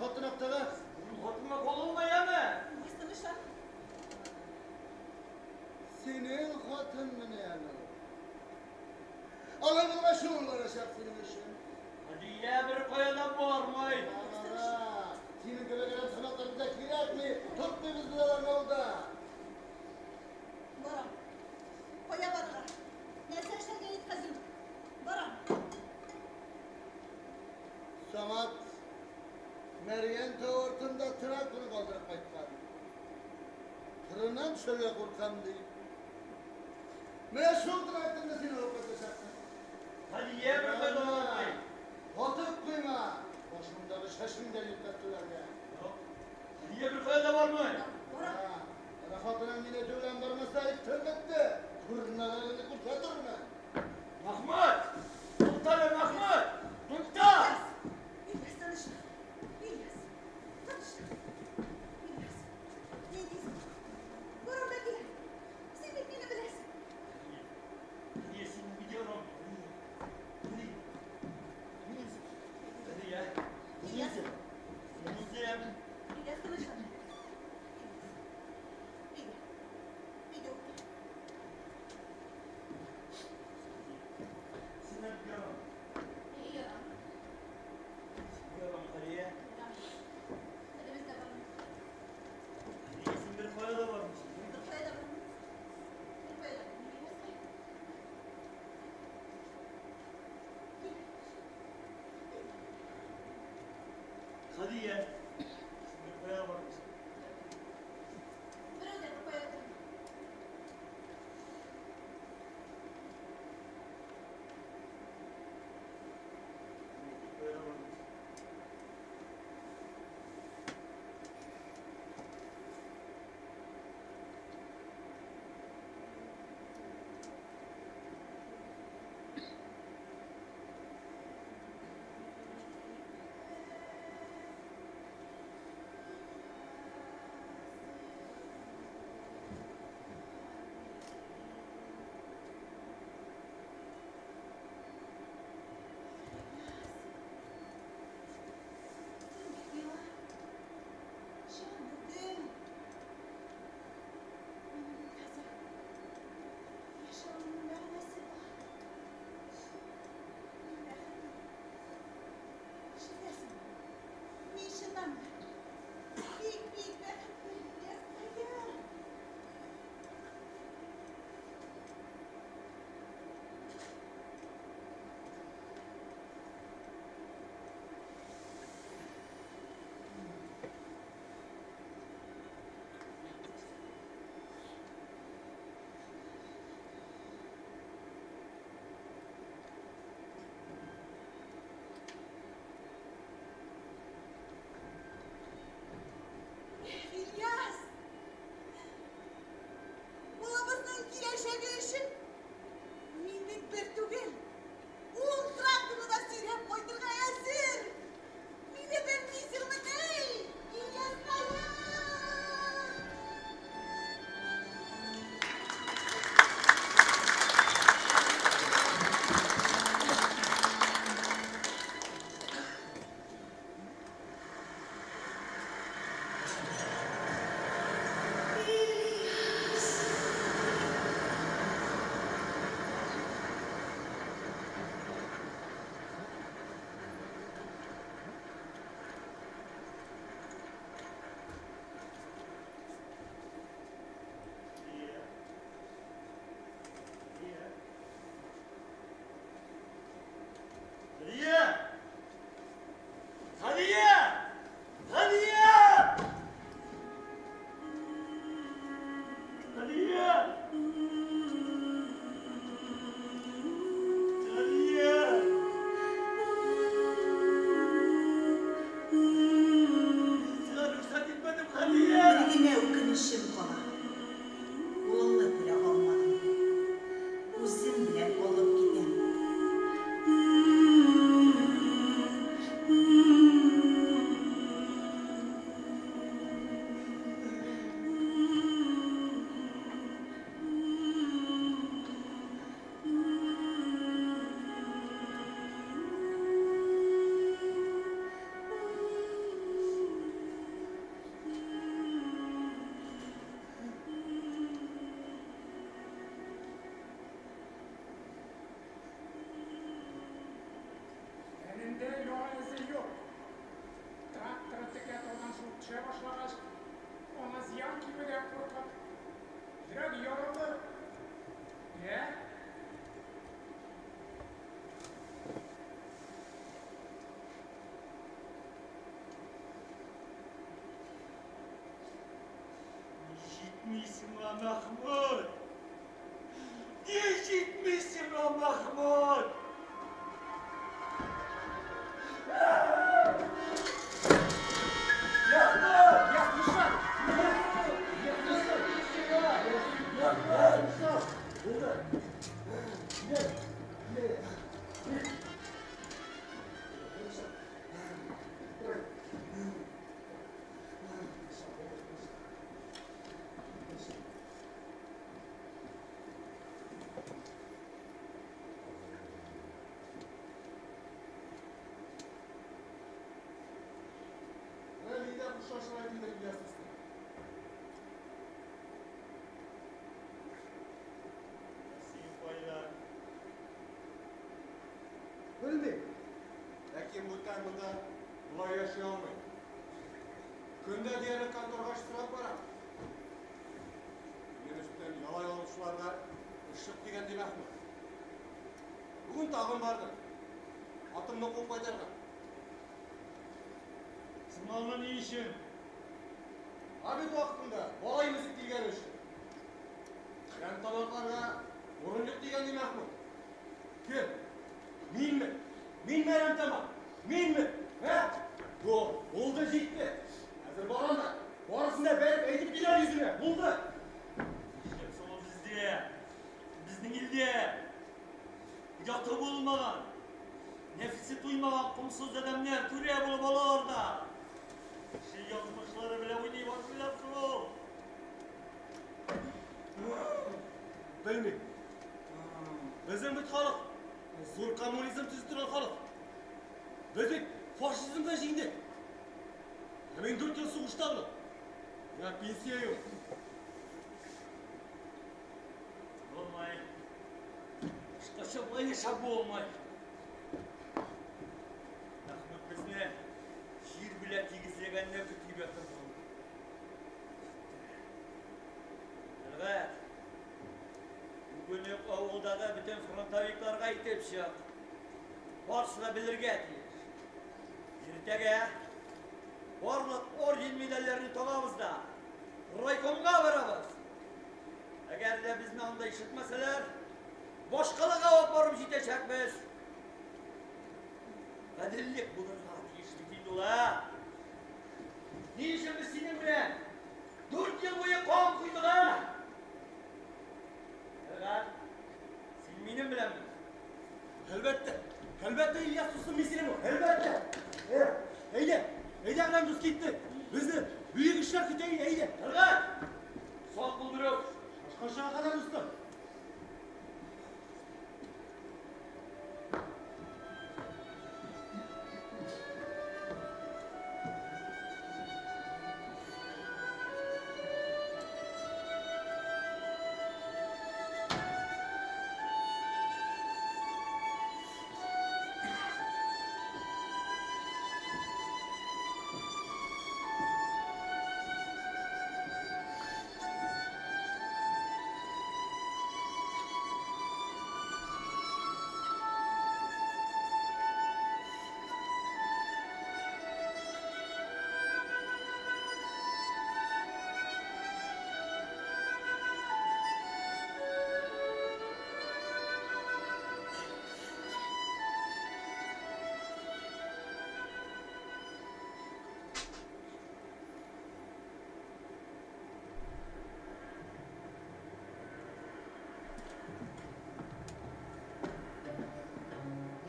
Хатын актыгы. Хатынга кагылма, яме! Синең хатын менә әле ул. Алай булгач, ул барачак синең өчен. Һадия беркая да бармый. Бара. Синең кебек адәм сымаклар безгә кирәкми. Тотмыйбыз без аларны авылда. Барам. Кая барырга? Нәрсә эшләргә әйт хәзер үк. Барам. Самат Мәргән тау артында тракторны калдырып кайткан. Кырыннан төшәргә куркам, ди. Менә шул тракторны син алып кайтачаксың. Һадия беркая да бармый. Атып куйма. Башыңдагы чәчең дә җитмәс түләргә. Юк. Һадия беркая да бармый. Әнә хатының мине белән бармаса, әйттем бетте. Күрмәгәнеңне күрсәтермен. Мәхмүт! Туктале, Мәхмүт! Тукта! Ильяс, тынычлан. Ильяс, тынычлан. Ильяс, ни дисең? Барам да киләм. Син бит мине беләсең. Һадия, син бик ярамый. Һадия. Һадия. Ильяс. Аңа зыян килүдән куркып, йөрәге ярылды. Йә? Ни җитми сиңа, Мәхмүт? Ни җитми сиңа, Мәхмүт? Менә нидә хушлашырга килдек, Ильяс дустым. Син кайда? Белмим. Ләкин бүтән монда болай яши алмыйм. Көндә диярлек конторга сорап барам. Минем өстән яла ябучыларга эш юк дигән ди Мәхмүт. Бүген тагын бардым. Атымны куып кайтарган. Соң аны ни өчен? Обед вакытында бала имезеп килгән өчен. Әрәмтамакларга урын юк дигән ди Мәхмүт. Кем? Минме? Минме әрәмтамак? Минме? Ә? Юк, булды җитте. Хәзер барам да, барысын да бәреп әйтеп киләм йөзенә. Булды. Нишләп соң ул бездә? Безнең илдә ояты булмаган, нәфесе туймаган комсыз адәмнәр түрә булып алалар да. Кеше язмышлары белән уйный башлыйлар шул. Белмим. Безнең бит халык зур коммунизм төзи торган халык. Без бит фашизмны җиңдек. Ә мин 4 ел сугышта булдым. Миңа пенсия юк. Булмый. Башкача болай яшәп булмый. Мәхмүт безне җир белән тигезләгәнне көтеп ятыр. Тәлгать, бүген үк авылдагы бөтен фронтовикларга әйтеп чык. Барысы да белергә тиеш. Иртәгә барлык орден медальләрне табабыз да райкомга барабыз. Әгәр дә безне анда ишетмәсәләр, башкалага алып барып җитәчәкбез. Гаделлек булырга тиеш бит инде ул, ә? Ни өчен без синең белән 4 ел буе кан койдык, ә? Тәлгать, син минем беләнме? Әлбәттә, әлбәттә, Ильяс дустым, мин синең белән, әлбәттә. Әйдә, әйдә, Әгъләм дус китте. Безне бөек эшләр көтә, әйдә. Тәлгать, сак бул, берүк. Башкачага кадәр, дустым.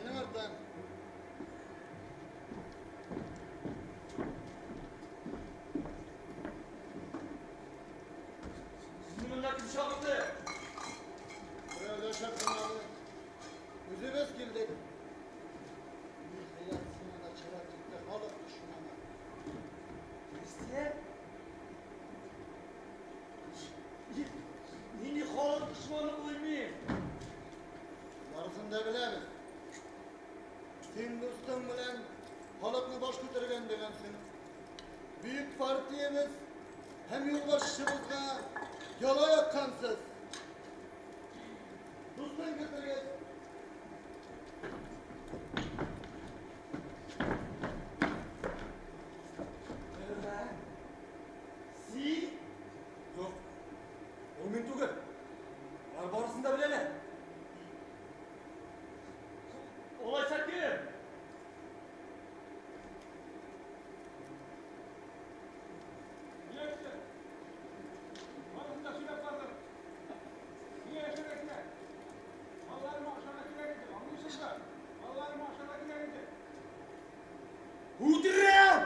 Минем арттан. Сезне монда кем чакырды? Берәү дә чакырмады. Үзебез килдек. Ниһаять, сиңа да чират җитте, халык дошманы. Нәрсә? Нинди халык дошманы булыйм мин? Барысын да беләбез. Син дустың белән халыкны баш күтәргән дигәнсең. Бөек партиябез һәм юлбашчыбызга яла яккансыз. Дустын кертегез. Син? Юк. Ул мин түгел. Алар барысын да беләләр. Алайса кем? Миләүшә. Барысын да сөйләп бардым. Миңа яшәргә кирәк. Балаларыма ашарга кирәк иде, аңлыйсызмы? Балаларыма ашарга кирәк иде. Үтерәм!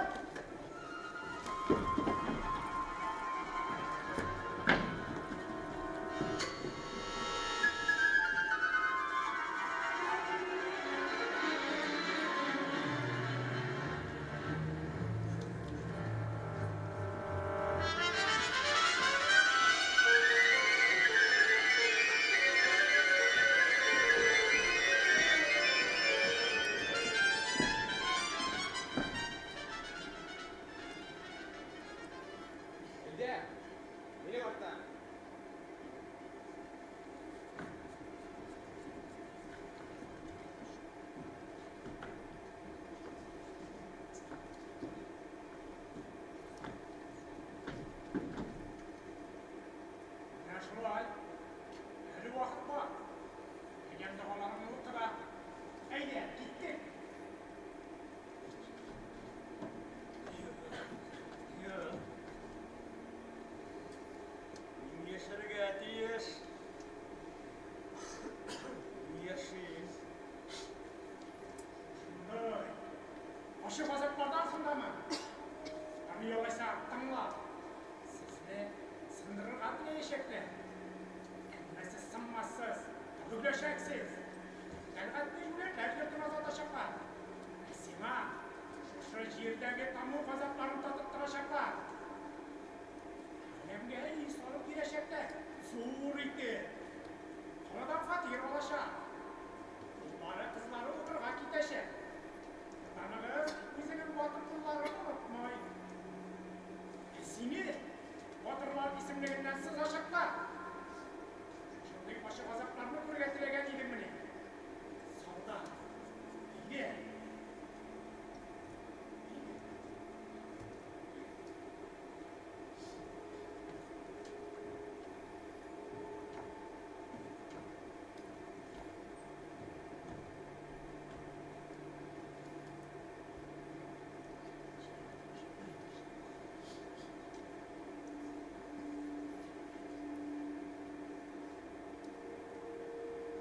Әйдә, минем арттан. Менә шулай. Әле вакыт бар. Әгәр догаларыңны укыда. Әйдә, киттек. Юк. Мин яшәргә тиеш. Мин яшим. Шундый. Ачы газаплардан соң дамы? Аны алайса тыңла. Сезне сындырырга теләячәкләр. Әмма сез сынмассыз, бөгеләчәксез. Тәлгатне юләрләр йортына озатачаклар. Ә сиңа шушы җирдәге таму газапларын татыттырачаклар. Әләмгә өй салып бирәчәкләр. Зур итеп. Каладан фатир алачак. Уллары, кызлары укырга китәчәк. Ватаныгыз үзенең батыр улларын онытмый. Ә сине батырлар исемлегеннән сызачаклар. Шундый ачы газапларны күрергә теләгән идеңмени? Солдат. Әйдә.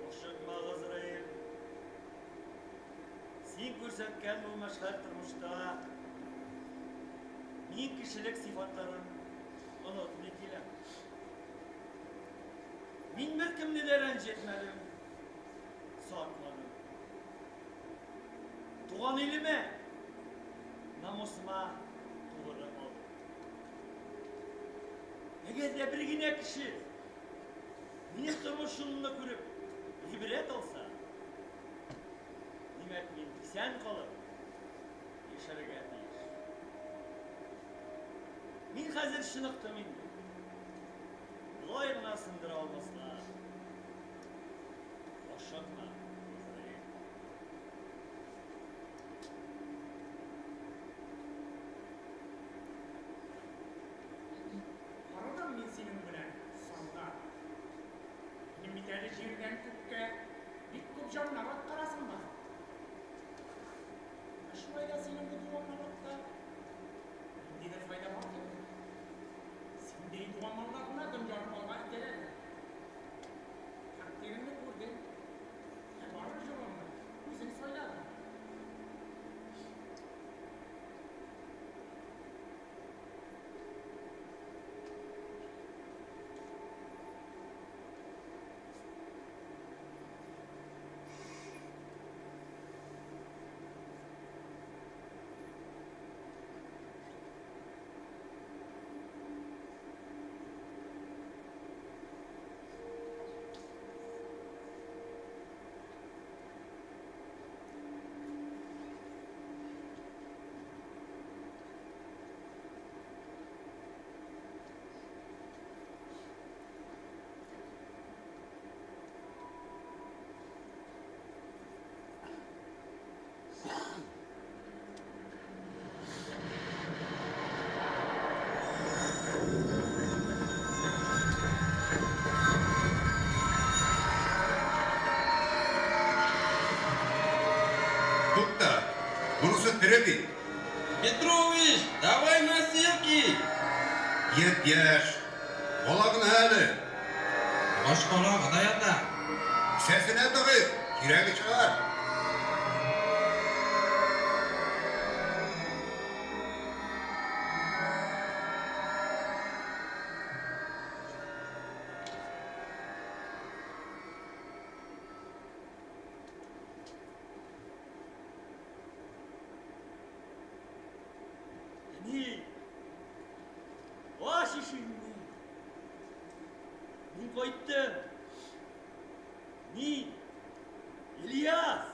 Ашыкма, Газраил. Син күрсәткән бу мәшһәр тормышта мин кешелек сыйфатларын онытмый киләм. Мин беркемне дә рәнҗетмәдем, сатмадым. Туган илемә, намусыма тугры калдым. Әгәр дә бер генә кеше минем тормыш юлымны күреп гыйбрәт алса, димәк, мин исән калып яшәргә тиеш. Мин хәзер чыныктым инде. Болай гына сындыра алмаслар. Ашыкма, Газраил. Арыдым мин синең белән, солдат. Минем бит әле җирдән күккә бик күп җаннар аткарасым бар. Ә шулай да синең бу дуамаллыкта ниндидер файда бар кебек. Синдәй дуамаллар гына дөньяны алга этәрәләр. Тәкъдиреңне күрдем. Иваныч, давай носилки! Япь-яшь, бала гына әле. Башкала гына ята. Кесәсенә тыгыйк, кирәге чыгар. Әни! Ач ишегеңне! Мин кайттым! Мин! Ильяс!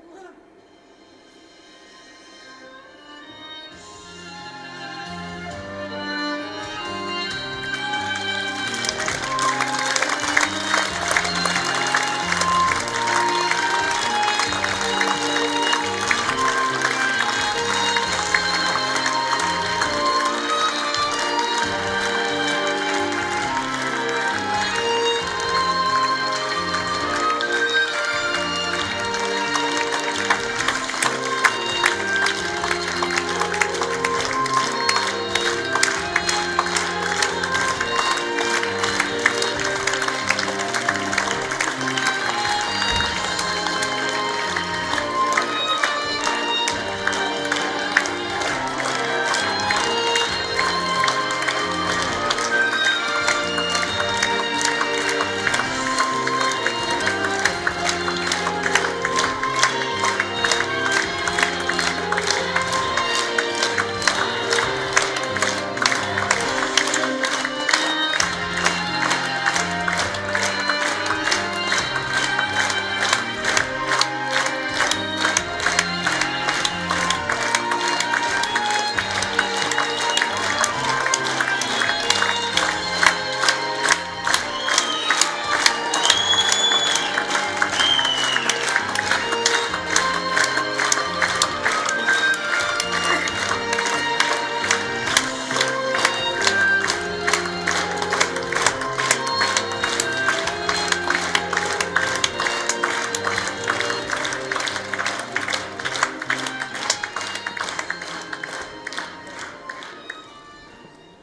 Улым!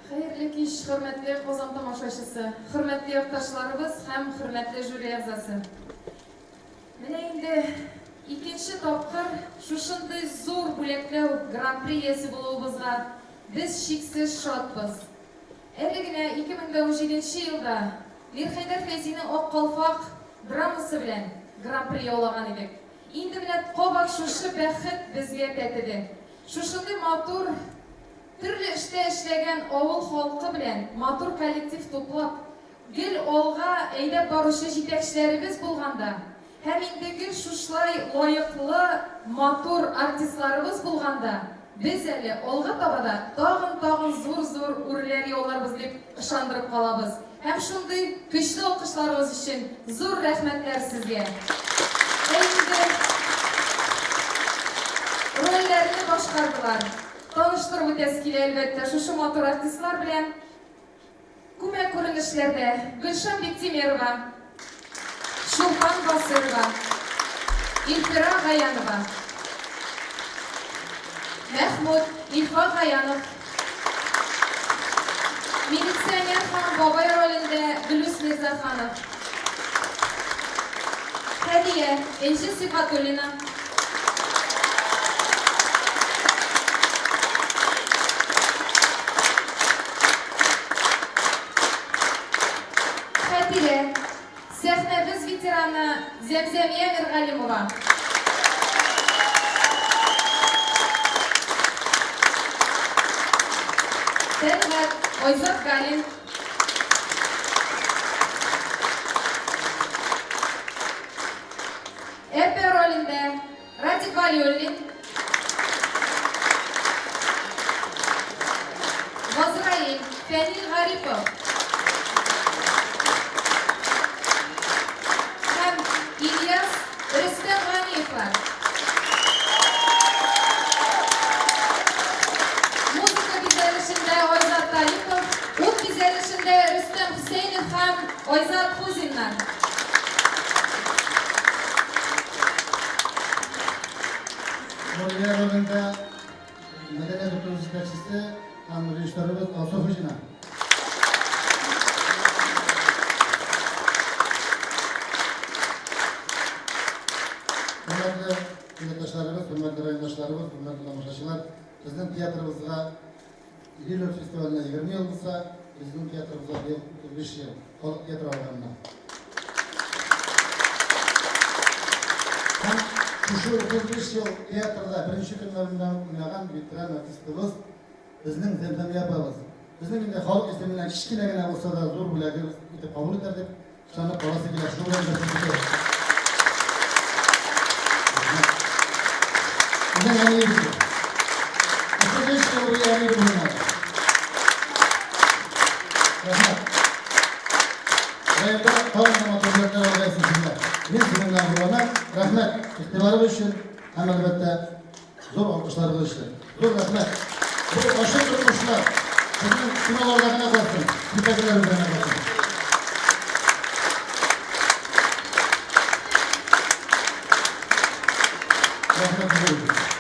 Хәерле кич, хөрмәтле Казан тамашачысы, хөрмәтле якташларыбыз һәм хөрмәтле жюри әгъзасы. Менә инде икенче тапкыр шушындый зур бүләкләү гран-при иясе булуыбызга без чиксез шатбыз. Әле генә 2017 елда Мирхәйдәр Фәйзинең Ак калфак драмасы белән гран-при яулаган идек. Инде менә кабат шушы бәхет безгә тәтеде. Шушындый матур, төрле эштә эшләгән авыл халкы белән матур коллектив туплап, гел алга әйдәп баручы җитәкчеләребез булганда һәм инде гел шушылай лаеклы, матур артистларыбыз булганда, без әле алга таба да тагын-тагын зур-зур үрләр яуларбыз дип ышандырып калабыз. Һәм шундый көчле алкышларыгыз өчен зур рәхмәтләр сезгә. Ә инде рольләрне башкардылар. Таныштырып үтәсе килә, әлбәттә, шушы матур артистлар белән. Күмәк күренешләрдә Гөлшан Биктимерова, Чулпан Басыйрова, Илфира Гаянова, Мәхмүт, Илфак Гаянов, милиционер һәм бабай ролендә Гөлүс Мирзаханов, Һәдия, Энҗе Сибгатуллина, Хәтирә, сәхнәбез ветераны Зәмзәмия Миргалимова. Тәлгать, Айзат Галин. Әпә ролендә Радик Валиуллин. Газраил, Фәнил Гарипов. Һәм Ильяс, Рөстәм Ганиевлар. Музыка бизәлешендә Айзат Талипов, ут бизәлешендә Рөстәм Хөсәенов һәм Айзат Хузиннар. Мольер ролендә мәдәният йорты җитәкчесе һәм режиссерыбыз Алсу Хуҗина. Хөрмәтле милләттәшләребез, хөрмәтле райондашларыбыз, хөрмәтле тамашачылар, безнең театрыбызга Идел фестиваленә 20 ел булса, безнең театрыбызга быел 35 ел, халык театры алганына. Һәм шушы 35 ел театрда беренче көннәреннән уйнаган ветеран артистыбыз безнең Зәмзәмия апабыз. Безнең инде халык исеменнән кечкенә генә булса да зур бүләгебез итеп кабул итәр дип ышанып каласы килә. Шуның белән бер сүз Безнең әниебез бу. 35 ел буе әни булып уйнады. Рәхмәт. Районда тагын да матур бүләкләр алгайсың сезгә. Мин сезнең белән горурланам. Рәхмәт игътибарыгыз өчен һәм әлбәттә зур алкышларыгыз өчен. Зур рәхмәт. Бу ачык тормышлар безнең киноларда гына калсын, спектакльләрдә генә калсын. Рәхмәт сезгә.